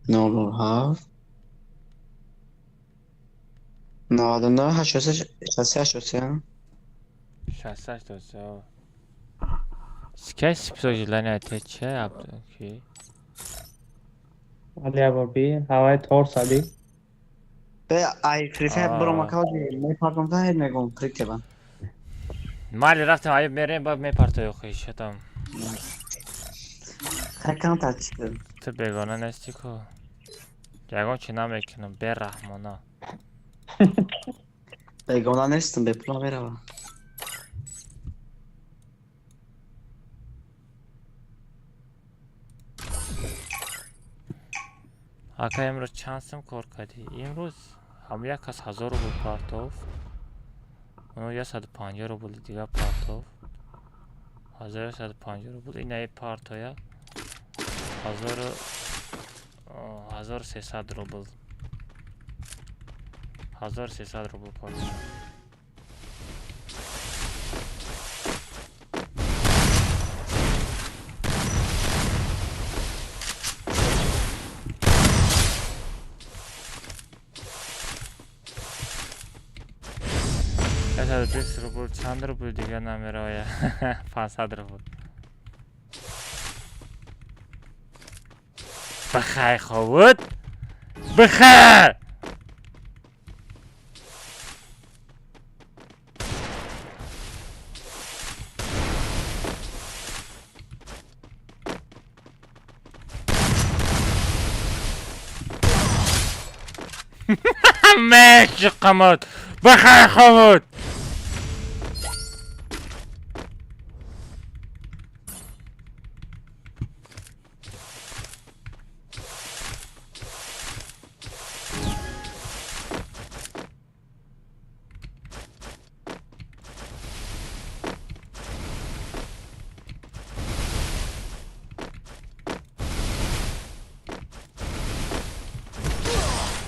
007 99 83 68
68 83. Скай список желаний те че ки?
Али абаби, ҳавай торса би.
Бе, ай Free Fire бро макаоди мепартом та ҳед мегум прикеба.
Майли, рафтем, ай мерем, баъд мепартои охи шатам.
Аккаунт чӣ?
Ту бегона нести ку. Ягон чи намекунам, бераҳмона.
Бегона нестам, бепула меравам.
Ака, имрӯз чанд сум кор кардӣ? Имрӯз ҳам як кас 1000 рубл партофт. Оно 150 рубл дига партофт. 1150 рубл. Инаи партоя 1300 рубл. 1300 рубл партофт. 120 рубл, чанд рубл дига намероя? 500 рубл. Бихай, ховуд, бихай. Мешиқамуд, бихай, ховуд.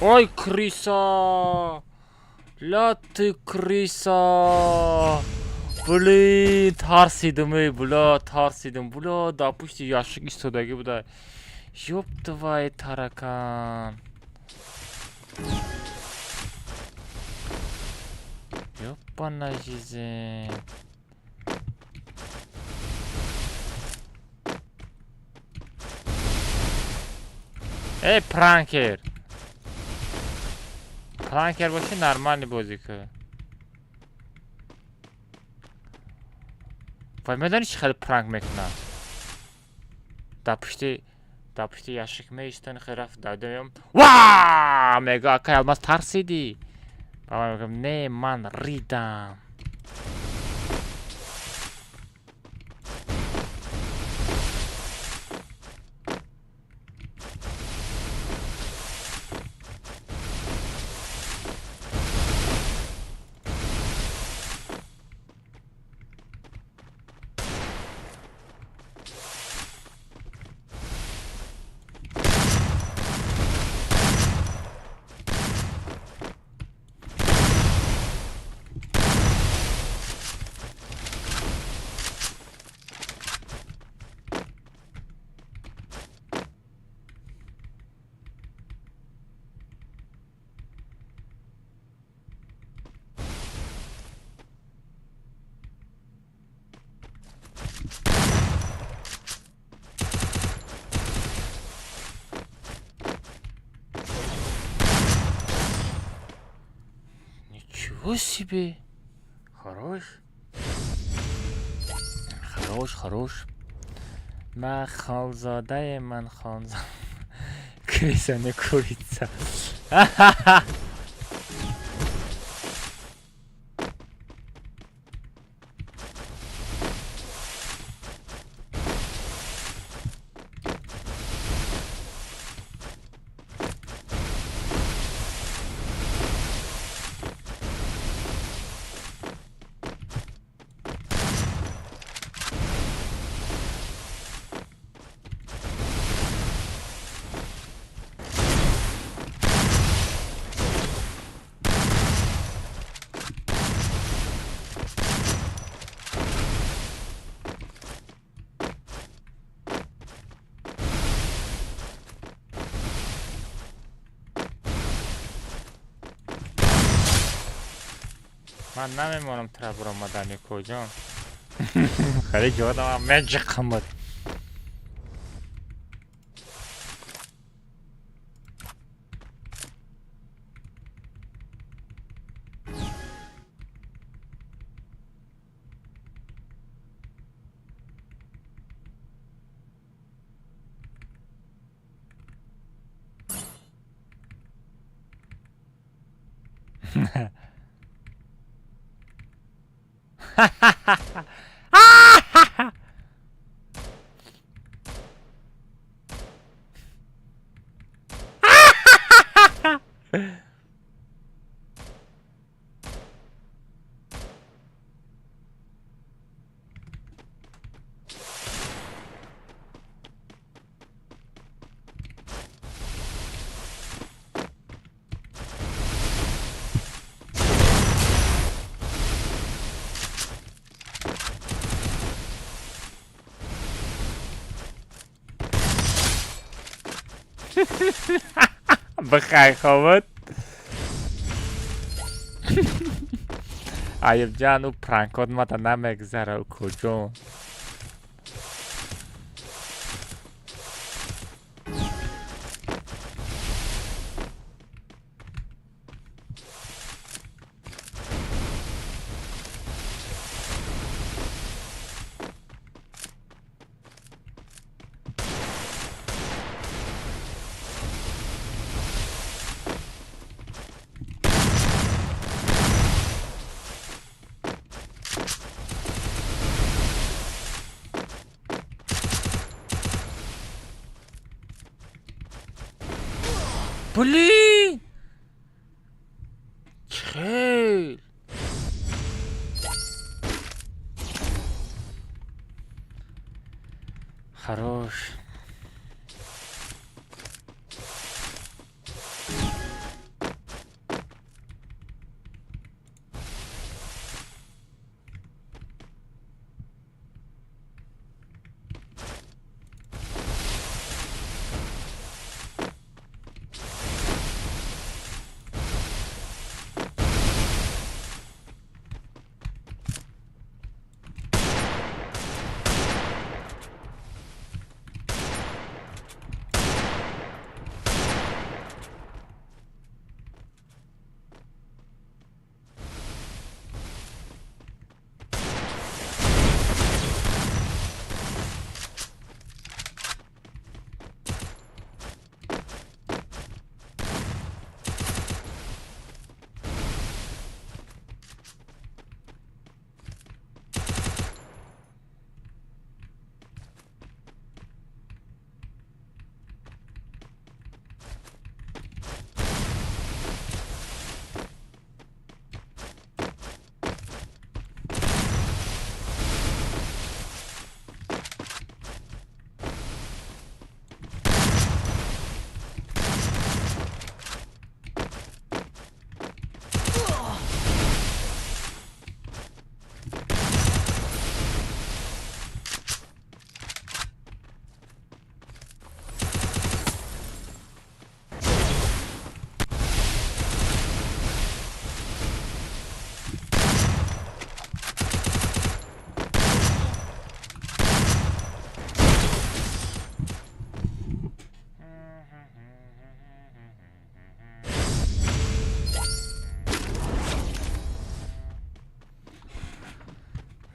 Ой, крыса! Ля ты крыса! Блин, тарсидим, эй, бля, тарсидим, бля, да пушти ящик истодагӣ буда. Ёб твой таракан. Ёбана жизнь. Эй, пранкер. Пранкер боши нормальный бозӣ кун. Вай медонӣ чӣ хеле пранк мекунад? Дар пушти ящик меистани, хеле рафт давида меом. Ва! Мега акай Алмаз тарсидӣ. Ба ман мегӯям, не, ман ридам. Ничего себе! Хорош. Хорош, хорош. Ман холзодаи ман хонзода. Крыса не курица. Ман намемонам тра баромадани куҷон. Хеле ҷонам меҷиқамад. Бихай ховат. Аюбҷан, ӯ пранкот мата намегзара, ӯ куҷо? Блин! Хель! Хорош.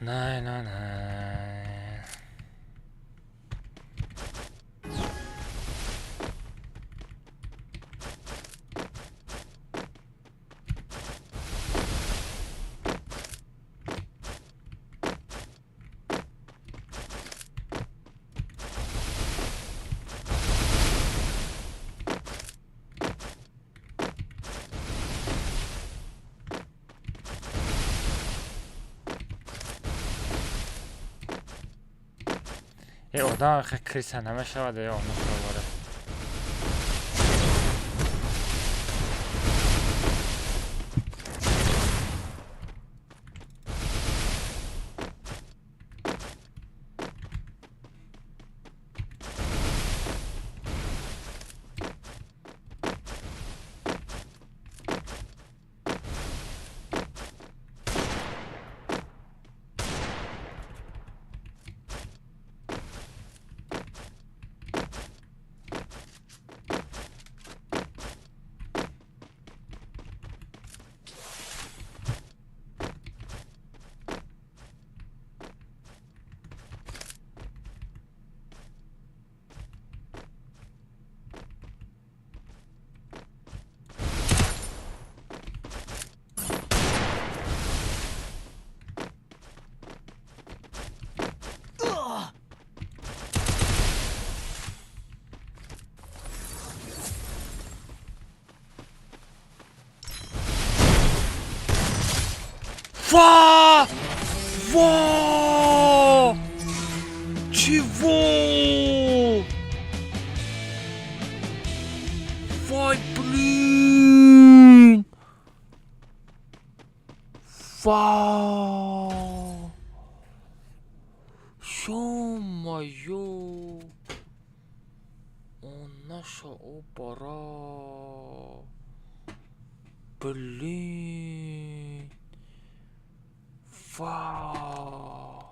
Най, най, най. Е, одам хе криса намешавад, е, оно шовара. Ва! Ва! Чего? Вай, блин! Ва! Ё-моё! Он наша опора! Блин! Ва!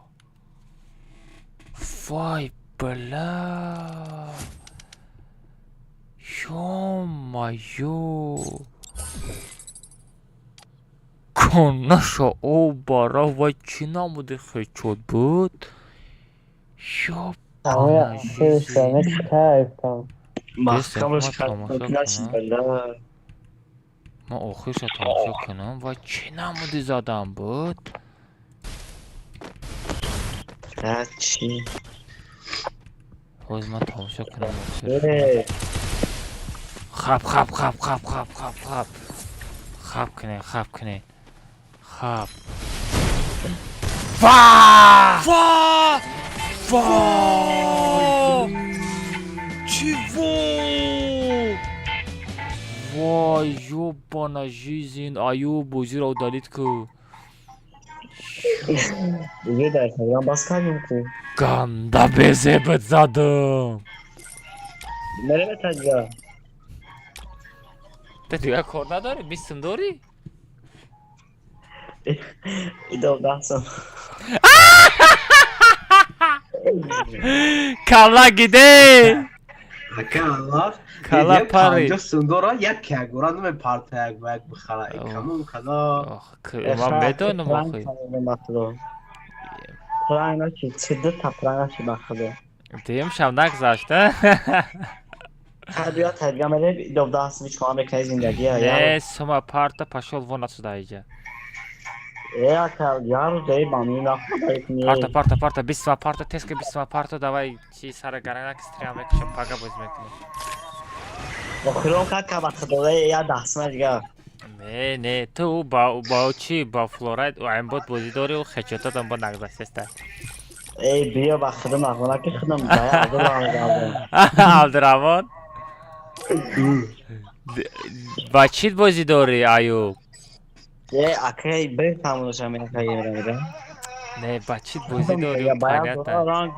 Вай, бля! Ё-моё! Наша обара вай чӣ намуди хечот буд? Ёбана жизнь! Ман охирша тамошо кунам, вай чӣ намуди задам буд?
Чӣ?
Ҳозир ман тамошо кунам охир. Хап, хап, хап, хап, хап, хап, хап. Хап кунед, хап кунед. Хап. Ва! Ва! Ва! Чего? Вай, ёбана жизнь, аю бозиро удалить ку.
Уже дар Инстаграм бас кардем ку.
Ганда безебет задам.
Мераве таҷа.
Ту дигар кор надорӣ? Бистум дорӣ?
Идом даҳсам.
Калла гиде!
Ака Аллах.
Калла пари.
50 сум дора, як як гора намепарта як ба як бихара. Камон када.
Ман медонам охи.
Пранг чи чида та пранг чи ба худо.
Дим шав нагзашт, а?
Табиат тадига мере идом даҳсам чикор мекунӣ зиндагӣ
Не, сума парта пошел вон отсюда иҷа.
Э, ака, яр дей ба ми находай.
Парта, парта, парта, бистма парта, теска бистма парта, давай чи сара гаранак стрям мекушам, пага боз мекунем.
Охирон как ба худо я даҳсма дига.
Не, не, ту ба чи ба флорайд аймбот бозӣ дорӣ, хечотатам бо нагзаштеста.
Эй, биё ба худо нахона ки худам да
Абдурахмон. Ба чит бозӣ дорӣ, Аюб?
Э, акай бефаҳмонашам акай.
Не, ба чит бозӣ дорӣ, понятно.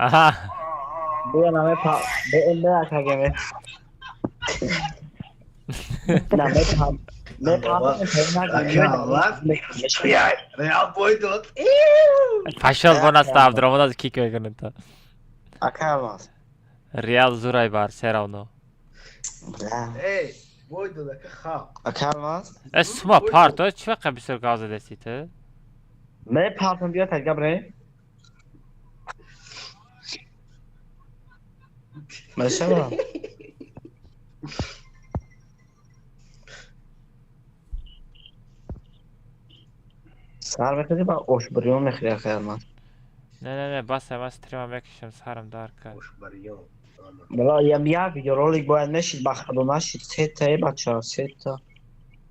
Аҳа.
Биё намепа бе акай ме. Намепа
Реал бой дод.
Пошел вон отсюда, Абдурахмон аз кик мекунад то.
Акай Алмаз.
Реал зурай бар, все равно.
Эй, Бой додака хав.
Ака Алмаз?
Э, сума парто, чӣ вақт бисёр гав задасти ту?
Ме партом биё тадига бре. Машава. Сар мехӯрӣ ба ош бирён мехӯрӣ ака Алмаз.
Не, не, не, бас, ман стрима мекашам, сарам дард кард.
Ош бирён.
Бала ям як видеоролик бояд мешид ба худо нашид сета э бача сета.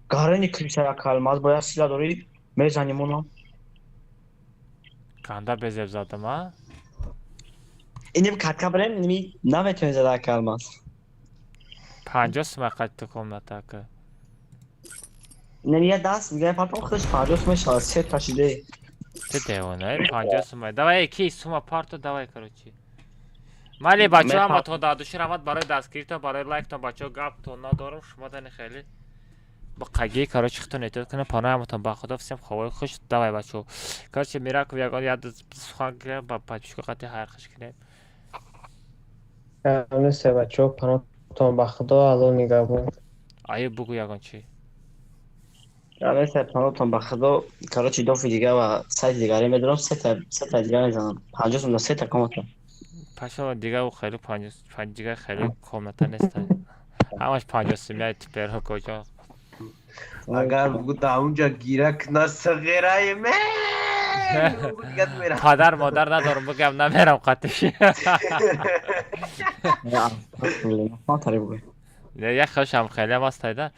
Гарени крыса ака Алмаз бояд сила дорӣ мезанем уно.
Ганда безеб задам, а?
Инем катка брем ними наметавонӣ зада ака Алмаз.
50 сума қад ту комната ака.
Инем я даст мигирем партом худаш 50 сума шавад сета шиде.
Ту девона, 50 сума. Давай, ки сума парто, давай, короче. Майли бачаҳо, ҳаматон дар души раҳмат барои дастгиритон, барои лайктон, бачаҳо гаптон надорам, шумо дани хеле ба қагии, короче, худтон эҳтиёт кунед, паноҳи ҳаматон ба худо, всем ховои хуш, давай бачаҳо. Короче, Мираков ягон як сухан гирем, ба подписчико қати ҳайрхиш кунем.
Нест бачаҳо, паноҳтон ба худо, Аллоҳ нигаҳбон.
Аюб бугӯ ягон чӣ.
Нест паноҳтон ба худо, короче дофи дига ва сайти дигаре медорам, сета дига мезанам. 50 сум да сета комната.
Пашо дига ӯ хеле 50 дига хеле комната нест. Ҳамаш 50 сумия туперо куҷо.
Агар бугу да унҷа гира кна сағираи ме.
Падар модар надорам бигам намерам қатиш. Як хошам хеле ам аст да.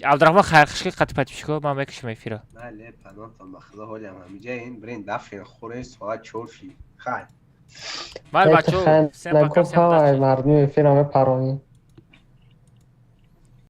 Абдурахмон хайрхушки қати подписчико ман мекушам эфира.
Бале, паноҳтон ба худо ҳолиам ҳамиҷа ин брен дафен хӯре соат 4 шид. Хай.
Ман бачаҳо, всем пока, всем удачи.
Мардуми эфира мепаронӣ.